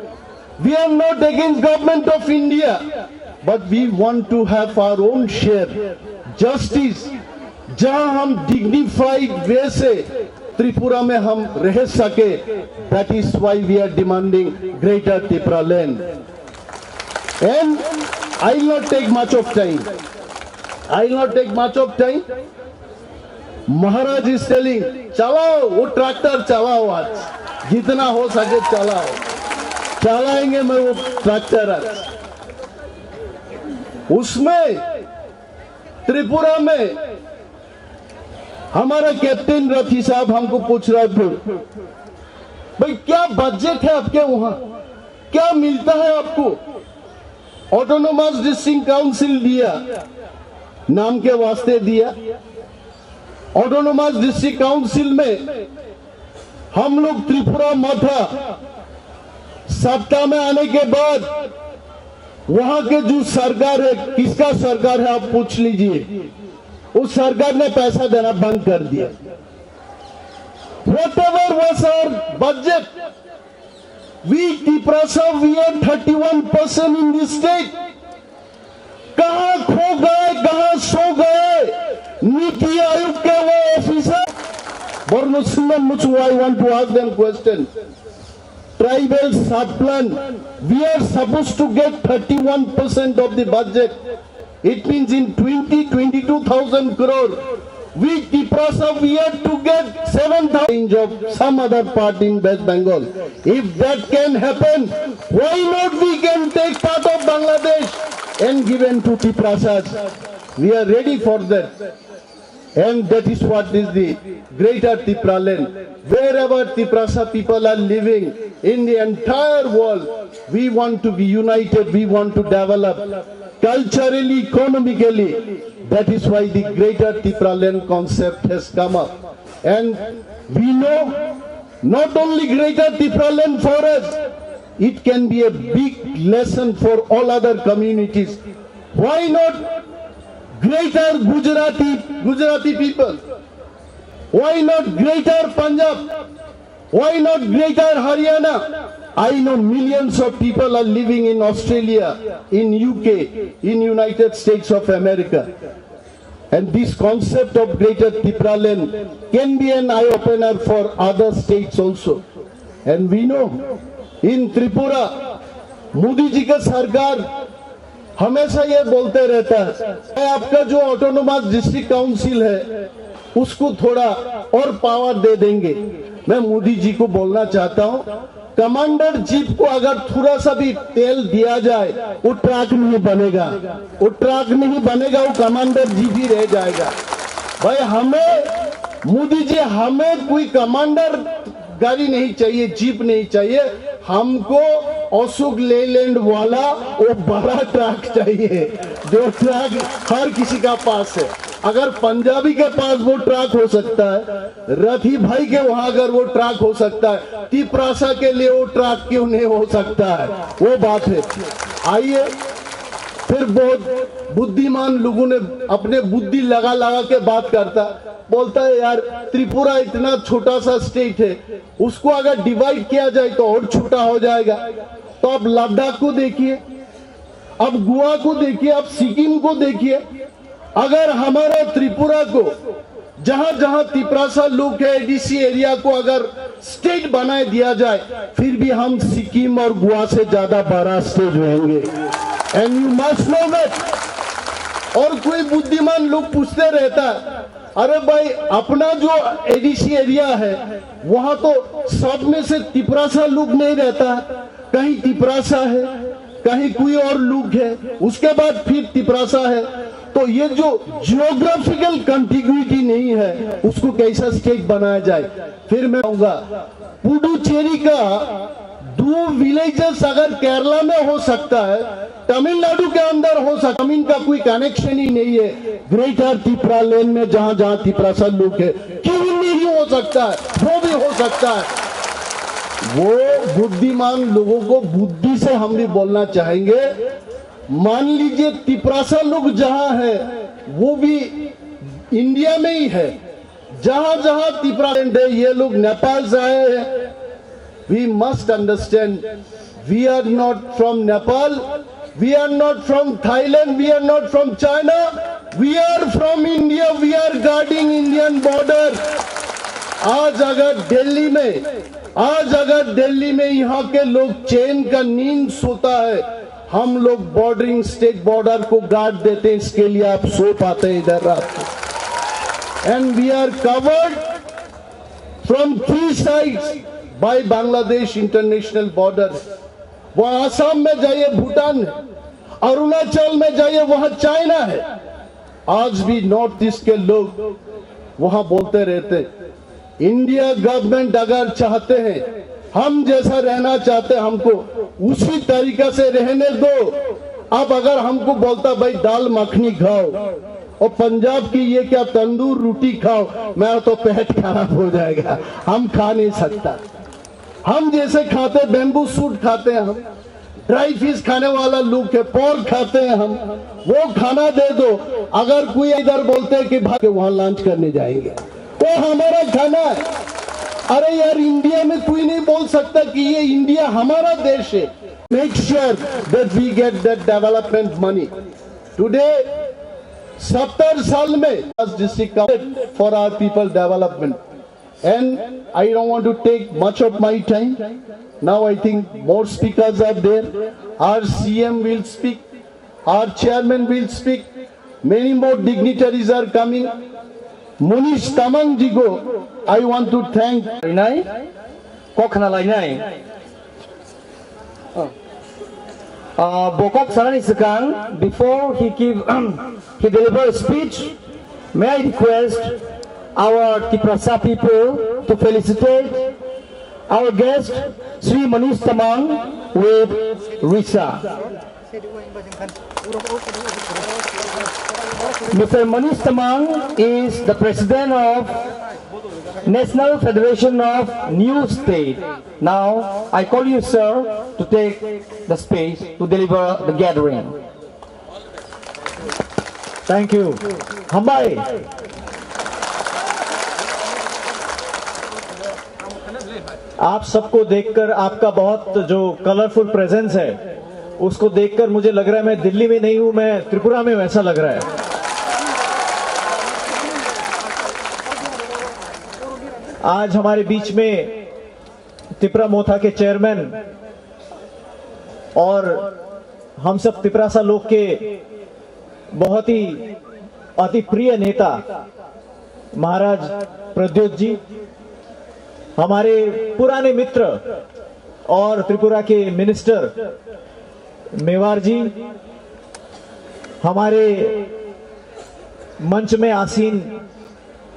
We are not against government of India. But we want to have our own share. Justice, जहां हम डिग्निफाइड वे से त्रिपुरा में हम रह सके, that is why we are demanding Greater Tipraland. And I will not take much of time. I will not take much of time. Maharaj is telling, चलाओ, वो ट्रैक्टर चलाओ आज, जितना हो सके चलाओ। चलाएंगे मैं वो ट्रैक्टर आज। उसमें त्रिपुरा में हमारा कैप्टन रथी साहब हमको पूछ रहा था, भाई, क्या बजट है आपके वहां, क्या मिलता है आपको? ऑटोनोमस डिस्ट्रिक्ट काउंसिल दिया, नाम के वास्ते दिया। ऑटोनोमस डिस्ट्रिक्ट काउंसिल में हम लोग त्रिपुरा मथा सत्ता में आने के बाद वहां के जो सरकार है, किसका सरकार है, आप पूछ लीजिए, उस सरकार ने पैसा देना बंद कर दिया। Whatever was our budget, we Tiprasa, we are thirty one percent in this state. कहाँ खो गए, कहाँ सो गए नीति आयोग के वो officer? Borno Sundar Muchu, I want to ask them question. Tribal sub plan, we are supposed to get thirty one percent of the budget. It means in twenty, twenty two thousand crore, we Tiprasa, we have to get seven thousand of some other part in West Bengal. If that can happen, why not we can take part of Bangladesh and given to Tiprasas? We are ready for that. And that is what is the Greater Tipraland. Wherever Tiprasa people are living in the entire world, we want to be united, we want to develop culturally, economically. That is why the Greater Tipraland concept has come up. And we know not only Greater Tipraland for us, it can be a big lesson for all other communities. Why not Greater Gujarati, Gujarati people? Why not Greater Punjab? Why not Greater Haryana? I know millions of people are living in Australia, in U K, in United States of America. And this concept of Greater Tipraland can be an eye-opener for other states also. And we know, in Tripura, Modi ji का सरकार हमेशा ये बोलते रहता है, आपका जो autonomous district council है, उसको थोड़ा और पावर दे देंगे। मैं मोदी जी को बोलना चाहता हूँ, कमांडर जीप को अगर थोड़ा सा भी तेल दिया जाए, वो ट्रक नहीं बनेगा, वो ट्रक नहीं बनेगा, वो कमांडर जीप ही रह जाएगा। भाई, हमें, मोदी जी, हमें कोई कमांडर गाड़ी नहीं चाहिए, जीप नहीं चाहिए, हमको अशोक लेलैंड वाला वो बड़ा ट्रक चाहिए, जो ट्रक हर किसी का पास है। अगर पंजाबी के पास वो ट्रक हो सकता है, रथी भाई के वहां अगर वो ट्रक हो सकता है, तिपरासा के लिए वो ट्रक क्यों नहीं हो सकता है? वो बात है। आइए, फिर बहुत बुद्धिमान लोगों ने अपने बुद्धि लगा लगा के बात करता, बोलता है, यार, त्रिपुरा इतना छोटा सा स्टेट है, उसको अगर डिवाइड किया जाए तो और छोटा हो जाएगा। तो आप लद्दाख को देखिए, आप गोवा को देखिए, आप सिक्किम को देखिए। अगर हमारा त्रिपुरा को, जहां जहां तिपरासा लोग है, एडीसी एरिया को अगर स्टेट बनाए दिया जाए, फिर भी हम सिक्किम और गोवा से ज्यादा बड़ा स्टेट रहेंगे। And you must know that। और कोई बुद्धिमान लोग पूछते रहता है, अरे भाई, अपना जो एडीसी एरिया है, वहां तो सब में से तिपरासा लोग नहीं रहता, कहीं तिपरासा है, कहीं कोई और लोग है, उसके बाद फिर तिपरासा है। तो ये जो जियोग्राफिकल कंटिग्युइटी नहीं है, उसको कैसा स्टेट बनाया जाए? फिर मैं कहूंगा, पुडुचेरी का दो विलेजेस अगर केरला में हो सकता है, तमिलनाडु के अंदर हो सकता, जमीन का कोई कनेक्शन ही नहीं है। ग्रेटर तिपरालैंड में जहां जहां तिपरासा लोग है, क्यों नहीं हो सकता है? वो भी हो सकता है। वो बुद्धिमान लोगों को बुद्धि से हम भी बोलना चाहेंगे। मान लीजिए, तिपरासा लोग जहां है, वो भी इंडिया में ही है। जहां जहां तिपरालैंड है, ये लोग नेपाल से आए हैं। We must understand, we are not from Nepal, we are not from Thailand, we are not from China, We are from India, we are guarding Indian border. आज अगर दिल्ली में आज अगर दिल्ली में यहाँ के लोग चैन का नींद सोता है, हम लोग बॉर्डरिंग स्टेट बॉर्डर को गार्ड देते हैं, इसके लिए आप सो पाते हैं इधर रात को। And we are covered from three sides by Bangladesh international border. वहाँ आसाम में जाइए, भूटान है, अरुणाचल में जाइए, वहाँ चाइना है। आज भी नॉर्थ ईस्ट के लोग वहाँ बोलते रहते, इंडिया गवर्नमेंट अगर चाहते हैं, हम जैसा रहना चाहते हैं, हमको उसी तरीका से रहने दो। अब अगर हमको बोलता, भाई, दाल मखनी खाओ, और पंजाब की ये क्या तंदूर रोटी खाओ, मेरा तो पेट खराब हो जाएगा, हम खा नहीं सकता। हम जैसे खाते, बैम्बू सूट खाते हैं, हम ड्राई फिश खाने वाला लोग है, पोर्क खाते हैं हम, वो खाना दे दो। अगर कोई इधर बोलते हैं कि भाई, वहां लंच करने जाएंगे, वो हमारा खाना है। अरे यार, इंडिया में कोई नहीं बोल सकता कि ये इंडिया हमारा देश है। Make sure that we get that development money. Today, सत्तर साल में district for our people development. And I don't want to take much of my time. Now I think more speakers are there. Our C M will speak. Our chairman will speak. Many more dignitaries are coming. Munish Tamang ji go, I want to thank. Lainai, kok khna lainai. Uh, bokok sanani swkang, before he give, he deliver speech, may I request our Tiprasa people to felicitate our guest, Sri Manish Tamang, with Risa. Mister Manish Tamang is the president of National Federation of New State. Now, I call you, sir, to take the space to deliver the gathering. Thank you. Hambai. आप सबको देखकर, आपका बहुत जो colourful presence है, उसको देखकर मुझे लग रहा है मैं दिल्ली में नहीं हूं, मैं त्रिपुरा में हूं, ऐसा लग रहा है। आज हमारे बीच में तिपरा मोथा के चेयरमैन और हम सब तिपरासा लोग के बहुत ही अति प्रिय नेता महाराज प्रद्योत जी, हमारे पुराने मित्र और त्रिपुरा के मिनिस्टर मेवार जी, हमारे मंच में आसीन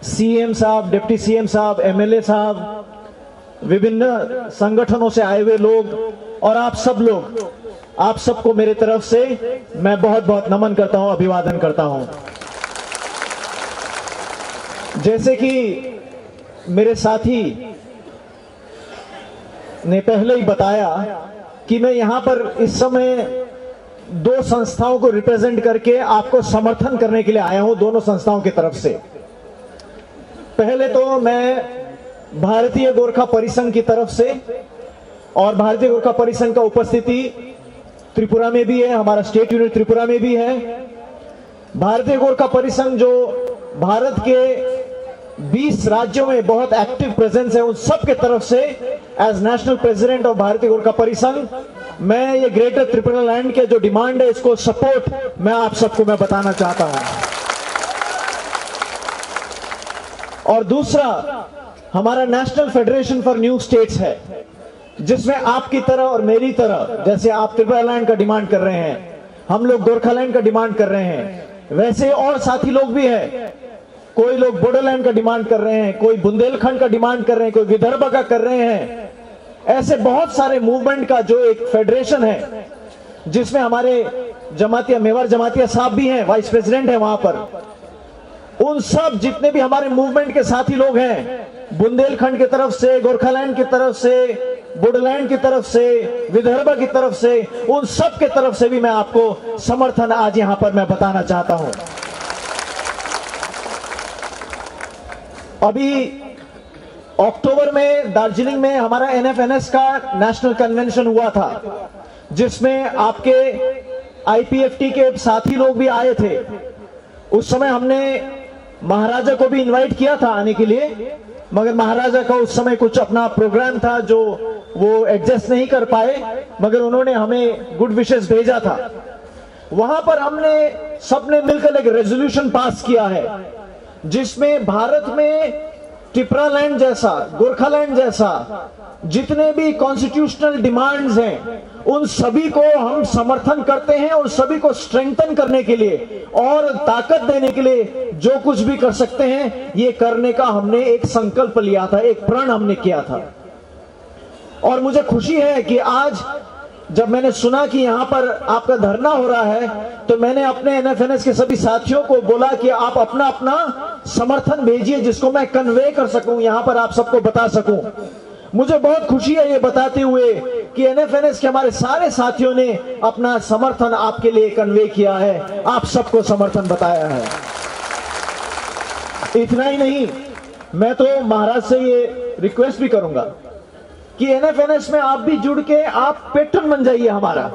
सीएम साहब, डिप्टी सीएम साहब, एमएलए साहब, विभिन्न संगठनों से आए हुए लोग और आप सब लोग, आप सबको मेरे तरफ से मैं बहुत बहुत नमन करता हूं, अभिवादन करता हूं। जैसे कि मेरे साथी ने पहले ही बताया कि मैं यहां पर इस समय दो संस्थाओं को रिप्रेजेंट करके आपको समर्थन करने के लिए आया हूं, दोनों संस्थाओं की तरफ से। पहले तो मैं भारतीय गोरखा परिसंघ की तरफ से, और भारतीय गोरखा परिसंघ का उपस्थिति त्रिपुरा में भी है, हमारा स्टेट यूनिट त्रिपुरा में भी है। भारतीय गोरखा परिसंघ जो भारत के बीस राज्यों में बहुत एक्टिव प्रेजेंस है, उन सब के तरफ से एज नेशनल प्रेसिडेंट ऑफ भारतीय गोरखा परिसंघ मैं ये ग्रेटर त्रिपुरा लैंड के जो डिमांड है, इसको सपोर्ट मैं आप सबको मैं बताना चाहता हूं। और दूसरा, हमारा national federation for new states है, जिसमें आपकी तरह और मेरी तरह, जैसे आप त्रिपुरा लैंड का डिमांड कर रहे हैं, हम लोग गोरखालैंड का डिमांड कर रहे हैं, वैसे और साथी लोग भी हैं। कोई लोग बोडोलैंड का डिमांड कर रहे हैं, कोई बुंदेलखंड का डिमांड कर रहे हैं, कोई विदर्भ का कर रहे हैं। ऐसे बहुत सारे मूवमेंट का जो एक फेडरेशन है, जिसमें हमारे जमातिया, मेवार जमातिया साहब भी हैं, वाइस प्रेसिडेंट हैं वहां पर। उन सब जितने भी हमारे मूवमेंट के साथी लोग हैं, बुंदेलखंड की तरफ से, गोरखालैंड की तरफ से, बोडोलैंड की तरफ से, विदर्भ की तरफ से, उन सब के तरफ से भी मैं आपको समर्थन आज यहां पर मैं बताना चाहता हूं। अभी अक्टूबर में दार्जिलिंग में हमारा एनएफएनएस का नेशनल कन्वेंशन हुआ था, जिसमें आपके आईपीएफटी के साथी लोग भी आए थे। उस समय हमने महाराजा को भी इनवाइट किया था आने के लिए, मगर महाराजा का उस समय कुछ अपना प्रोग्राम था जो वो एडजस्ट नहीं कर पाए, मगर उन्होंने हमें गुड विशेस भेजा था। वहां पर हमने सबने मिलकर एक रेजोल्यूशन पास किया है, जिसमें भारत में टिपरालैंड जैसा, गोरखालैंड जैसा जितने भी कॉन्स्टिट्यूशनल डिमांड्स हैं, उन सभी को हम समर्थन करते हैं और सभी को स्ट्रेंथन करने के लिए और ताकत देने के लिए जो कुछ भी कर सकते हैं, ये करने का हमने एक संकल्प लिया था, एक प्रण हमने किया था। और मुझे खुशी है कि आज जब मैंने सुना कि यहाँ पर आपका धरना हो रहा है, तो मैंने अपने एनएफएनएस के सभी साथियों को बोला कि आप अपना अपना समर्थन भेजिए, जिसको मैं कन्वे कर सकूं, यहाँ पर आप सबको बता सकूं। मुझे बहुत खुशी है ये बताते हुए कि एनएफएनएस के हमारे सारे साथियों ने अपना समर्थन आपके लिए कन्वे किया है, आप सबको समर्थन बताया है। इतना ही नहीं, मैं तो महाराज से ये रिक्वेस्ट भी करूंगा कि एनएफएनएस में आप भी जुड़ के आप पेट्रन बन जाइए हमारा,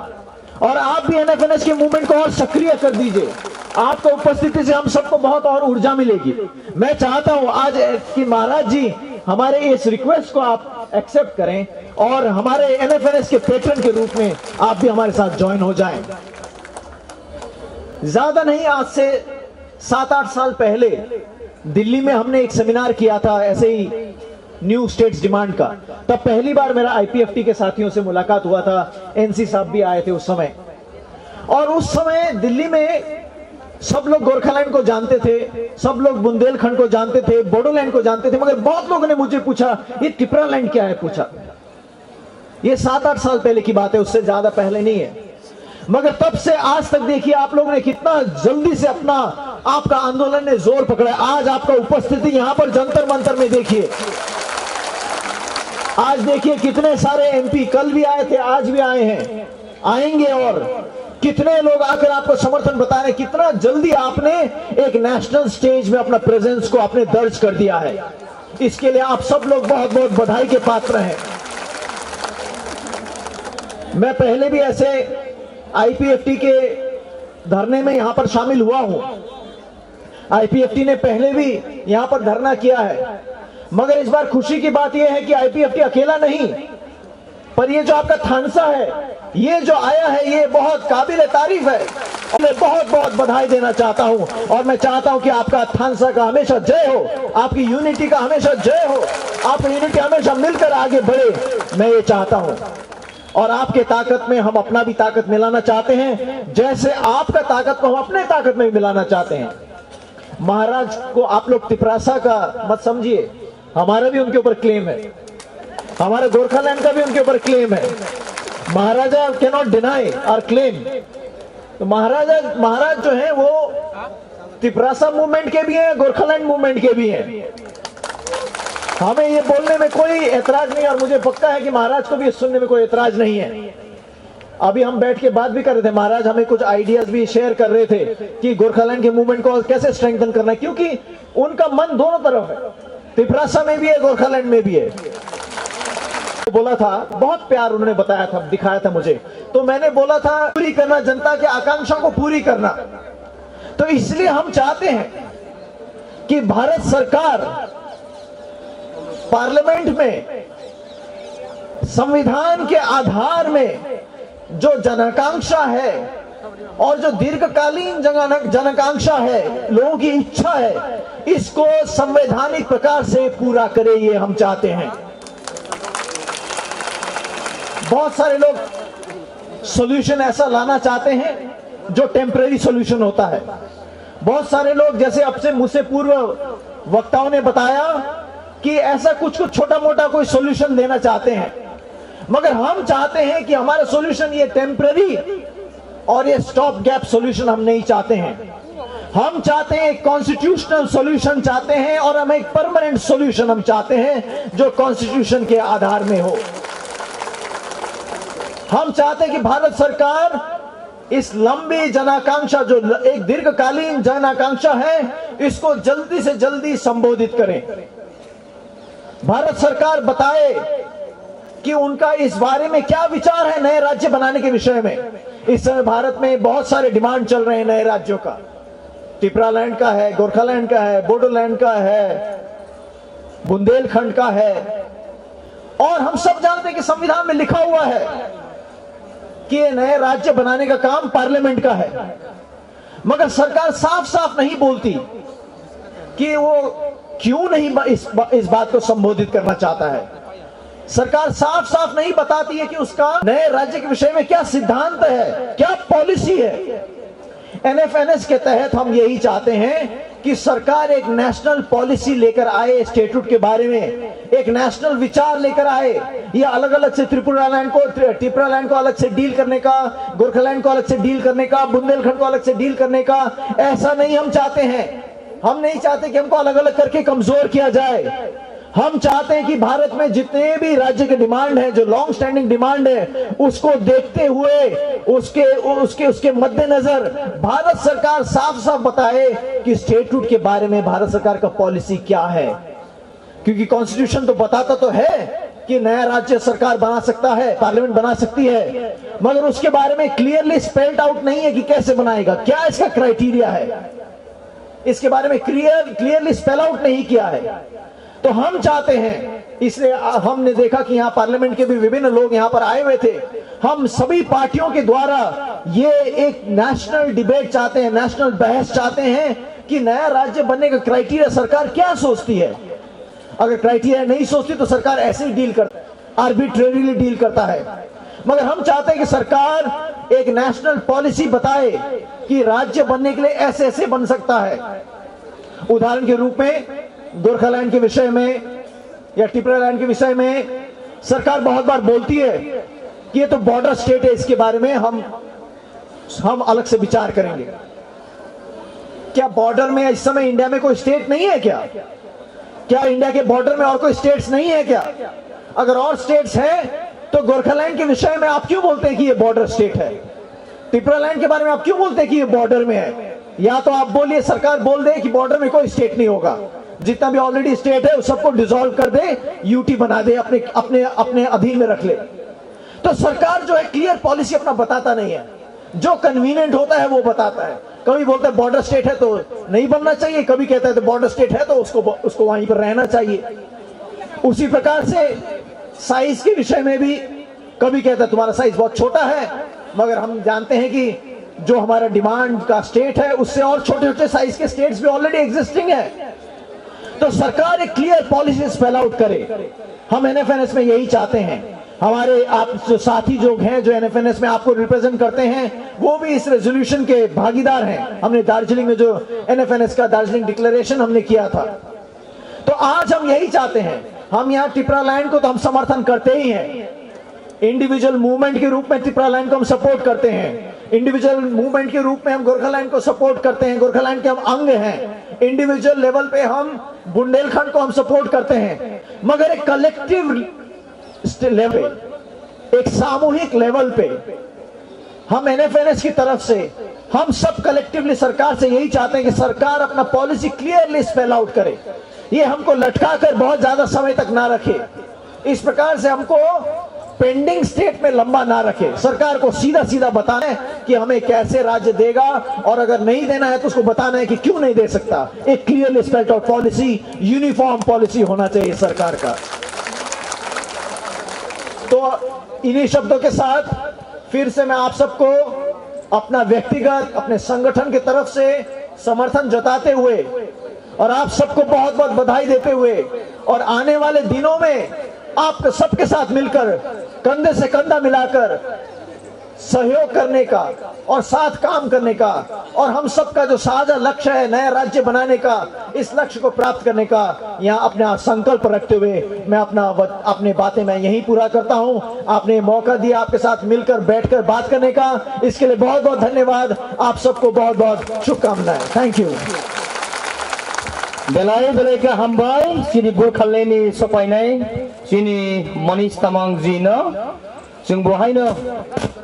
और आप भी एनएफएनएस के मूवमेंट को और सक्रिय कर दीजिए। आपका उपस्थिति से हम सबको बहुत और ऊर्जा मिलेगी। मैं चाहता हूं आज कि महाराज जी हमारे इस रिक्वेस्ट को आप एक्सेप्ट करें और हमारे एनएफएनएस के पेट्रन के रूप में आप भी हमारे साथ ज्वाइन हो जाएं। ज्यादा नहीं, आज से सात आठ साल पहले दिल्ली में हमने एक सेमिनार किया था ऐसे ही न्यू स्टेट्स डिमांड का। तब पहली बार मेरा आईपीएफटी के साथियों से मुलाकात हुआ था, एनसी साहब भी आए थे उस समय। और उस समय दिल्ली में सब लोग गोरखालैंड को जानते थे, सब लोग बुंदेलखंड को जानते थे, बोडोलैंड को जानते थे, मगर बहुत लोगों ने मुझे पूछा, "ये टिपरालैंड क्या है?" पूछा। ये सात आठ साल पहले की बात है, उससे ज्यादा पहले नहीं है। मगर तब से आज तक देखिए, आप लोगों ने कितना जल्दी से अपना, आपका आंदोलन ने जोर पकड़ा है। आज आपका उपस्थिति यहाँ पर जंतर मंतर में देखिए, आज देखिए कितने सारे एमपी कल भी आए थे, आज भी आए हैं, आएंगे, और कितने लोग आकर आपको समर्थन बता रहे हैं। कितना जल्दी आपने एक नेशनल स्टेज में अपना प्रेजेंस को आपने दर्ज कर दिया है। इसके लिए आप सब लोग बहुत बहुत बधाई के पात्र हैं। मैं पहले भी ऐसे आईपीएफटी के धरने में यहाँ पर शामिल हुआ हूँ। आईपीएफटी ने पहले भी यहाँ पर धरना किया है, मगर इस बार खुशी की बात यह है कि आईपीएफटी अकेला नहीं, पर ये जो आपका थानसा है, ये जो आया है, ये बहुत काबिल तारीफ है। और मैं बहुत बहुत बधाई देना चाहता हूँ, और मैं चाहता हूँ कि आपका थानसा का हमेशा जय हो, आपकी यूनिटी का हमेशा जय हो, आपकी यूनिटी हमेशा मिलकर आगे बढ़े, मैं ये चाहता हूँ। और आपके ताकत में हम अपना भी ताकत मिलाना चाहते हैं, जैसे आपका ताकत को हम अपने ताकत में भी मिलाना चाहते हैं। महाराज को आप लोग तिपरासा का मत समझिए, हमारा भी उनके ऊपर क्लेम है, हमारे गोरखालैंड का भी उनके ऊपर क्लेम है। महाराजा कैनॉट डिनाई आवर क्लेम। तो महाराजा, महाराज जो है वो तिपरासा मूवमेंट के भी हैं, गोरखालैंड मूवमेंट के भी हैं। हमें ये बोलने में कोई एतराज नहीं, और मुझे पक्का है कि महाराज को भी ये सुनने में कोई एतराज नहीं है। अभी हम बैठ के बात भी कर रहे थे, महाराज हमें कुछ आइडियाज भी शेयर कर रहे थे कि गोरखालैंड के मूवमेंट को कैसे स्ट्रेंथन करना है, क्योंकि उनका मन दोनों तरफ है, तिपरासा में भी है, गोरखालैंड में भी है। बोला था, बहुत प्यार उन्होंने बताया था, दिखाया था मुझे, तो मैंने बोला था पूरी करना, जनता की आकांक्षा को पूरी करना। तो इसलिए हम चाहते हैं कि भारत सरकार पार्लियामेंट में संविधान के आधार में जो जनाकांक्षा है और जो दीर्घकालीन जनाकांक्षा है, लोगों की इच्छा है, इसको संवैधानिक प्रकार से पूरा करे, ये हम चाहते हैं। बहुत सारे लोग सॉल्यूशन ऐसा लाना चाहते हैं जो टेम्परेरी सॉल्यूशन होता है। बहुत सारे लोग, जैसे अब से मुझसे पूर्व वक्ताओं ने बताया, कि ऐसा कुछ कुछ छोटा मोटा कोई सॉल्यूशन देना चाहते हैं, मगर हम चाहते हैं कि हमारा सॉल्यूशन ये टेम्परेरी और ये स्टॉप गैप सॉल्यूशन हम नहीं चाहते हैं। हम चाहते हैं एक कॉन्स्टिट्यूशनल सॉल्यूशन चाहते हैं, और हम एक परमानेंट सॉल्यूशन हम चाहते हैं जो कॉन्स्टिट्यूशन के आधार में हो। हम चाहते हैं कि भारत सरकार इस लंबी जनाकांक्षा, जो एक दीर्घकालीन जनाकांक्षा है, इसको जल्दी से जल्दी संबोधित करें। भारत सरकार बताए कि उनका इस बारे में क्या विचार है नए राज्य बनाने के विषय में। इस समय भारत में बहुत सारे डिमांड चल रहे हैं नए राज्यों का। टिपरालैंड का है, गोरखालैंड का है, बोडोलैंड का है, बुंदेलखंड का है। और हम सब जानते हैं कि संविधान में लिखा हुआ है कि ये नए राज्य बनाने का काम पार्लियामेंट का है, मगर सरकार साफ साफ नहीं बोलती कि वो क्यों नहीं ब-, इस, ब-, इस बात को संबोधित करना चाहता है। सरकार साफ साफ नहीं बताती है कि उसका नए राज्य के विषय में क्या सिद्धांत है, क्या पॉलिसी है। एनएफएनएस के तहत हम यही चाहते हैं कि सरकार एक नेशनल पॉलिसी लेकर आए स्टेटूट के बारे में, एक नेशनल विचार लेकर आए। ये अलग अलग से त्रिपुरा लैंड को, त्रि-, टिपरा लैंड को अलग से डील करने का, गोरखालैंड को अलग से डील करने का, बुंदेलखंड को अलग से डील करने का, ऐसा नहीं हम चाहते हैं। हम नहीं चाहते कि हमको अलग अलग करके कमजोर किया जाए। हम चाहते हैं कि भारत में जितने भी राज्य के डिमांड है, जो लॉन्ग स्टैंडिंग डिमांड है, उसको देखते हुए, उसके उसके उसके मद्देनजर भारत सरकार साफ साफ बताए कि स्टेटूट के बारे में भारत सरकार का पॉलिसी क्या है। क्योंकि कॉन्स्टिट्यूशन तो बताता तो है कि नया राज्य सरकार बना सकता है, पार्लियामेंट बना सकती है, मगर उसके बारे में क्लियरली स्पेल्ड आउट नहीं है कि कैसे बनाएगा, क्या इसका क्राइटेरिया है। इसके बारे में क्लियर क्लियरली स्पेल आउट नहीं किया है। तो हम चाहते हैं, इसलिए आ- हमने देखा कि यहाँ पार्लियामेंट के भी विभिन्न लोग यहाँ पर आए हुए थे। हम सभी पार्टियों के द्वारा ये एक नेशनल डिबेट चाहते हैं, नेशनल बहस चाहते हैं कि नया राज्य बनने का क्राइटेरिया सरकार क्या सोचती है। अगर क्राइटेरिया नहीं सोचती तो सरकार ऐसे ही डील करता है, आर्बिट्रेरीली डील करता है। मगर हम चाहते हैं कि सरकार एक नेशनल पॉलिसी बताए कि राज्य बनने के लिए ऐसे ऐसे बन सकता है। उदाहरण के रूप में गोरखालैंड के विषय में या टिपरालैंड के विषय में सरकार बहुत बार बोलती है कि ये तो बॉर्डर स्टेट है, इसके बारे में हम हम अलग से विचार करेंगे। क्या बॉर्डर में इस समय इंडिया में कोई स्टेट नहीं है क्या? क्या इंडिया के बॉर्डर में और कोई स्टेट्स नहीं है क्या? अगर और स्टेट्स हैं तो गोरखालैंड के विषय में आप क्यों बोलते हैं कि ये बॉर्डर स्टेट है? टिपरालैंड के बारे में आप क्यों बोलते हैं कि ये बॉर्डर में है? या तो आप बोलिए, सरकार बोल दे कि बॉर्डर में कोई स्टेट नहीं होगा, जितना भी ऑलरेडी स्टेट है उस सबको डिसॉल्व कर दे, यूटी बना दे, अपने अपने अपने अधीन में रख ले। तो सरकार जो है क्लियर पॉलिसी अपना बताता नहीं है, जो कन्वीनियंट होता है वो बताता है। कभी बोलता है बॉर्डर स्टेट है तो नहीं बनना चाहिए, कभी कहता है तो बॉर्डर स्टेट है तो उसको उसको वहीं पर रहना चाहिए। उसी प्रकार से साइज के विषय में भी कभी कहता है तुम्हारा साइज बहुत छोटा है, मगर हम जानते हैं कि जो हमारा डिमांड का स्टेट है उससे और छोटे छोटे साइज के स्टेट्स भी ऑलरेडी एग्जिस्टिंग है। तो सरकार एक क्लियर पॉलिसी स्पेल आउट करे। हम एनएफएनएस में यही चाहते हैं। हमारे आप जो साथी जो हैं, जो एनएफएनएस में आपको रिप्रेजेंट करते हैं, वो भी इस रेजोल्यूशन के भागीदार हैं। हमने दार्जिलिंग में जो एनएफएनएस का दार्जिलिंग डिक्लेरेशन हमने किया था, तो आज हम यही चाहते हैं। हम यहाँ टिपरा लैंड को तो हम समर्थन करते ही हैं, इंडिविजुअल मूवमेंट के रूप में टिपरा लैंड को हम सपोर्ट करते हैं, इंडिविजुअल मूवमेंट के रूप में हम गोरखालैंड को सपोर्ट करते हैं, गोरखालैंड के हम अंग हैं, इंडिविजुअल लेवल पे हम बुंदेलखंड को हम सपोर्ट करते हैं, मगर एक कलेक्टिव लेवल, एक सामूहिक लेवल पे हम एनएफएनएस की तरफ से हम सब कलेक्टिवली सरकार से यही चाहते हैं कि सरकार अपना पॉलिसी क्लियरली स्पेल आउट करे। ये हमको लटका कर बहुत ज्यादा समय तक ना रखे। इस प्रकार से हमको पेंडिंग स्टेट में लंबा ना रखे। सरकार को सीधा सीधा बताना है कि हमें कैसे राज्य देगा, और अगर नहीं देना है तो उसको बताना है कि क्यों नहीं दे सकता। एक clearly spelled out policy, uniform policy होना चाहिए सरकार का। तो इन्हीं शब्दों के साथ फिर से मैं आप सबको अपना व्यक्तिगत, अपने संगठन की तरफ से समर्थन जताते हुए और आप सबको बहुत बहुत बधाई देते हुए, और आने वाले दिनों में आप सबके साथ मिलकर, कंधे से कंधा मिलाकर सहयोग करने का और साथ काम करने का, और हम सबका जो साझा लक्ष्य है नया राज्य बनाने का, इस लक्ष्य को प्राप्त करने का यहाँ अपना संकल्प रखते हुए मैं अपना वत-, अपनी बातें मैं यहीं पूरा करता हूँ। आपने मौका दिया आपके साथ मिलकर बैठकर बात करने का, इसके लिए बहुत बहुत धन्यवाद। आप सबको बहुत बहुत शुभकामनाएं। Thank you. Belai belai khe hambai chini Burkhaleni sopainai chini Manish Tamang ji no. Chwng bo haino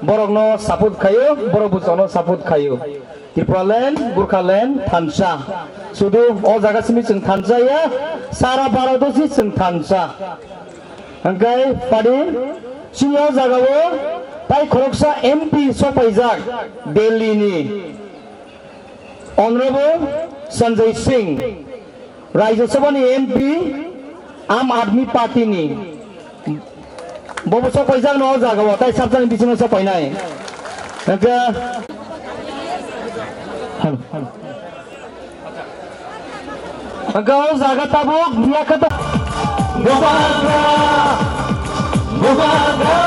borokno support khaio, borok bo chwngno support khaio. Tipraland, Gurkhaland thansa. Sudu o jaga simi chwng thansa ya, sara Bharat o si chwng thansa. Hwnkhe padi chini o jaga o tai khoroksa M P sopaijak Delhi ni. Honorable Sanjay Singh, Rajya Sabha ni M P, Aam Aadmi Party ni. Bobo sok paijak no o jaga o, tai sabjani bisingo sok painai. Hingke, halo, halo. Hingke o jaga tabuk biya khe to. Bubagra! Bubagra!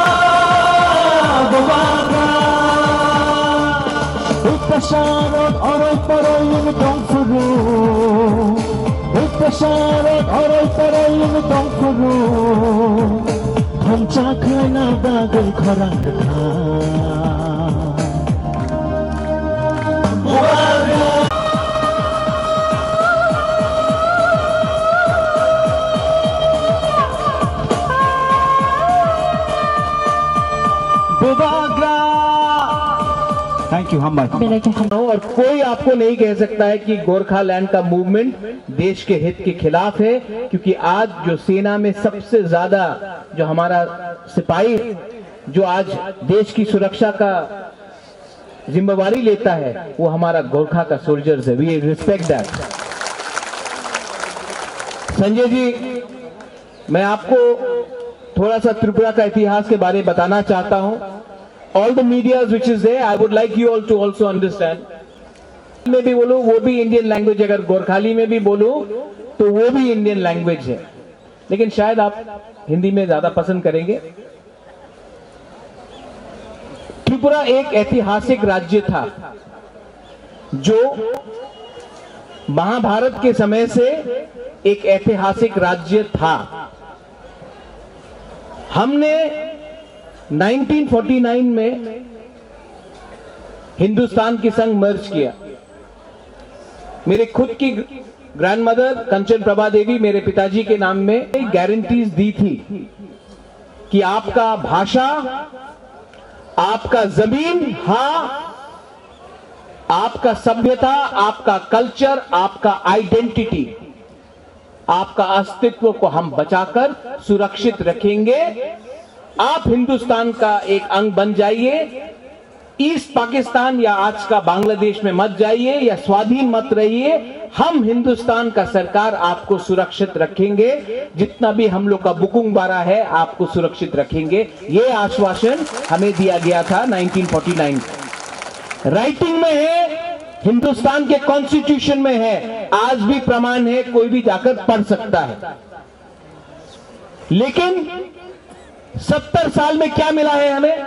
Bubagra! Uktasarok oroi poroi wng tongphuru. Uktasarok oroi poroi wng tongphuru. Thansa khlaina bagwi khorang rwkha. Bubagra! Thank you, hambai. और कोई आपको नहीं कह सकता है कि गोरखा लैंड का मूवमेंट देश के हित के खिलाफ है, क्योंकि आज जो सेना में सबसे ज्यादा जो हमारा सिपाही जो आज देश की सुरक्षा का जिम्मेवारी लेता है, वो हमारा गोरखा का सोल्जर्स है। We respect that. संजय जी, मैं आपको थोड़ा सा त्रिपुरा का इतिहास के बारे में बताना चाहता हूँ. All the medias which is there, I would like you all to also understand. में भी बोलूँ, वो भी इंडियन लैंग्वेज, अगर गोरखाली में भी बोलूँ, तो वो भी इंडियन लैंग्वेज है, लेकिन शायद आप हिंदी में ज़्यादा पसंद करेंगे. त्रिपुरा एक ऐतिहासिक राज्य था, जो महाभारत के समय से एक ऐतिहासिक राज्य था. हमने नाइनटीन फ़ोर्टी नाइन में हिंदुस्तान के संग मर्ज किया. मेरे खुद की ग्रैंडमदर कंचन प्रभा देवी मेरे पिताजी के नाम में गारंटीज दी थी कि आपका भाषा, आपका जमीन, हाँ, आपका सभ्यता, आपका कल्चर, आपका आइडेंटिटी, आपका अस्तित्व को हम बचाकर सुरक्षित रखेंगे. आप हिंदुस्तान का एक अंग बन जाइए. ईस्ट पाकिस्तान या आज का बांग्लादेश में मत जाइए या स्वाधीन मत रहिए. हम हिंदुस्तान का सरकार आपको सुरक्षित रखेंगे. जितना भी हम लोग का बुकुंग बारा है, आपको सुरक्षित रखेंगे. ये आश्वासन हमें दिया गया था नाइनटीन फ़ोर्टी नाइन. राइटिंग में है, हिंदुस्तान के कॉन्स्टिट्यूशन में है, आज भी प्रमाण है, कोई भी जाकर पढ़ सकता है. लेकिन सत्तर साल में क्या मिला है हमें?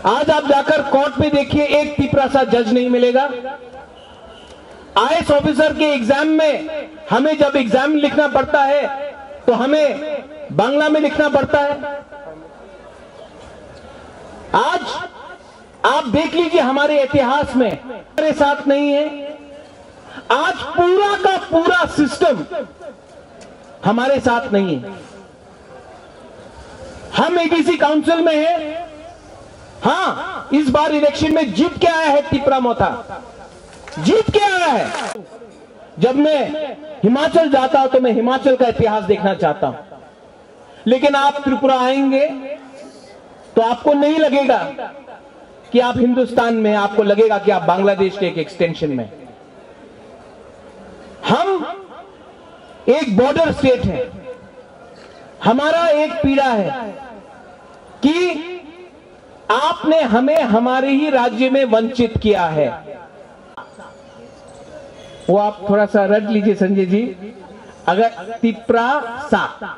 आज आप जाकर कोर्ट में देखिए, एक तिपरा सा जज नहीं मिलेगा. आईएएस ऑफिसर के एग्जाम में हमें जब एग्जाम लिखना पड़ता है, तो हमें बांग्ला में लिखना पड़ता है. आज आप देख लीजिए, हमारे इतिहास में हमारे साथ नहीं है. आज पूरा का पूरा सिस्टम हमारे साथ नहीं है. हम एडीसी काउंसिल में हैं. हाँ, इस बार इलेक्शन में जीत के आया है तिपरा मोथा, जीत के आया है. जब मैं हिमाचल जाता हूं, तो मैं हिमाचल का इतिहास देखना चाहता हूं. लेकिन आप त्रिपुरा आएंगे, तो आपको नहीं लगेगा कि आप हिंदुस्तान में हैं, आपको लगेगा कि आप बांग्लादेश के एक एक्सटेंशन में हैं. हम एक बॉर्डर स्टेट है. हमारा एक पीड़ा है कि आपने हमें हमारे ही राज्य में वंचित किया है. वो आप थोड़ा सा रट लीजिए, संजय जी. अगर तिपरा सा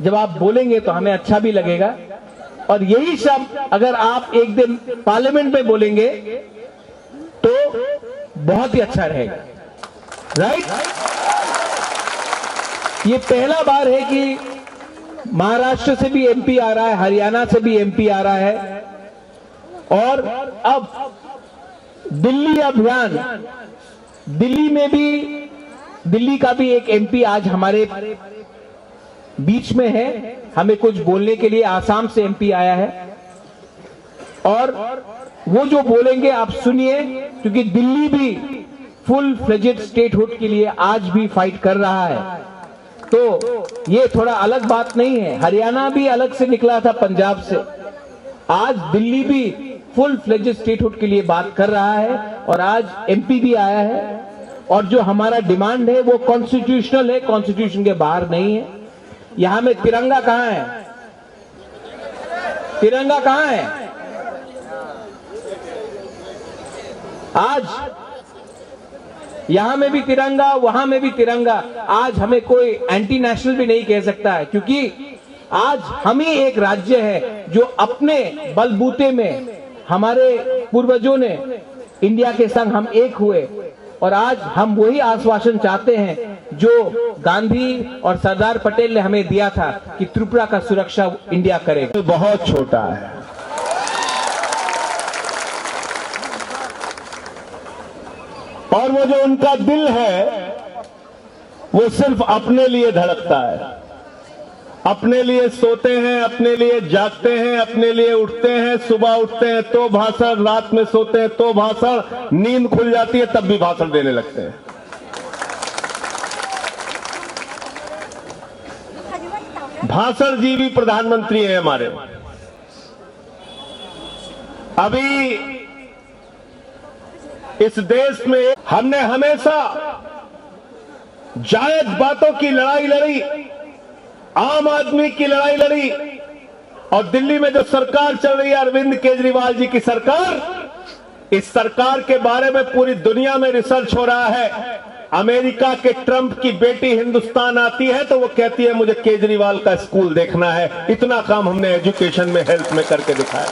जब आप बोलेंगे, तो हमें अच्छा भी लगेगा. और यही शब्द अगर आप एक दिन पार्लियामेंट में बोलेंगे, तो बहुत ही अच्छा रहेगा. राइट? ये पहला बार है कि महाराष्ट्र से भी एमपी आ रहा है, हरियाणा से भी एमपी आ रहा है. और अब दिल्ली अभियान, दिल्ली में भी, दिल्ली का भी एक एमपी आज हमारे बीच में है, हमें कुछ बोलने के लिए आसाम से एमपी आया है. और वो जो बोलेंगे, आप सुनिए, क्योंकि दिल्ली भी फुल फ्लेजेड स्टेटहुड के लिए आज भी फाइट कर रहा है. तो ये थोड़ा अलग बात नहीं है. हरियाणा भी अलग से निकला था पंजाब से, आज दिल्ली भी फुल फ्लेजेड स्टेटहुड के लिए बात कर रहा है और आज एमपी भी आया है। और जो हमारा डिमांड है वो कॉन्स्टिट्यूशनल है, कॉन्स्टिट्यूशन के बाहर नहीं है। यहाँ में तिरंगा कहाँ है? तिरंगा कहाँ है? आज यहाँ में भी तिरंगा, वहां में भी तिरंगा। आज हमें कोई एंटी नेशनल भी नहीं कह सकता है, क्योंकि आज हम ही एक राज्य है जो अपने बलबूते में हमारे पूर्वजों ने इंडिया के संग हम एक हुए और आज हम वही आश्वासन चाहते हैं जो गांधी और सरदार पटेल ने हमें दिया था कि त्रिपुरा का सुरक्षा इंडिया करेगा। बहुत छोटा है और वो जो उनका दिल है, वो सिर्फ अपने लिए धड़कता है। अपने लिए सोते हैं, अपने लिए जागते हैं, अपने लिए उठते हैं। सुबह उठते हैं तो भाषण, रात में सोते हैं तो भाषण, नींद खुल जाती है तब भी भाषण देने लगते हैं। भाषण जीवी प्रधानमंत्री हैं हमारे। अभी इस देश में हमने हमेशा जायज बातों की लड़ाई लड़ी, आम आदमी की लड़ाई लड़ी, और दिल्ली में जो सरकार चल रही है अरविंद केजरीवाल जी की सरकार, इस सरकार के बारे में पूरी दुनिया में रिसर्च हो रहा है। अमेरिका के ट्रंप की बेटी हिंदुस्तान आती है तो वो कहती है, "मुझे केजरीवाल का स्कूल देखना है।" इतना काम हमने एजुकेशन में, हेल्थ में करके दिखाया।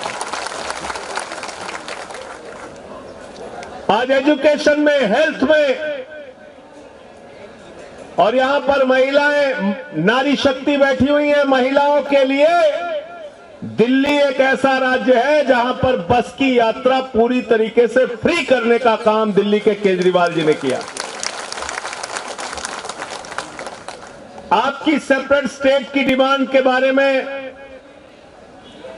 आज एजुकेशन में, हेल्थ में, और यहां पर महिलाएं, नारी शक्ति बैठी हुई है, महिलाओं के लिए दिल्ली एक ऐसा राज्य है जहां पर बस की यात्रा पूरी तरीके से फ्री करने का काम दिल्ली के केजरीवाल जी ने किया। आपकी सेपरेट स्टेट की डिमांड के बारे में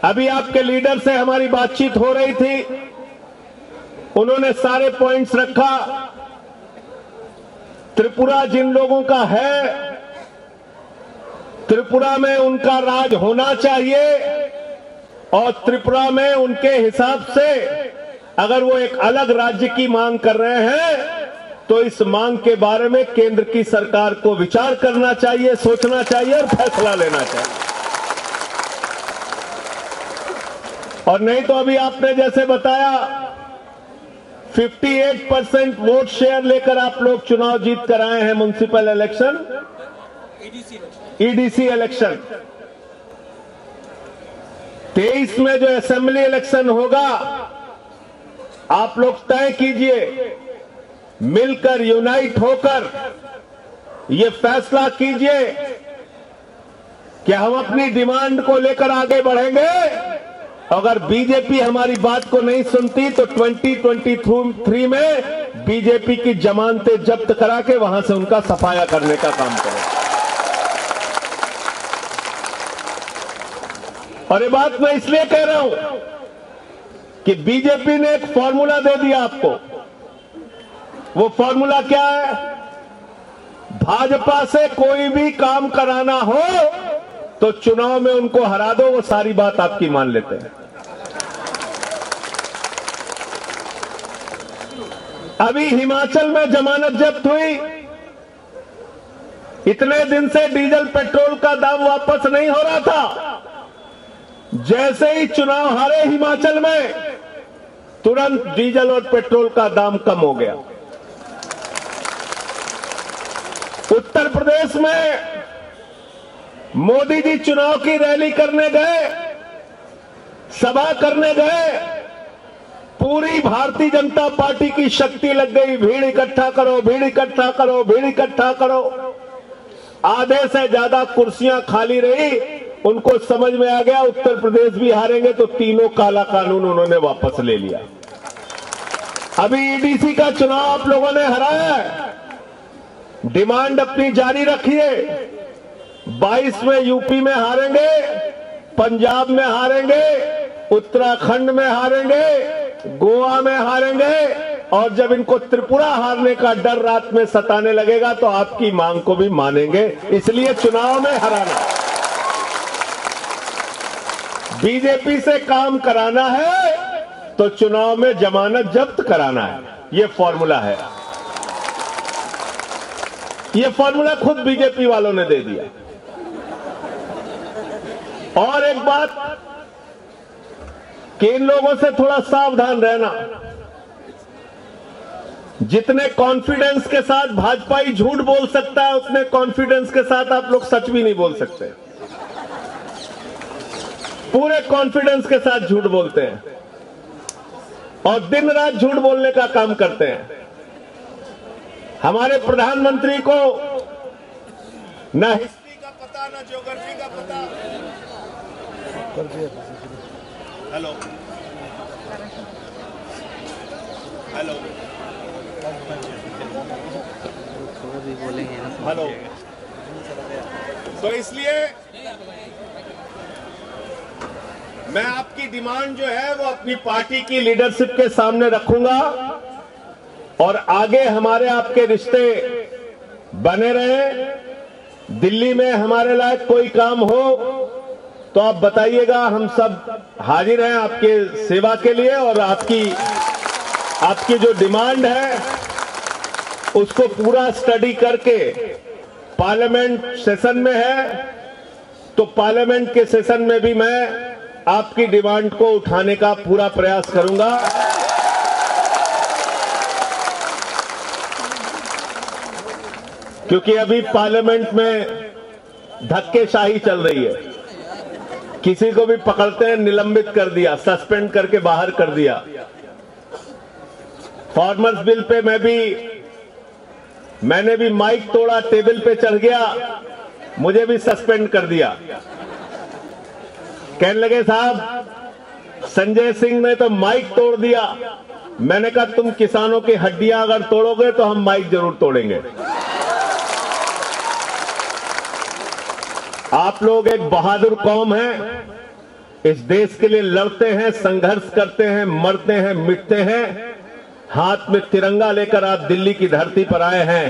अभी आपके लीडर से हमारी बातचीत हो रही थी, उन्होंने सारे पॉइंट्स रखा। त्रिपुरा जिन लोगों का है, त्रिपुरा में उनका राज होना चाहिए और त्रिपुरा में उनके हिसाब से अगर वो एक अलग राज्य की मांग कर रहे हैं तो इस मांग के बारे में केंद्र की सरकार को विचार करना चाहिए, सोचना चाहिए और फैसला लेना चाहिए। और नहीं तो अभी आपने जैसे बताया, fifty eight percent vote share लेकर आप लोग चुनाव जीत कर आए हैं, म्युनिसिपल इलेक्शन, ईडीसी इलेक्शन। तेईस में जो असेंबली इलेक्शन होगा, आप लोग तय कीजिए, मिलकर, यूनाइट होकर ये फैसला कीजिए कि हम अपनी डिमांड को लेकर आगे बढ़ेंगे। अगर बीजेपी हमारी बात को नहीं सुनती तो ट्वेंटी ट्वेंटी थ्री में बीजेपी की जमानतें जब्त करा के वहां से उनका सफाया करने का काम करें। और ये बात मैं इसलिए कह रहा हूं कि बीजेपी ने एक फॉर्मूला दे दिया आपको। वो फॉर्मूला क्या है? भाजपा से कोई भी काम कराना हो तो चुनाव में उनको हरा दो, वो सारी बात आपकी मान लेते हैं। अभी हिमाचल में जमानत जब्त हुई, इतने दिन से डीजल पेट्रोल का दाम वापस नहीं हो रहा था, जैसे ही चुनाव हारे हिमाचल में, तुरंत डीजल और पेट्रोल का दाम कम हो गया। उत्तर प्रदेश में मोदी जी चुनाव की रैली करने गए, सभा करने गए, पूरी भारतीय जनता पार्टी की शक्ति लग गई। भीड़ इकट्ठा करो, भीड़ इकट्ठा करो, भीड़ इकट्ठा करो। आधे से ज्यादा कुर्सियां खाली रही। उनको समझ में आ गया, उत्तर प्रदेश भी हारेंगे, तो तीनों काला कानून उन्होंने वापस ले लिया। अभी ईडीसी का चुनाव आप लोगों ने हराया है, डिमांड अपनी जारी रखिए। बाईस में यूपी में हारेंगे, पंजाब में हारेंगे, उत्तराखंड में हारेंगे, गोवा में हारेंगे, और जब इनको त्रिपुरा हारने का डर रात में सताने लगेगा तो आपकी मांग को भी मानेंगे। इसलिए चुनाव में हराना, बीजेपी से काम कराना है। तो चुनाव में जमानत जब्त कराना है, ये फॉर्मूला है। ये फॉर्मूला खुद बीजेपी वालों ने दे दिया। और एक बात कि इन लोगों से थोड़ा सावधान रहना। जितने कॉन्फिडेंस के साथ भाजपाई झूठ बोल सकता है, उतने कॉन्फिडेंस के साथ आप लोग सच भी नहीं बोल सकते। पूरे कॉन्फिडेंस के साथ झूठ बोलते हैं और दिन रात झूठ बोलने का काम करते हैं। हमारे प्रधानमंत्री को ना हिस्ट्री का पता, ना ज्योग्राफी का पता। Hello, hello, hello. तो इसलिए मैं आपकी डिमांड जो है, वो अपनी पार्टी की लीडरशिप के सामने रखूंगा और आगे हमारे आपके रिश्ते बने रहे। दिल्ली में हमारे लायक कोई काम हो तो आप बताइएगा, हम सब हाजिर हैं आपके सेवा के लिए। और आपकी, आपकी जो डिमांड है, उसको पूरा स्टडी करके, पार्लियामेंट सेशन में है, तो पार्लियामेंट के सेशन में भी मैं आपकी डिमांड को उठाने का पूरा प्रयास करूंगा, क्योंकि अभी पार्लियामेंट में धक्केशाही चल रही है। किसी को भी पकड़ते हैं, निलंबित कर दिया, सस्पेंड करके बाहर कर दिया। फार्मर्स बिल पे मैं भी, मैंने भी माइक तोड़ा, टेबल पे चढ़ गया, मुझे भी सस्पेंड कर दिया। कहने लगे, "साहब, संजय सिंह ने तो माइक तोड़ दिया।" मैंने कहा, "तुम किसानों की हड्डियां अगर तोड़ोगे तो हम माइक जरूर तोड़ेंगे।" आप लोग एक बहादुर कौम हैं, इस देश के लिए लड़ते हैं, संघर्ष करते हैं, मरते हैं, मिटते हैं। हाथ में तिरंगा लेकर आप दिल्ली की धरती पर आए हैं।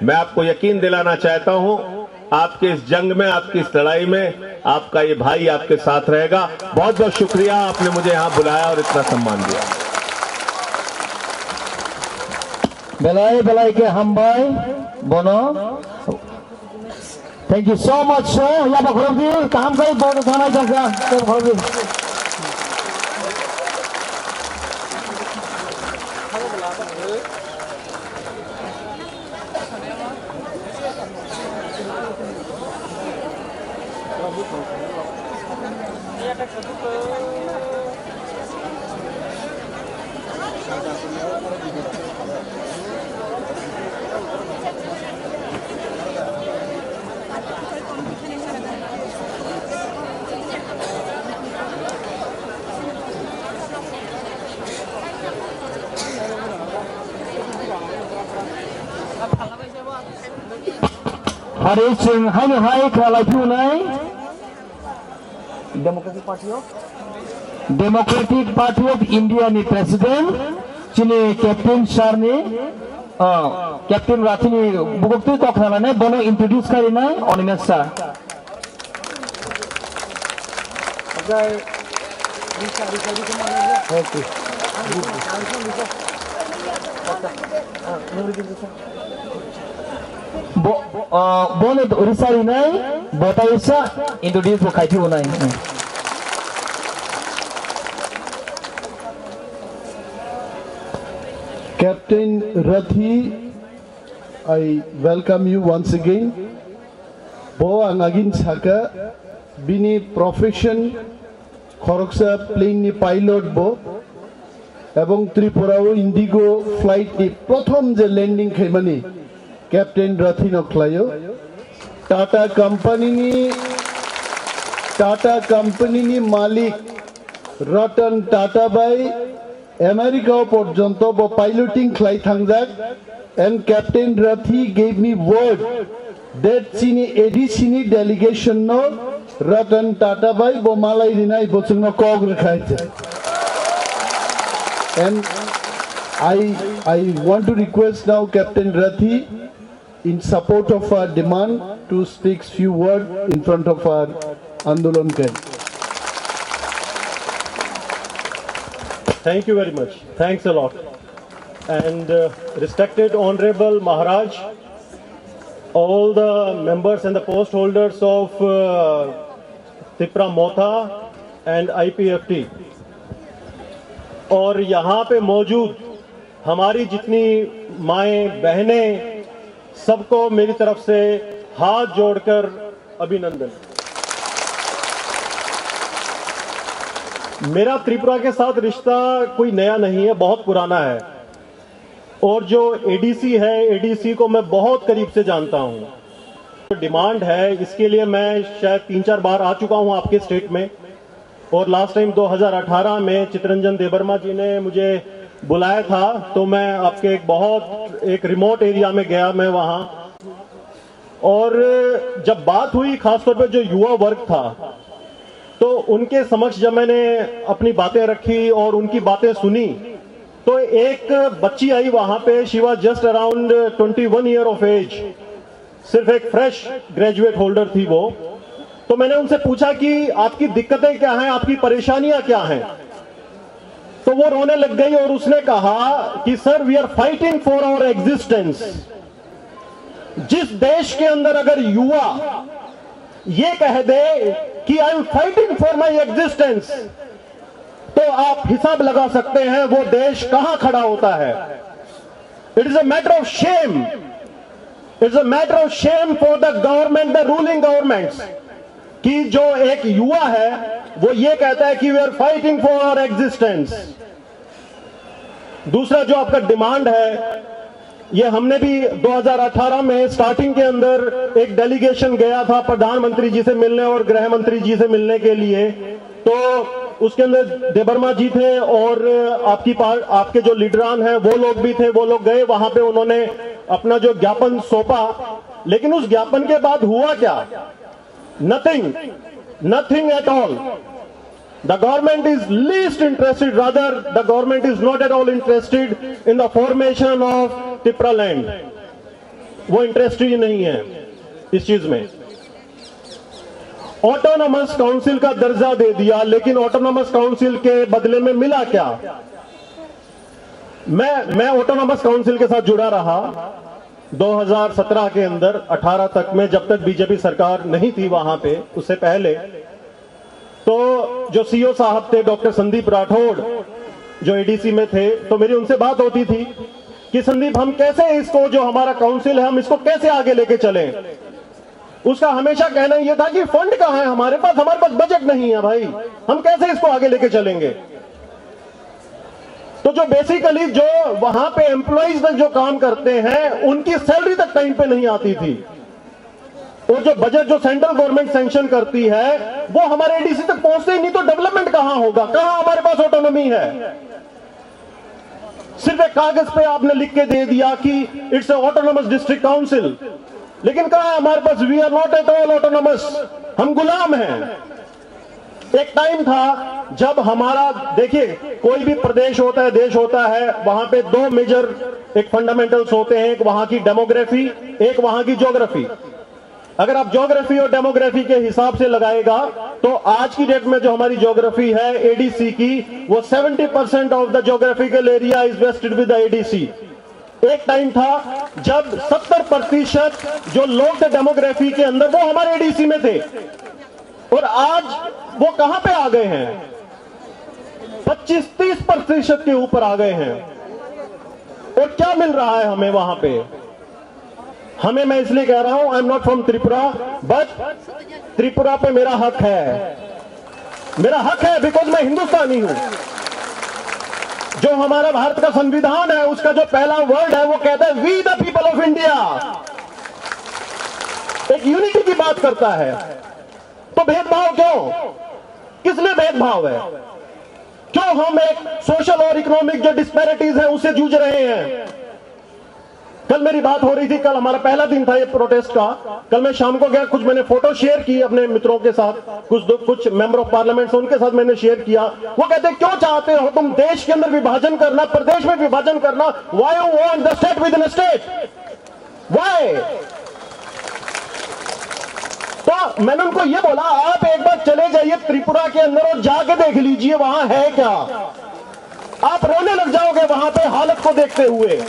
मैं आपको यकीन दिलाना चाहता हूं, आपके इस जंग में, आपकी इस लड़ाई में आपका ये भाई आपके साथ रहेगा। बहुत बहुत शुक्रिया, आपने मुझे यहां बुलाया और इतना सम्मान दिया। Belai belai khe hambai bono. Thank you so much, sir. Yaba khorokdi, kaham khe bo thanai jangkha. Yaba khorokdi. Hari chwng haino hai khalai phunai. Democratic Party of? Democratic Party of India ni President, chini Captain Sir ni, ah, Captain Rathi ni bukuk twi kok khnalai nai, bono introduce khai rinai Animesh Sir. Okay. Bo, ah, bono risa rinai, bota isa, introduce bo khai thibonai. Captain Rathi, I welcome you once again. Bo ang agin saka, bini profession khoroksa plane ni pilot bo, ebong Tripura o Indigo flight ni prothom je landing khaimani Captain Rathi no khlaio. Tata company ni, Tata company ni malik Ratan Tata bai America o porjonto bo piloting khlai thangjak, and Captain Rathi gave me word that chini A D C ni delegation no Ratan Tata bai bo malai rinai, bo chwngno kok rwkha hai se. And I, I want to request now Captain Rathi in support of our demand to speak few words in front of our Andolon camp. Thank you very much. Thanks a lot. And uh, respected Honorable Maharaj, all the members and the post holders of uh, Tipra Motha and I P F T, और यहाँ पे मौजूद हमारी जितनी माएँ, बहनें, सबको मेरी तरफ से हाथ जोड़कर अभिनंदन। मेरा त्रिपुरा के साथ रिश्ता कोई नया नहीं है, बहुत पुराना है। और जो एडीसी है, एडीसी को मैं बहुत करीब से जानता हूँ। जो डिमांड है, इसके लिए मैं शायद तीन चार बार आ चुका हूँ आपके स्टेट में। और लास्ट टाइम दो हज़ार अठारह में चितरंजन देबर्मा जी ने मुझे बुलाया था, तो मैं आपके एक बहुत एक रिमोट एरिया में गया, मैं वहाँ। और जब बात हुई, खासतौर पर जो युवा वर्ग था, तो उनके समक्ष जब मैंने अपनी बातें रखी और उनकी बातें सुनी, तो एक बच्ची आई वहाँ पे, she was just around twenty one year of age, सिर्फ एक फ्रेश ग्रेजुएट होल्डर थी वो। तो मैंने उनसे पूछा कि आपकी दिक्कतें क्या हैं, आपकी परेशानियां क्या हैं। तो वो रोने लग गई और उसने कहा कि sir, we are fighting for our existence। जिस देश के अंदर अगर युवा ये कह दे कि I am fighting for my existence, तो आप हिसाब लगा सकते हैं वो देश कहाँ खड़ा होता है। It is a matter of shame. It's a matter of shame for the government, the ruling governments, कि जो एक युवा है, वो ये कहता है कि we are fighting for our existence। दूसरा जो आपका डिमांड है, ये हमने भी दो हज़ार अठारह में स्टार्टिंग के अंदर एक डेलीगेशन गया था प्रधानमंत्री जी से मिलने और गृह मंत्री जी से मिलने के लिए। तो उसके अंदर देबर्मा जी थे और आपकी पार-, आपके जो लीडरान हैं, वो लोग भी थे। वो लोग गए वहां पे, उन्होंने अपना जो ज्ञापन सौंपा, लेकिन उस ज्ञापन के बाद हुआ क्या? Nothing, nothing at all. The government is least interested, rather, the government is not at all interested in the formation of Tipraland. वो इंटरेस्टेड ही नहीं है इस चीज में। ऑटोनॉमस काउंसिल का दर्जा दे दिया, लेकिन ऑटोनॉमस काउंसिल के बदले में मिला क्या? मैं मैं ऑटोनॉमस काउंसिल के साथ जुड़ा रहा दो हज़ार सत्रह के अंदर, अठारह तक में, जब तक बीजेपी सरकार नहीं थी वहां पे, उससे पहले। तो जो सीईओ साहब थे, डॉक्टर संदीप राठौड़, जो एडीसी में थे, तो मेरी उनसे बात होती थी कि संदीप, हम कैसे इसको, जो हमारा काउंसिल है, हम इसको कैसे आगे लेके चलें? उसका हमेशा कहना यह था कि फंड कहाँ है हमारे पास, हमारे पास बजट नहीं है भाई, हम कैसे इसको आगे लेके चलेंगे? तो जो बेसिकली जो वहां पे एम्प्लॉइज तक जो काम करते हैं, उनकी सैलरी तक टाइम पे नहीं आती थी। और जो बजट जो सेंट्रल गवर्नमेंट सैंक्शन करती है, वो हमारे एडीसी तक पहुंचते ही नहीं, तो डेवलपमेंट कहां होगा, कहां हमारे पास ऑटोनॉमी है? सिर्फ एक कागज पे आपने लिख के दे दिया कि इट्स ऑटोनॉमस डिस्ट्रिक्ट काउंसिल, लेकिन कहा है हमारे पास? We are not at all autonomous, हम गुलाम हैं। एक टाइम था जब हमारा, देखिए, कोई भी प्रदेश होता है, देश होता है, वहां पे दो मेजर एक फंडामेंटल्स होते हैं, एक वहां की डेमोग्राफी, एक वहां की ज्योग्राफी। अगर आप ज्योग्राफी और डेमोग्राफी के हिसाब से लगाएगा, तो आज की डेट में जो हमारी ज्योग्राफी है एडीसी की, वो seventy percent of the geographical area is vested with the ADC। एक टाइम था जब सत्तर प्रतिशत जो लोग थे डेमोग्राफी के अंदर, वो हमारे एडीसी में थे, और आज वो कहां पे आ गए हैं? पच्चीस तीस प्रतिशत के ऊपर आ गए हैं। और क्या मिल रहा है हमें वहां पे? हमें, मैं इसलिए कह रहा हूं, I am not from Tripura, but Tripura पे मेरा हक है, मेरा हक है, बिकॉज मैं हिंदुस्तानी हूं। जो हमारा भारत का संविधान है, उसका जो पहला वर्ड है, वो कहता है, we the people of India. एक यूनिटी की बात करता है। तो भेदभाव क्यों? किस लिए भेदभाव है? क्यों हम एक सोशल और इकोनॉमिक जो डिस्पैरिटीज है, उससे जूझ रहे हैं? कल मेरी बात हो रही थी, कल हमारा पहला दिन था ये प्रोटेस्ट का। कल मैं शाम को गया, कुछ मैंने फोटो शेयर की अपने मित्रों के साथ, कुछ दो, कुछ मेंबर ऑफ पार्लियामेंट, उनके साथ मैंने शेयर किया। वो कहते, क्यों चाहते हो तुम देश के अंदर विभाजन करना, प्रदेश में विभाजन करना? Why you want the state within a state? Why? तो मैंने उनको ये बोला, आप एक बार चले जाइए त्रिपुरा के अंदर और जाके देख लीजिए वहां है क्या। आप रोने लग जाओगे वहां पे हालत को देखते हुए।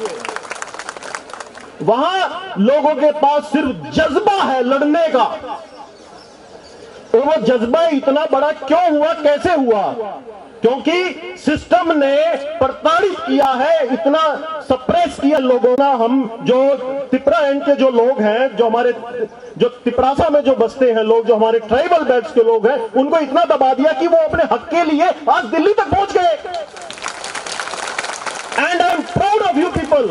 वहां लोगों के पास सिर्फ जज्बा है लड़ने का। और वो जज्बा इतना बड़ा क्यों हुआ, कैसे हुआ? क्योंकि सिस्टम ने प्रताड़ित किया है, इतना सप्रेस किया लोगों ने। हम जो तिपरा एंड के जो लोग हैं, जो हमारे, जो तिपरासा में जो बसते हैं लोग, जो हमारे ट्राइबल बेल्ट्स के लोग हैं, उनको इतना दबा दिया कि वो अपने हक के लिए आज दिल्ली तक पहुंच गए। And I am proud of you people.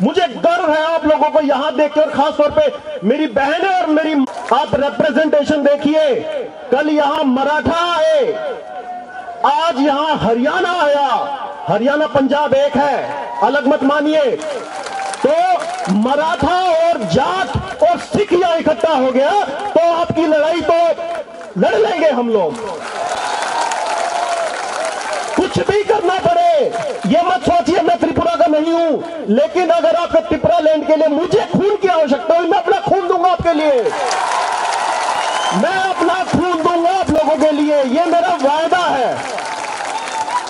मुझे गर्व है आप लोगों को यहां देख के, और खास तौर पे मेरी बहनें और मेरी, आप रिप्रेजेंटेशन देखिए। कल यहां मराठा आए, आज यहां हरियाणा आया। हरियाणा पंजाब एक है, अलग मत मानिए। तो मराठा और जाट और सिख यहां इकट्ठा हो गया, तो आपकी लड़ाई तो लड़ लेंगे हम लोग। कुछ भी करना पड़े, ये मत सोचिए मैं त्रिपुरा का नहीं हूं, लेकिन अगर आपके तिपरा लैंड के लिए मुझे खून की आवश्यकता हुई, मैं अपना खून दूंगा आपके लिए। मैं अपना खून दूंगा आप लोगों के लिए, ये मेरा वायदा है।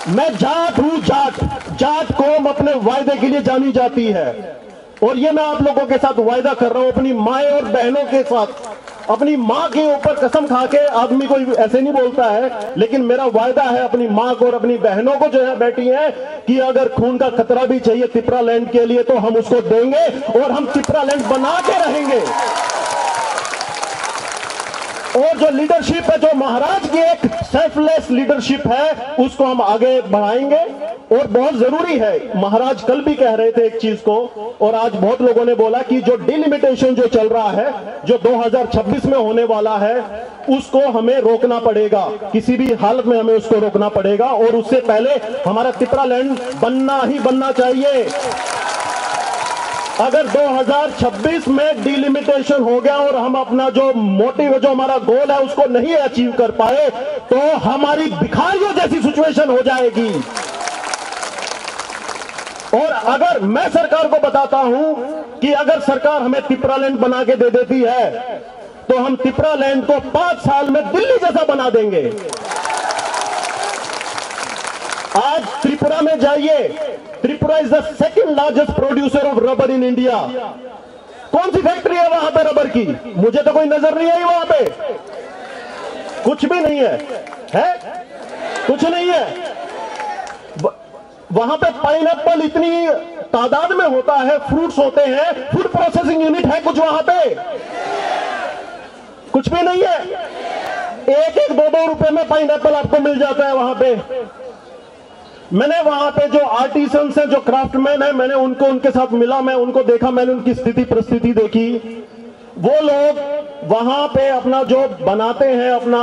मैं जाट हूं, जाट। जाट कौम अपने वायदे के लिए जानी जाती है। और ये मैं आप लोगों के साथ वायदा कर रहा हूं, अपनी माएं और बहनों के साथ, अपनी माँ के ऊपर कसम खा के। आदमी कोई ऐसे नहीं बोलता है, लेकिन मेरा वायदा है अपनी माँ को और अपनी बहनों को, जो यहाँ बैठी हैं, कि अगर खून का खतरा भी चाहिए तिपरा लैंड के लिए, तो हम उसको देंगे और हम तिपरा लैंड बना के रहेंगे। और जो लीडरशिप है, जो महाराज की एक सेल्फलेस लीडरशिप है, उसको हम आगे बढ़ाएंगे। और बहुत जरूरी है, महाराज कल भी कह रहे थे एक चीज को, और आज बहुत लोगों ने बोला कि जो डिलिमिटेशन जो चल रहा है, जो दो हज़ार छब्बीस में होने वाला है, उसको हमें रोकना पड़ेगा, किसी भी हालत में हमें उसको रोकना पड़ेगा। और उससे पहले हमारा तिपरा लैंड बनना ही बनना चाहिए। अगर दो हज़ार छब्बीस में डिलिमिटेशन हो गया और हम अपना जो मोटिव है, जो हमारा गोल है, उसको नहीं अचीव कर पाए, तो हमारी भिखारियों जैसी सिचुएशन हो जाएगी। और अगर मैं सरकार को बताता हूं कि अगर सरकार हमें तिपरा लैंड बना के दे देती है, तो हम तिपरा लैंड को पांच साल में दिल्ली जैसा बना देंगे। आज त्रिपुरा में जाइए, Tripura is the second largest producer of rubber in India। कौन सी फैक्ट्री है वहां पे रबर की? मुझे तो कोई नजर नहीं आई वहां पे। कुछ भी नहीं है, है? कुछ नहीं है। ब- वहां पे पाइनएप्पल इतनी तादाद में होता है, फ्रूट्स होते हैं, फूड प्रोसेसिंग यूनिट है कुछ वहां पे? कुछ भी नहीं है। एक एक दो दो रुपए में पाइनएप्पल आपको मिल जाता है वहां पे। मैंने वहां पे जो आर्टिसंस हैं, जो क्राफ्टमैन हैं, मैंने उनको, उनके साथ मिला, मैं उनको देखा, मैंने उनकी स्थिति परिस्थिति देखी। वो लोग वहां पे अपना जो बनाते हैं, अपना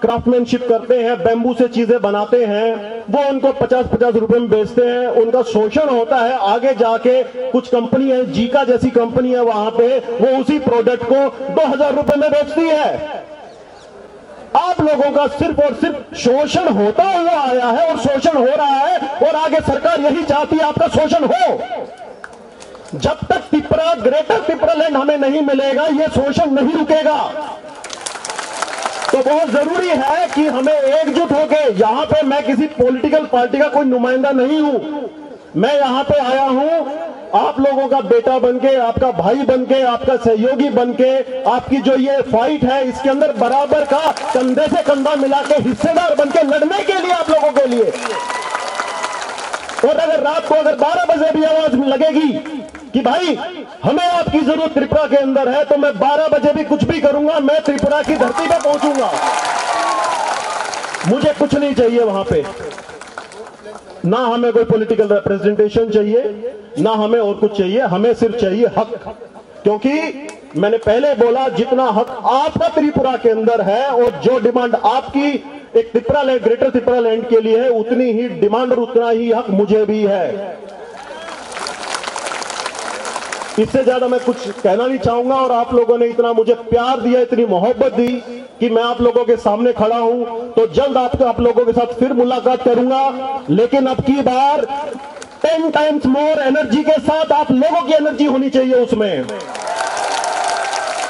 क्राफ्टमैनशिप करते हैं, बैम्बू से चीजें बनाते हैं, वो उनको पचास पचास रुपए में बेचते हैं। उनका शोषण होता है। आगे जाके कुछ कंपनी है, जीका जैसी कंपनी है, वहां पे वो उसी प्रोडक्ट को दो हज़ार रुपए में बेचती है। आप लोगों का सिर्फ और सिर्फ शोषण होता हुआ आया है और शोषण हो रहा है, और आगे सरकार यही चाहती है आपका शोषण हो। जब तक तिपरा, ग्रेटर तिपरालैंड हमें नहीं मिलेगा, ये शोषण नहीं रुकेगा। तो बहुत जरूरी है कि हमें एकजुट होके, यहाँ पे मैं किसी पॉलिटिकल पार्टी का कोई नुमाइंदा नहीं हूँ, मैं यहाँ पे आया हूँ आप लोगों का बेटा बनके, आपका भाई बनके, आपका सहयोगी बनके, आपकी जो ये फाइट है, इसके अंदर बराबर का कंधे से कंधा मिला के हिस्सेदार बनके लड़ने के लिए, आप लोगों के लिए। और अगर रात को अगर बारह बजे भी आवाज लगेगी कि भाई, हमें आपकी जरूरत त्रिपुरा के अंदर है, तो मैं बारह बजे भी कुछ भी करूंगा, मैं त्रिपुरा की धरती पे पहुंचूंगा। मुझे कुछ नहीं चाहिए वहां पे, ना हमें कोई पॉलिटिकल रिप्रेजेंटेशन चाहिए, ना हमें और कुछ चाहिए, हमें सिर्फ चाहिए हक। क्योंकि मैंने पहले बोला, जितना हक आपका त्रिपुरा के अंदर है और जो डिमांड आपकी एक तिपरा लैंड, ग्रेटर तिपरा लैंड के लिए है, उतनी ही डिमांड और उतना ही हक मुझे भी है। इससे ज्यादा मैं कुछ कहना नहीं चाहूंगा, और आप लोगों ने इतना मुझे प्यार दिया, इतनी मोहब्बत दी कि मैं आप लोगों के सामने खड़ा हूं। तो जल्द आपको, आप लोगों के साथ फिर मुलाकात करूंगा, लेकिन अब की बार टेन टाइम्स मोर एनर्जी के साथ आप लोगों की एनर्जी होनी चाहिए उसमें।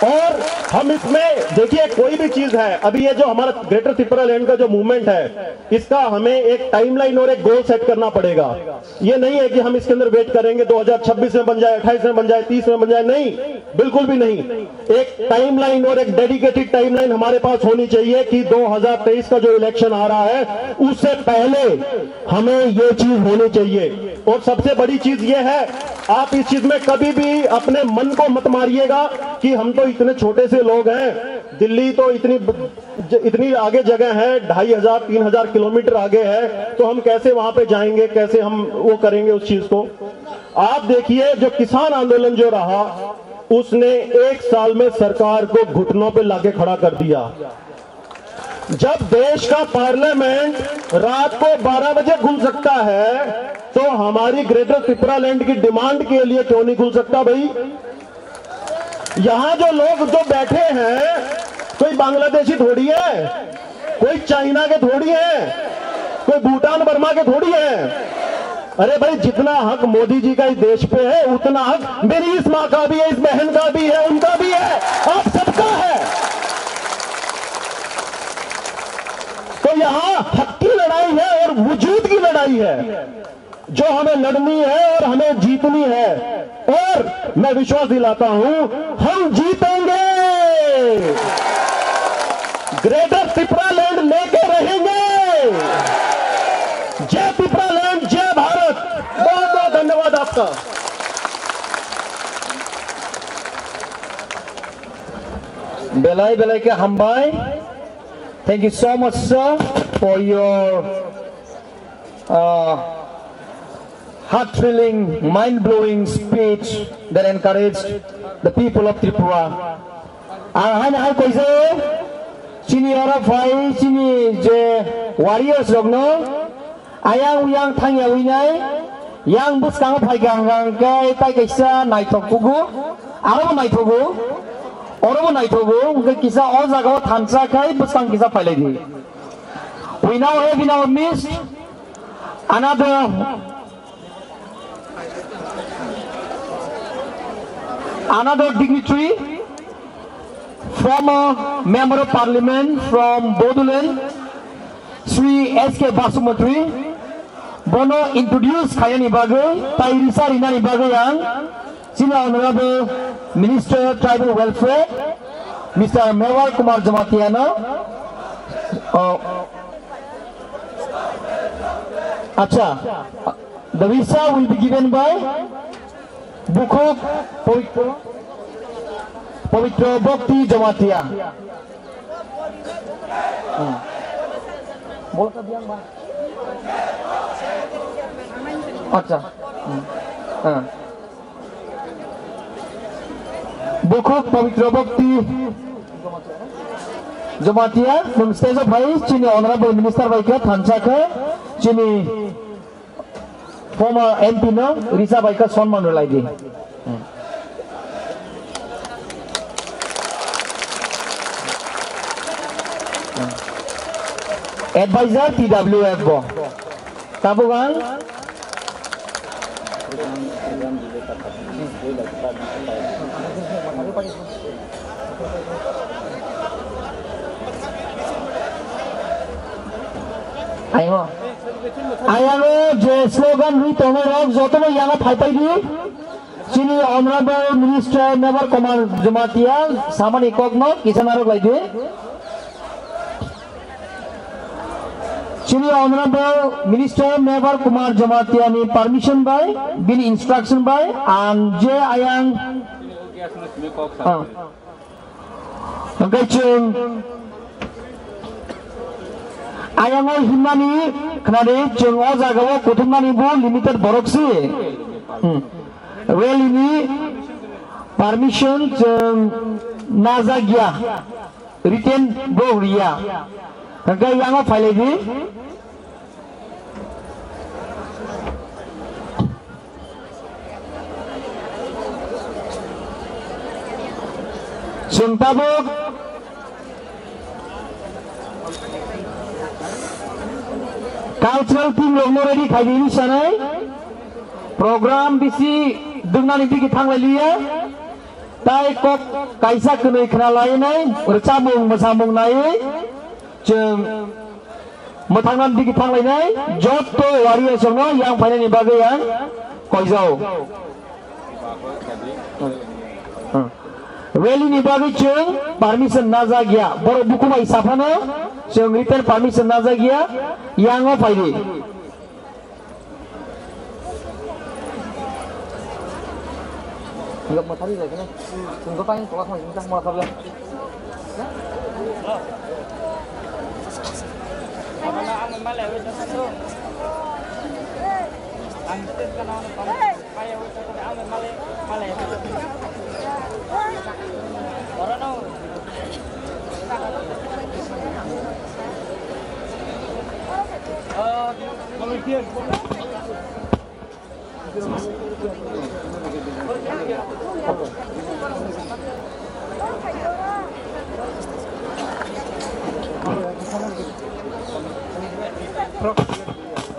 और हम इसमें, देखिए, कोई भी चीज है, अभी ये जो हमारा ग्रेटर त्रिपुरा लैंड का जो मूवमेंट है, इसका हमें एक टाइमलाइन और एक गोल सेट करना पड़ेगा। ये नहीं है कि हम इसके अंदर वेट करेंगे, दो हज़ार छब्बीस में बन जाए, अट्ठाईस में बन जाए, तीस में बन जाए, नहीं, बिल्कुल भी नहीं। एक टाइमलाइन और एक डेडिकेटेड टाइमलाइन हमारे पास होनी चाहिए कि दो हज़ार तेईस का जो इलेक्शन आ रहा है, उससे पहले हमें ये चीज होनी चाहिए। और सबसे बड़ी चीज ये है, आप इस चीज में कभी भी अपने मन को मत मारिएगा कि हम तो इतने छोटे से लोग हैं, दिल्ली तो इतनी ब-, ज-, इतनी आगे जगह है, ढाई हज़ार, तीन हज़ार किलोमीटर आगे है, तो हम कैसे वहां पे जाएंगे, कैसे हम वो करेंगे उस चीज को। आप देखिए, जो किसान आंदोलन जो रहा, उसने एक साल में सरकार को घुटनों पे लाके खड़ा कर दिया। जब देश का पार्लियामेंट रात को बारह बजे खुल सकता है, तो हमारी ग्रेटर त्रिपुरा लैंड की डिमांड के लिए क्यों नहीं खुल सकता भाई? यहाँ जो लोग जो बैठे हैं, कोई बांग्लादेशी थोड़ी है, कोई चाइना के थोड़ी है, कोई भूटान वर्मा के थोड़ी है। अरे भाई, जितना हक मोदी जी का इस देश पे है, उतना हक मेरी इस माँ का भी है, इस बहन का भी है, उनका भी है, आप सबका है। तो यहाँ हक की लड़ाई है और वजूद की लड़ाई है, जो हमें लड़नी है और हमें जीतनी है। और मैं विश्वास दिलाता हूं, हम जीतेंगे। ग्रेटर त्रिपुरा लैंड लेके रहेंगे। जय त्रिपुरा लैंड, जय भारत। बहुत बहुत धन्यवाद आपका। Belai belai khe hambai. Thank you so much, sir, for your uh, heart-thrilling, mind-blowing speech that encouraged the people of Tripura. Ang haino hai koijago, chini oro phai, chini je warriors rokno, ayang uyang thangya winai, yang bwskango phaikha hwnkha hwnkhe tai kaisa naithok kugo, aro bo naithogo, oro bo naithogo, hwnkhe kisa o jagao thansa khai bwskang kisa phailai di. We now have in our midst another, another dignitary, former Member of Parliament from Bodoland, Shri S K Basumatary. Bono introduce khainani bagwi, tai risa rinani bagwi ang chini Honorable Minister Tribal Welfare, Mister Mewar Kumar Jamatia no, uh, acha, the risa will be given by Bukhuk Pawitro, Pawitro Bhakti Jamatia. Hmm. Acha. Hmm. Ah. Bukhuk Pawitro Bhakti Jamatia, nwng stage o phai, chini Honorable Minister bai khe thansa khe, chini former M P no risa bai khe sonman rwlai di. Advisor T W F bo. Tabuk ang Ayo. Ayano je slogan rwi tongnai rok jotono yango phaipai di. Chini Honorable Minister Mebar Kumar Jamatia samani kokno kisa narwk lai di. Chini Honorable Minister Mebar Kumar Jamatia ni permission bai, bini instruction bai, ang je ayang, ah. Hwnkhe chwng ayang o himnani khnadi, chwng o jagao kuthumnani bo limited borok se. Hmm. Rally ni permission chwng najak ya, written bo riya. Hwnkhe yango phailai di. Chwng tabuk cultural team rokno ready khai di hinwi sanai. Program bisi dwngnani digi thanglai liya. Tai kok kaisa kwnwi khna lainai, rwchapmung mwsamung naiwi chwng mwthangna digi thanglainai, jotto warriors rokno yang phainani bagwi ang koijao. Rally ni bagwi chwng permission najak ya, borok buku bai saphano chwng written permission najak ya, yango phaidi.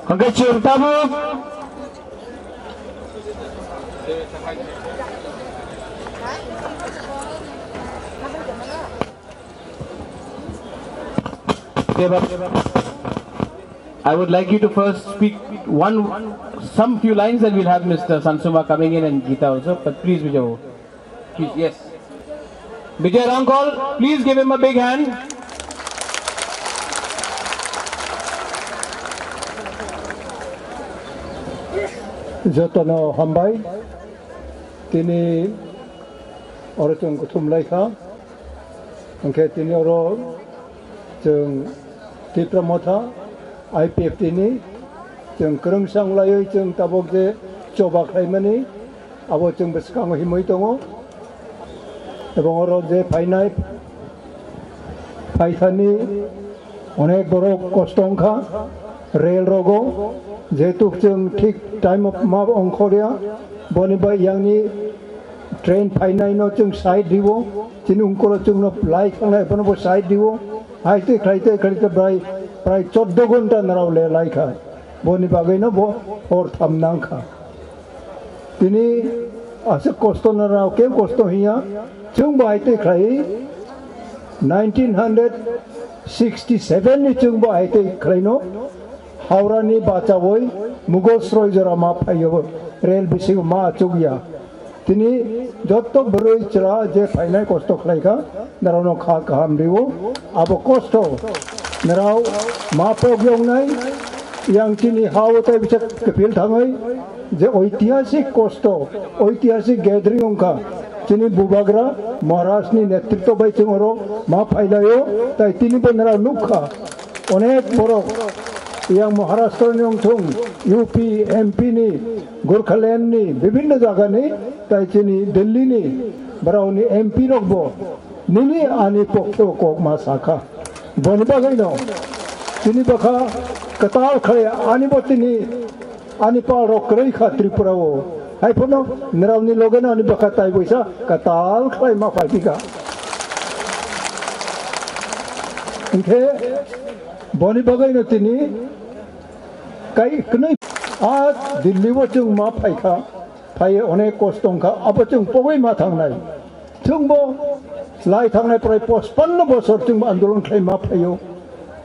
Hwnkhe chwng tabuk I would like you to first speak one, some few lines, and we'll have Mister Sansuma coming in and Gita also. But please, Vijay, please, yes. Vijay Rangkol, please give him a big hand. Jotono hambai, tini oro chwng kuthum lai kha. Hwnkhe tini oro chwng Tipra Motha I P F T ni chwng kwrwngsa wnglaiwi chwng tabuk je choba khlaimani, abo chwng bwskango himwi tongo. Ebong oro je phainai, phaithani onek borok kosto wngkha rel rogo, jehetu chwng thik time o ma ongkhorya, boni bai yangni train phainaino chwng side rio, chini ungkolo chwngno lai thangnai, bono bo side rio, hai twi khlai twi khlai twi brai, prai choddo ghonta narao le lai kha, boni bagwino bo hor tham nang kha. Tini aswk kosto narao, khe kosto hiya, chwng bo hai twi khlai, nineteen hundred sixty seven ni chwng bo hai twi khlaino, Howrah ni bachawi Mughal sroi jora ma phaio, rel bisingo ma achukya. Tini jotto bwrwi chwra je phainai kosto khlai kha, narao no kha kaham rio, abo kosto narao ma pok yongnai, yang chini ha o tai bisa kepil thangwi, je oitihasik kosto, oitihasik gathering wngkha, chini Bubagra Maharaj ni netritwo bai chwng oro ma phailaio, tai tini bo narao nukha, onek borok yang Maharashtra ni wngthung, U P M P ni, Gorkhaland ni, bibhinno jaga ni, tai chini Delhi ni, borok ni M P rok bo nini ani pokhe o kok ma sakha. Boni bagwi no, tini bwkha kwtal khlai ani bo tini Ani pal rok kwrwi kha Tripura o. Hai phano nrao ni loge no ani bwkha tai boisa kwtal khlai ma phai phi kha. Hinkhe boni bagwi no tini kai kwnwi a Delhi o chwng ma phai kha. Phai onek kosto wng kha. Abo chwng pogwi ma thangnai. Chwngbo lai thangnai prai pachpanno bosor chwngbo andolon khlai ma phaio.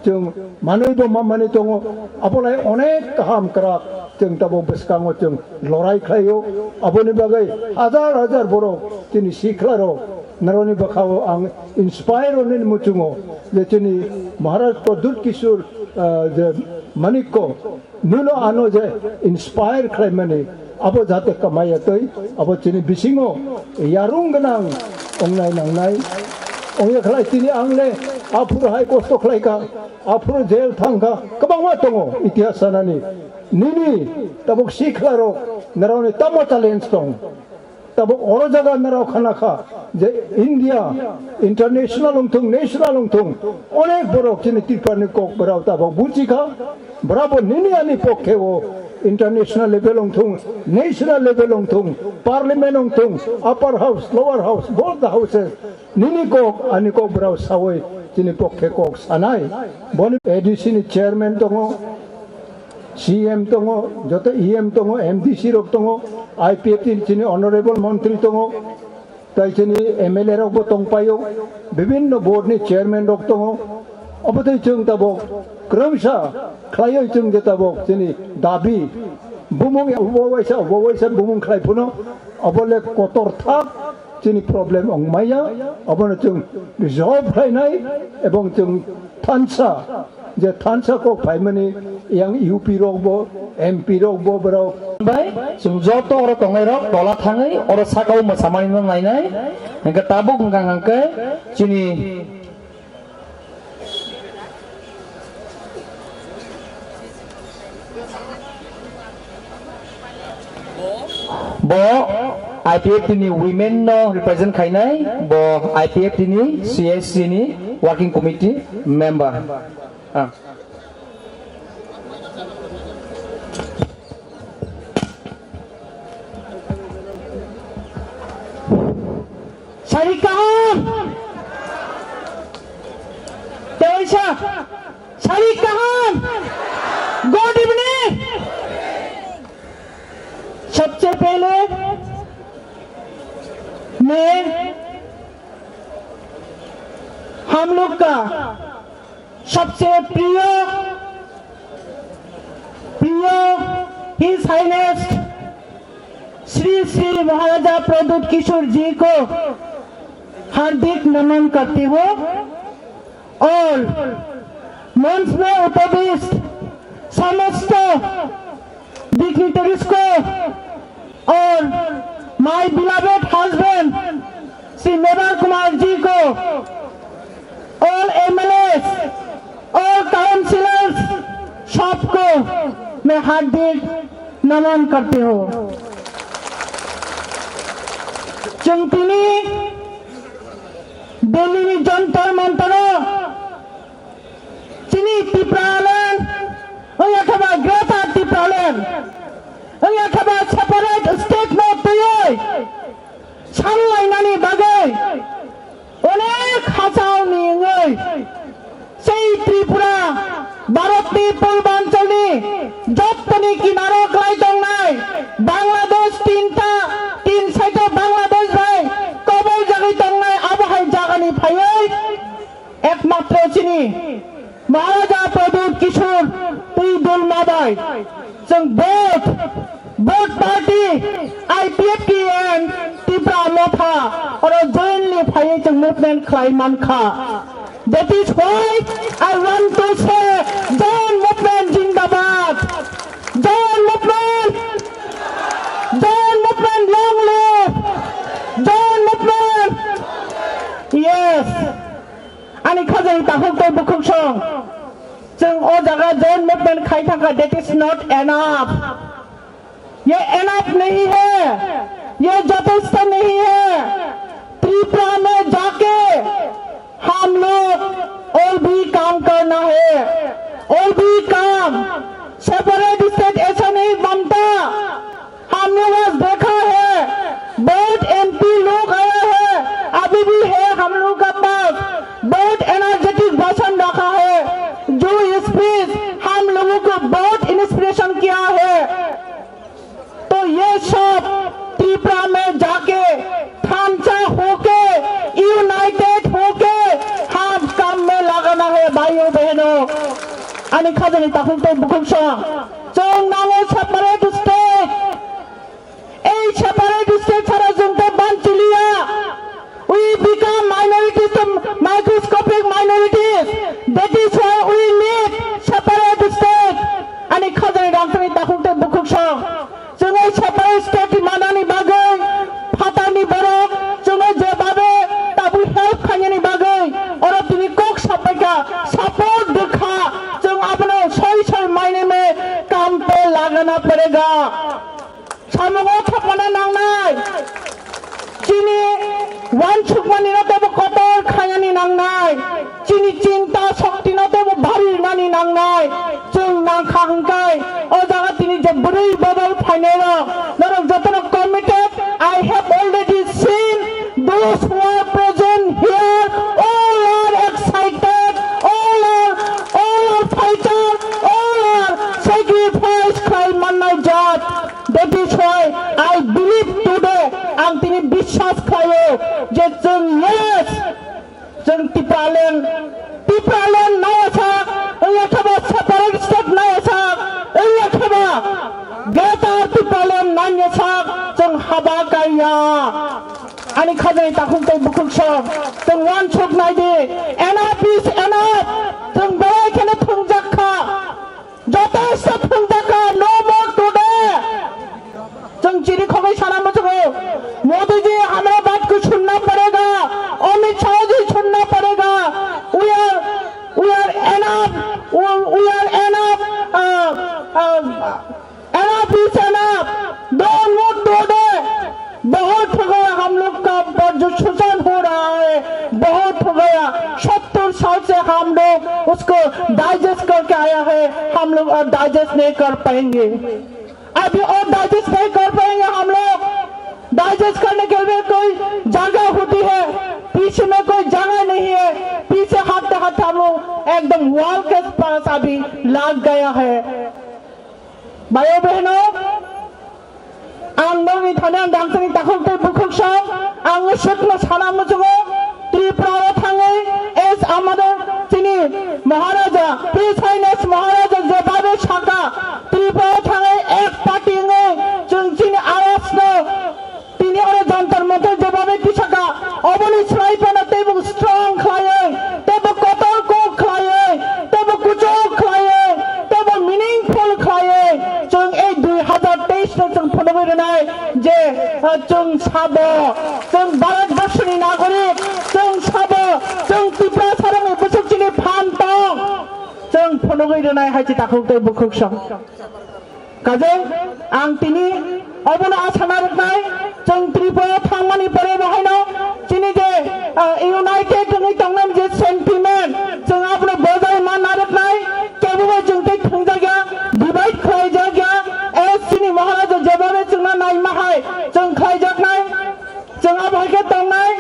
Chwng manwi bo ma manwi tongo. Abo lai onek kaham kwrak chwng tabuk bwskango chwng lorai khlaio. Aboni bagwi hajar hajar borok chini sikla rok naroni bwkhao ang inspire onini muchungo je chini Maharaj Pradyut Kishore, ah, je Manikko Nuno ano je inspire khlaimani, abo jate kamaya twi, abo chini bisingo yarung gwnang ongnai nangnai. Ongya khlai chini ang le aphuru hai kosto khlai kha, aphuru jail thang kha, kwbangma tongo itihas sanani. Nini tabuk sikla rok, naroni tamo challenge tong? Tabuk oro jaga narao khana kha je India international wngthung, national wngthung, onek borok chini Tripura ni kok borao tabuk buchi kha. Borabo nini ani pokhe o international level wngthung, national level wngthung, parliament wngthung, upper house, lower house, both the houses, nini kok ani kok borao sawi chini pokhe kok sanai. Boni A D C ni chairman tongo, C M tongo, joto E M tongo, M D C rok tongo, I P F T ni chini honorable montri tongo, Tai chini M L A rok bo tongpaio, bibinno board ni chairman rok tongo. Obo tei chwng tabok kwrwngsa khlaioi chwng je tabok chini dabi bumung obo waisa, obo waisa bumung khlai phano obo le kotor thak chini problem ong maya, obono chwng resolve khlainai ebong chwng thansa je thansa kok phaimani yang U P rok bo, M P rok bo borok. Bai, chwng joto oro tongnai rok tola thangwi oro sakao mwsamani no nainai. Hingke tabuk hingka hingke chini bo I P F T ni women no represent khainai, bo I P F T ni C S C ni working committee member. Ah. Sari kaham. Teisa. Sari kaham. Good evening. सबसे पहले मैं हम लोग का सबसे प्रिय, प्रिय His Highness Shri श्री महाराजा प्रद्युत किशोर जी को हार्दिक नमन करती हूँ और मंच में उपविष्ट समस्त dignitaries को और my beloved husband श्री मेवाल कुमार जी को, all M L As, all councillors, सबको मैं हार्दिक नमन करती हूँ। Chwng tini Delhi ni Jantar Mantar o chini Tipraland, wngya khe ba Greater Tipraland, wngya khe ba separate state no twiwi sal lainani bagwi onek hachal ni wngwi sei Tripura Bharat ni purbanchalni jottoni kinaro kwlai tongnai Bangladesh tinta, tin side o Bangladesh bai kobol jagwi tongnai abo hai jagani phaiwi ekmatro chini Maharaja Pradyut Kishore twi dulma bai chwng both, both party, I P F T and Tipra Motha oro jointly phaiwi chwng movement khlai mankha. That is why I want to say, Joint Movement Jindabad! Joint Movement! Joint Movement long live! Joint Movement! Yes! Ani khajani takhuk tei bukhuk song. Chwng o jaga joint movement khai thangkha, that is not enough. ये एनफ नहीं है, ये जथेष्ट नहीं है। त्रिपुरा में जाके हम लोग और भी काम करना है, और भी काम। सेपरेट स्टेट ऐसा नहीं बनता। हमने बस देखा है, बहुत एमपी लोग आया है, अभी भी है हम लोग का पास, बहुत एनर्जेटिक भाषण रखा है, जो स्पीच हम लोगों को बहुत इंस्पिरेशन किया है। तो ये सब त्रिपुरा में जाके थामचा होके, यूनाइटेड होके हम काम में लगाना है भाइयों बहनों। Ani khajani takhuk tei bukhuk song, chwng nango separate state. Ei separate state chhara chwng tei banchiliya. We become minorities, microscopic minorities. That is why we need separate state. Ani khajani rangchakni takhuk tei bukhuk song. Chwng ei separate state manani bagwi phatarni borok chwngno je babe tabuk help khainani bagwi oro tini kok sapaikha, support rwkha. Chwng abono soi soi maineme kam pe lagana padega. Samungo thopmana nangnai. Chini uansukmani no teibo kotor khainani nangnai. Chini chinta shokti no teibo bari rinani nangnai. Chwng nangkha hwnkhe o jaga tini je bwrwi bodol phainai rok, norok jotono committed. I have already seen those who are present here. All are excited. All are, all are fighter. All are sacrifice khlai mannai jat. That is why I believe today, ang tini biswas khlaio, Chwng yes, chwng Tipraland, Tipraland naiyasak, wngya khe bo separate state naiyasak, wngya khe bo Greater Tipraland naiyasak, chwng haba kaiya. Ani khajani takhuk tei bukhuk sok, chwng uansuk nai di, enough is enough, chwng belai kheno thwngjak kha. Joto step phungjaka, no more today. Chwng chiri khogwi sana muchungo. Modi ji, hamare baat ko sunna padega. Amit Shah ji, sunna padega. We are, we are enough. We, we are enough. Uh, uh, enough is enough. Don't more today. बहुत हो गया, हम लोग का ऊपर जो शोषण हो रहा है, बहुत हो गया। सत्तर साल से हम लोग उसको डाइजेस्ट करके आया है, हम लोग और डाइजेस्ट नहीं कर पाएंगे। अभी और डाइजेस्ट नहीं कर पाएंगे हम लोग। डाइजेस्ट करने के लिए कोई जगह होती है, पीछे में कोई जगह नहीं है। पीछे हटते हटते हम लोग एकदम वॉल के पास अभी लग गया है। Bhai o bwhwino, ang nokni thani ang dangchani takhuk tei bukhuk song, ang swkno sana muchungo, Tripura o thangwi, as amader chini Maharaja, His Highness Maharaja jebhabe saka, Tripura o thangwi ek party wngwi chwng chini awazno Tini oro Jantar Mantar jebhabe tisaka, oboni swlai phano teibo strong khlaiwi, teibo kotor kok khlaiwi, teibo kuchuk khlaiwi, teibo meaningful khlaiwi, chwng ei dui hazar teis no chwng phunugwi rwnai je, ah, chwng sabo, chwng Bharat borshoni nagorik, chwng sabo, chwng Tiprasa rokni bwswk chini phan tong, chwng phunugwi rwnai hai chi takhuk tei bukhuk song. Kajai, ang tini obono asa narwknai, chwng Tripura thangmani pore bo haino chini je, ah, united wngwi tongnani je sentiment, chwng abono bojai ma narwknai, kebobo chwng tei thwngjakya, divide khlaijakya, as chini Maharaja jebhabe chwngno naima hai, chwng khlaijaknai, chwng abo hai khe tongnai.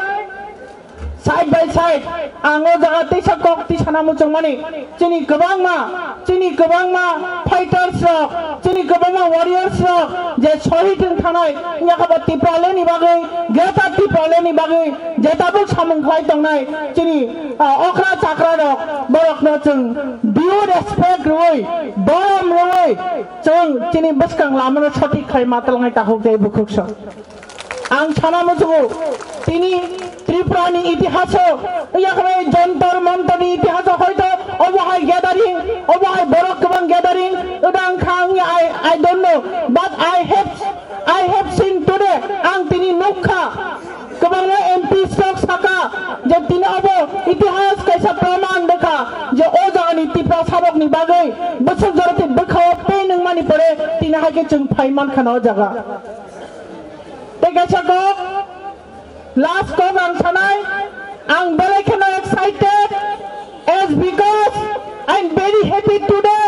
Side by side, ang o jaga teisa kok tisana muchungmani, chini kwbangma, chini kwbangma fighters rok, chini kwbangma warriors rok je shohid wng thanai, yakaba Tipraland ni bagwi, Greater Tipraland ni bagwi je tabuk samung khlai tongnai, chini, ah, okra chakra rok, borokno chwng due respect rwui, borom rwui, chwng chini bwskang lamano sothik khai ma twlangnai takhuk tei bukhuk song. Ang sana muchungo, tini Tripura ni itihaso, yakni Jantar Mantar ni itihaso hoito obo hai gathering, obo hai borok kwbang gathering, odang kha wngya, I, I don't know, but I have, I have seen today, ang tini nukha, kwbangma M Ps rok saka je tini obo itihas kaisa praman dekha je o jagani Tiprasa rokni bagwi bwswk joroti bwkhao pain wngmani pore tini hai khe chwng phai mankha na o jaga. Tei kaisa kok, last kok ang sanai, ang belai kheno excited, as because I'm very happy today.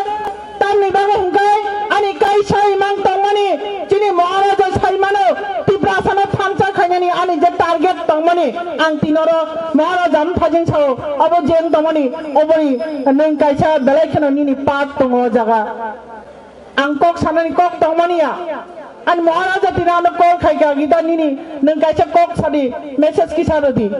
Tamni bagwi hwnkhe ani kaisa imang tongmani, chini Maharaja saimano, Tiprasano thansa khainani ani je target tongmani, ang tinoro Maharaja mthajing sao, abo je wng tongmani, oboni nwng kaisa belai kheno nini part tongo o jaga. Ang kok sanani kok tongmani ya. Ani Maharaja tini ano call khai kha, "Gita nini, nwng kaisa kok sadi, message kisa rwdi."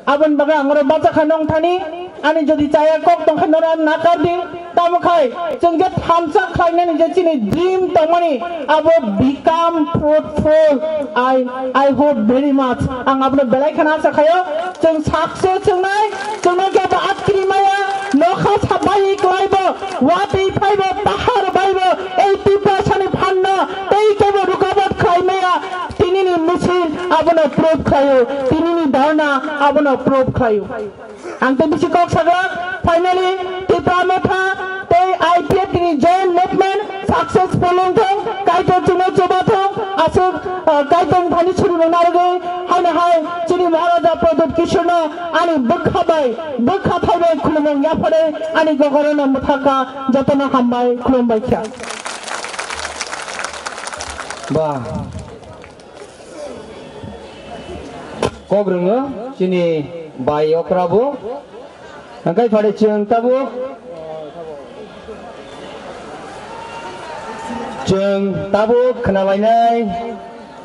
Aboni bagwi ang oro bacha kha nong thani, ani jodi chaya kok tong kha nora nakar di, tamo khai, chwng je thansa khlainani je chini dream tongmani, abo become fruitful. I, I hope very much. Ang abono belai kheno asa khaio. Chwng success wngnai, chwngno kebo atkiri maya, nokha sabai klaibo, watwi phaibo, pahar baibo, ei Tiprasani phanno tei kebo rukawat khlai maya, tinini misil abono proof khlaio, tinini dharna abono proof khlaio. Ang tei bisi kok saglak, finally, Tipra Motha tei I P F T ni joint movement successful wngthung, Kaitor chwngno chubathung, aswk, ah, Kaitor thani suri rwna rwgwi, haino hai chini Maharaja Pradyut Kishorno ani bwkha bai, bwkha thai bai khulumung yaphare ani gogorono mwthakha, jotono hambai khulumbai kha. Ba. Kok rwngo chini bai okra bo. Hwnkhe phare chwng tabuk, chwng tabuk khwnalainai.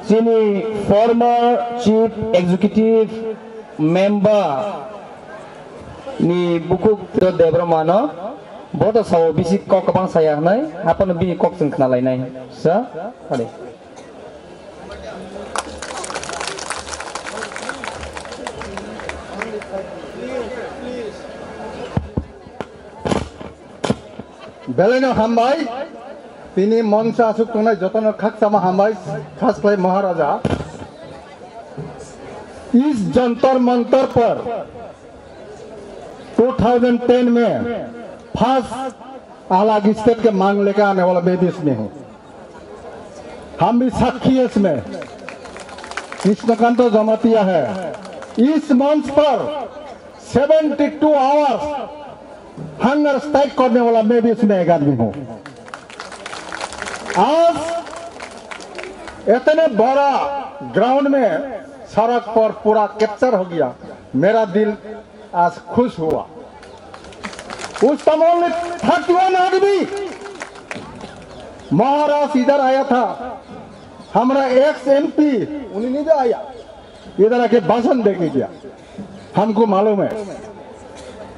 Chini former Chief Executive Member ni bukhuk Debbarma no bo to sao bisi kok kwbang saya hwnwi, haphano bini kok chwng khna lainai. Sa, ade. Belai no hambai, tini moncha aswk tongnai jotono khakchangma hambai, khas khlai Maharaja. इस जंतर मंतर पर दो हज़ार दस में फर्स्ट अलग स्टेट के मांग लेकर आने वाला मैं भी इसमें हूँ। हम भी साक्षी है इसमें। कृष्णकांत जमातिया है। इस मंच पर seventy two hours hunger strike करने वाला मैं भी इसमें एक आदमी हूँ। आज इतने बड़ा ग्राउंड में सड़क पर पूरा कैप्चर हो गया, मेरा दिल आज खुश हुआ। उस तमोल में थर्टी वन आदमी महाराज इधर आया था, हमारा एक्स एमपी उन्हीं नहीं आया, इधर आके भाषण देके गया। हमको मालूम है,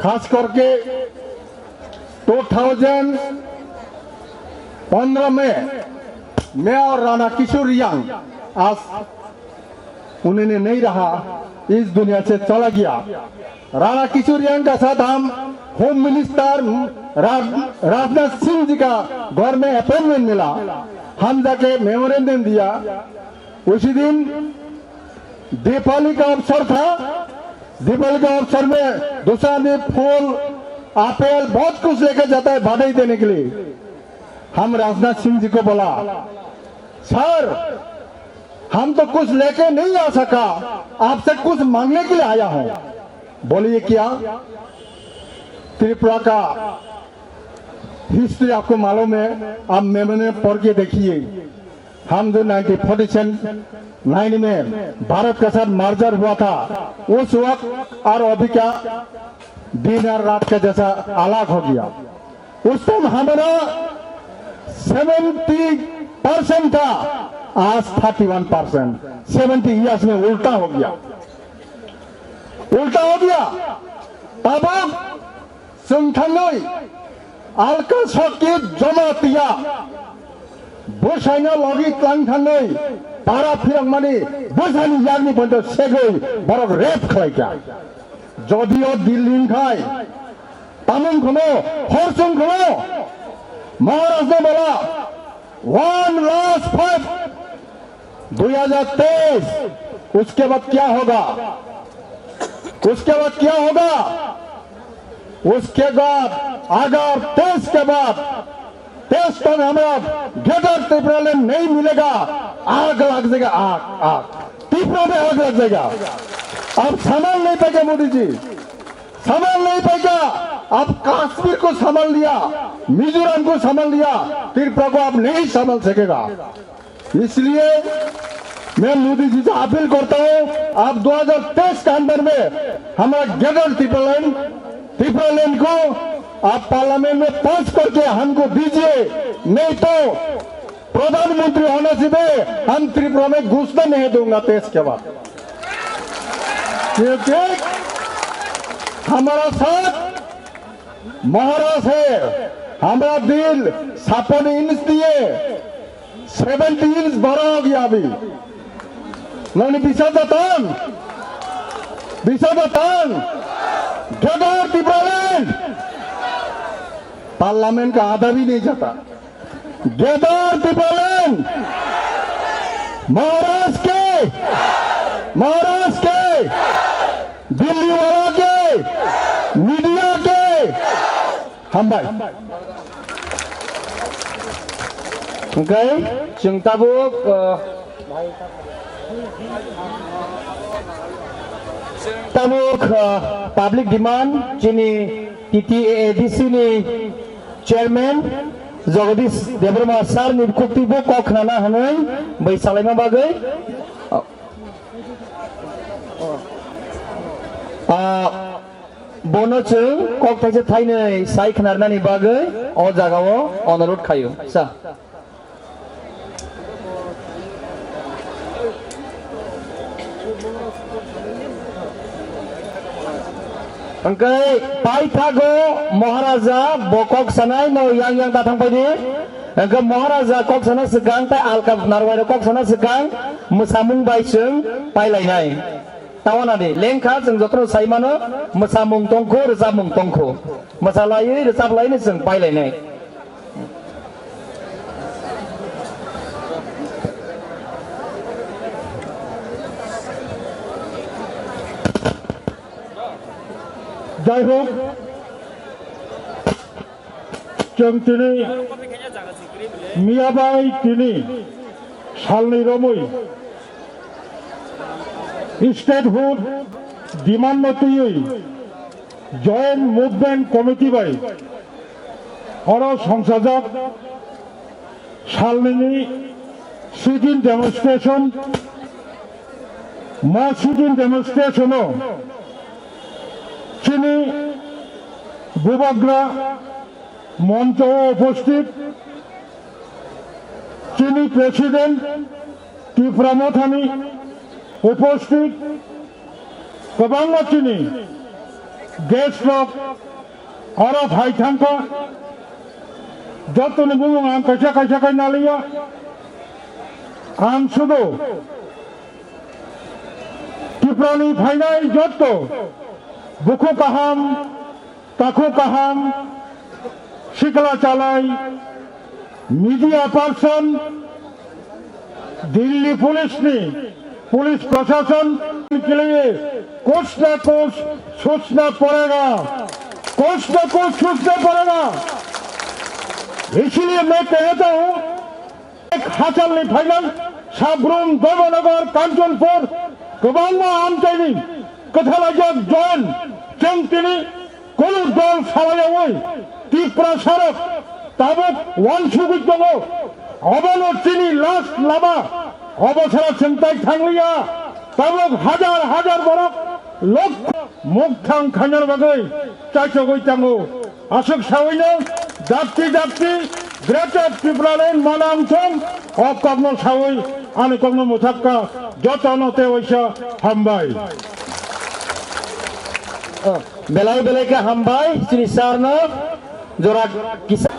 खास करके दो हज़ार पन्द्रह में मैं और राणा किशोर रियांग आज उन्होंने नहीं रहा, इस दुनिया से चला गया। राणा किशोर रियांग का साथ हम होम मिनिस्टर राज, राजनाथ सिंह जी का घर में अपॉइंटमेंट मिला, हम जाके मेमोरेंडम दिया। उसी दिन दीपावली का अवसर था। दीपावली का अवसर में दूसरा आदमी फूल, आपेल, बहुत कुछ लेके जाता है बधाई देने के लिए। हम राजनाथ सिंह जी को बोला, सर, हम तो कुछ लेके नहीं आ सका, आपसे कुछ मांगने के लिए आया हूँ। बोलिए क्या? त्रिपुरा का हिस्ट्री आपको मालूम है, आप मेमोरी में पढ़ के देखिए। हम जो नाइनटीन फ़ोर्टी नाइन में भारत के साथ मर्जर हुआ था, उस वक्त और अभी का दिन और रात का जैसा अलग हो गया। उस टाइम हमारा सेवेंटी परसेंट था, आज thirty one percent. Seventy years में उल्टा हो गया, उल्टा हो गया। तब Chwng thangwi alka sokki joma tiya bwsaino logi tlang thangwi para phirokmani bwsani yakni poito segwi borok rep khlaikha. Jodio Delhi wngkhai tamung khno, hor chwng khno Maharajno bola one last fight दो हज़ार तेईस, उसके बाद क्या होगा? उसके बाद क्या होगा? उसके बाद अगर तेईस के बाद, तेईस तक हमारा ग्रेटर त्रिपुरा लैंड नहीं मिलेगा, आग लग जाएगा, आग, आग। त्रिपुरा में आग लग जाएगा। आप संभाल नहीं पाएगा मोदी जी, संभाल नहीं पाएगा। आप कश्मीर को संभाल लिया, मिजोरम को संभाल लिया, त्रिपुरा को आप नहीं संभाल सकेगा। इसलिए मैं मोदी जी से अपील करता हूँ, आप दो हज़ार तेईस के अंदर में हमारा ग्रेटर त्रिपुरा लैंड, त्रिपुरा लैंड को आप पार्लियामेंट में पास करके हमको दीजिए, नहीं तो प्रधानमंत्री होने से भी हम त्रिपुरा में घुसने नहीं दूंगा तेईस के बाद। क्योंकि हमारा साथ महाराज है, हमारा दिल छप्पन इंच दिए सेवेंटी इंच बड़ा हो गया अभी। नोनी बिसा जतन, बिसा जतन, ग्रेटर त्रिपुरा लैंड, पार्लियामेंट का आधा भी नहीं जाता। ग्रेटर त्रिपुरा लैंड, महाराज के, महाराज के, दिल्ली वाला के, मीडिया के, Hambai. Hwnkhe chwng tabuk, uh, tabuk, uh, public demand chini T T A A D C ni chairman Jagadish Debbarma sir ni bukhuk twibo kok khnana hwnwi bai salaima bagwi. Ah, bono chwng kok thaisa thainwi sai khnarnani bagwi o jagao onurodh khaio. Sa. Hwnkhe paithago Maharaja bo kok sanai no yang yang ta thang paidi. Hwnkhe Maharaja kok sana swkang tei alka narwai rok kok sana swkang mwsamung bai chwng pailainai. Tawana di lengkha chwng jotono sai mano mwsamung tongkho, rwchapmung tongkho. Mwchalaiwi rwchaplaino chwng pailainai. Jai hok, chwng tini miya bai tini salni romwi statehood demand no twiwi Joint Movement Committee bai oro songchajak salnini sit-in demonstration, ma sit-in demonstration o chini bubagra moncho o uposthit, chini president Tipra Mothani uposthit, kwbangma chini guest rok oro phai thangkha. Jotoni bumung ang kaisa kaisa khai naliya. Ang sudu Tiprani phainai jotto bukhu kaham, takhu kaham, sikla chalai, media person, Delhi police ni, police प्रशासन के लिए कुछ ना कुछ सोचना पड़ेगा, कुछ ना कुछ सोचना पड़ेगा। इसीलिए मैं कहता हूँ, Hachalni phainang Sabrum, Dharmanagar, Kanchanpur kwbangma amchaini kwthalaijak join chwng tini kunu dol salayawi Tiprasarok tabuk wansugwi tongo. Obono chini last lama, obo sara chwng tai thangliya. Tabuk hajar hajar borok lokho mukthang khainani bagwi chaichogwi tango. Aswk sawino dakti dakti Greater Tipraland manang thung o kokno sawi ani kokno mwthakka jotono tei waisa hambai. Belai belai khe hambai chini sir no jora kisa.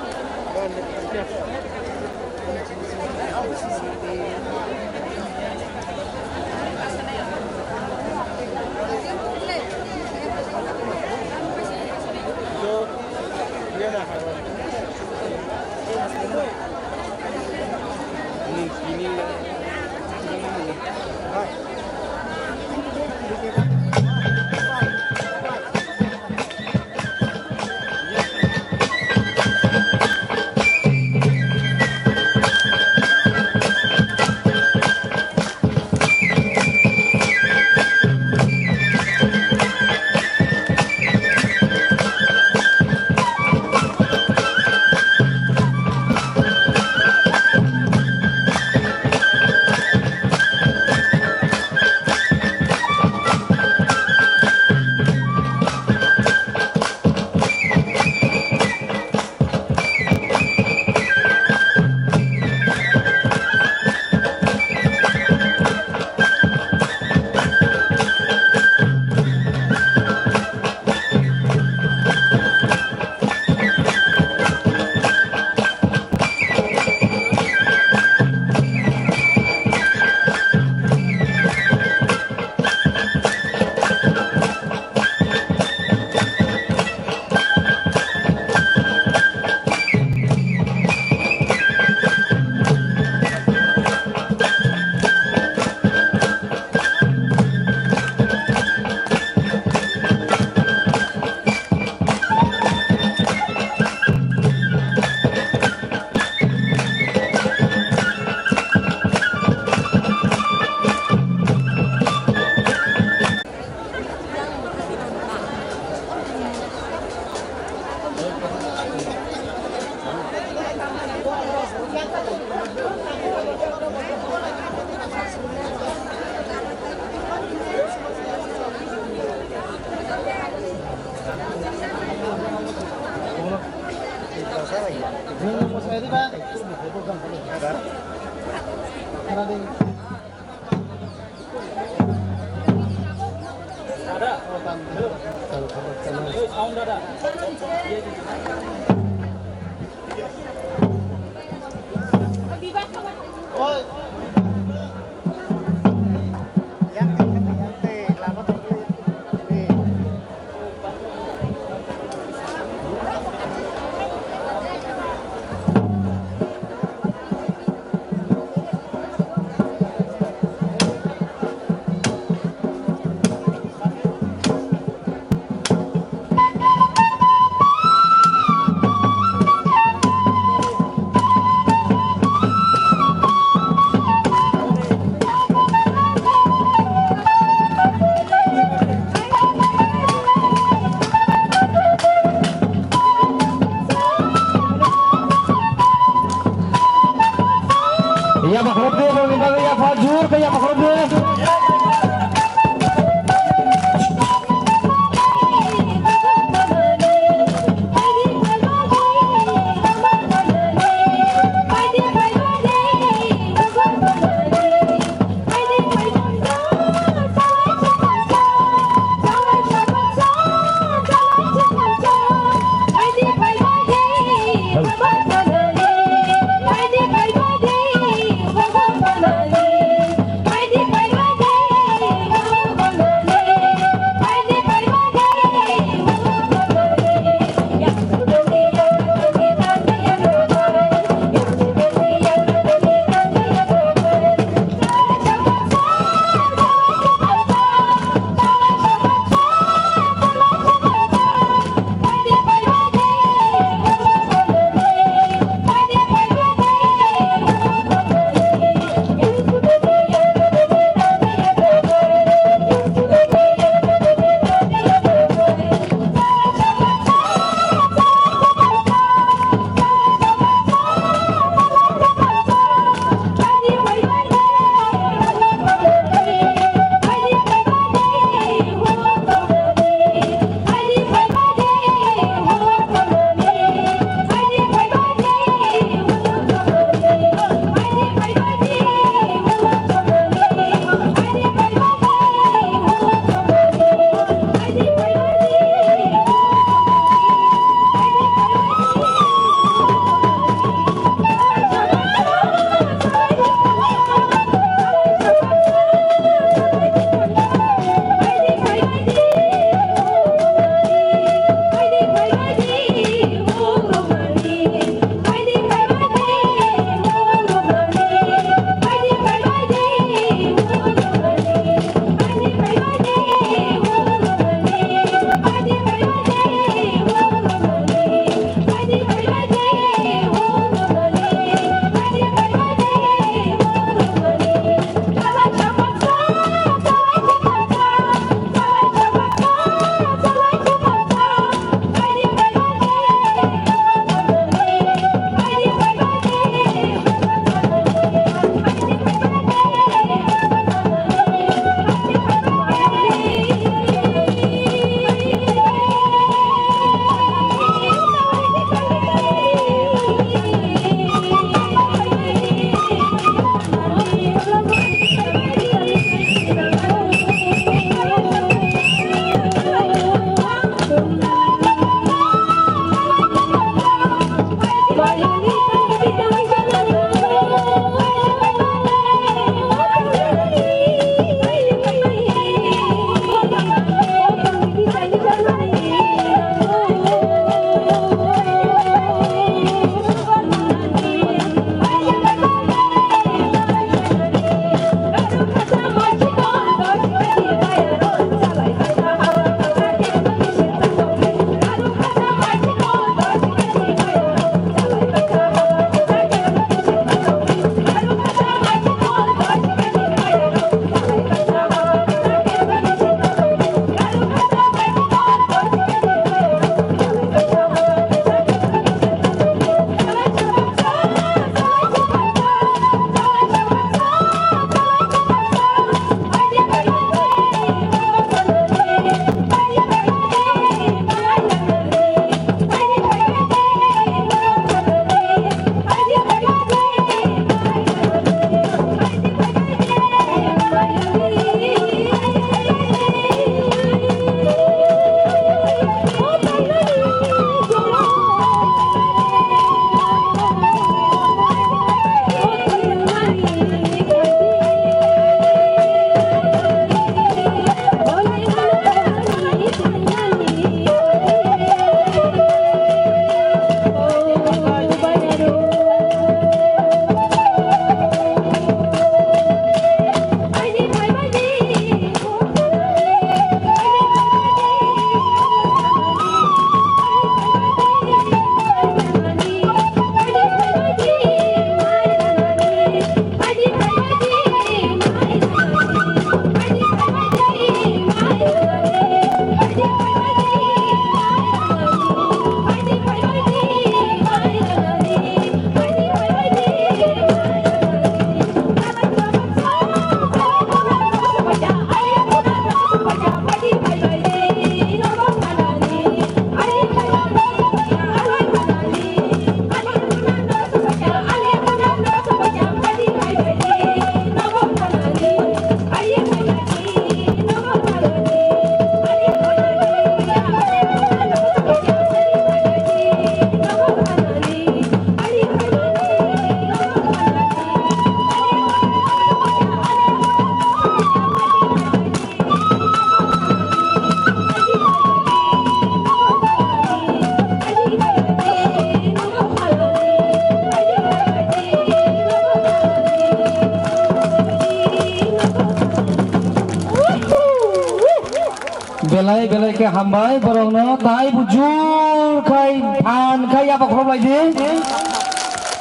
Belai belai khe hambai borokno, tai bujur khai phan khai yaba khorob lai di.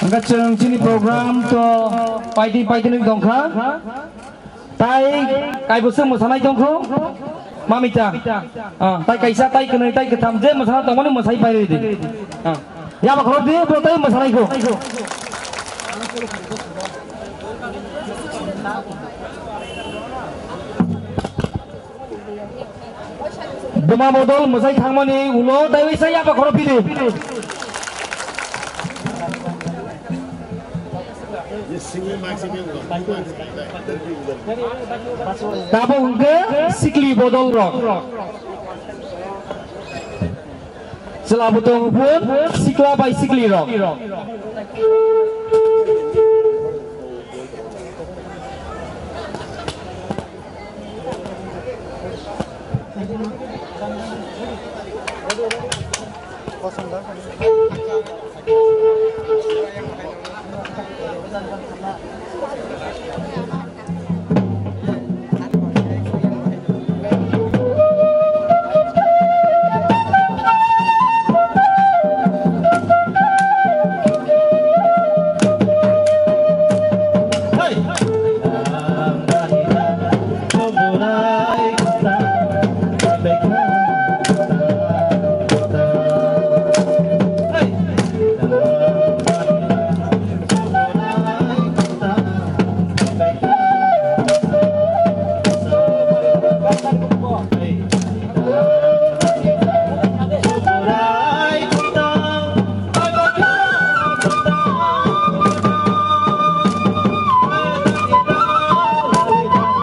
Hwnkhe chwng chini program to paidi paidi nung tongkha. Tai kaibo se mwsanai tongkho. Mamita. Ah, tai kaisa, tai kwnwi, tai kwtham, je mwsana tongmani mwsai pai ridi. Ah. Yaba khorok di, bo tai mwsanai kho. Buma bodol mwsai thangmani ulo tai wisa yaba khorok phidi. Tabuk hwnkhe sikli bodol rok. Chwla bwtong hupun sikla bai sikli rok.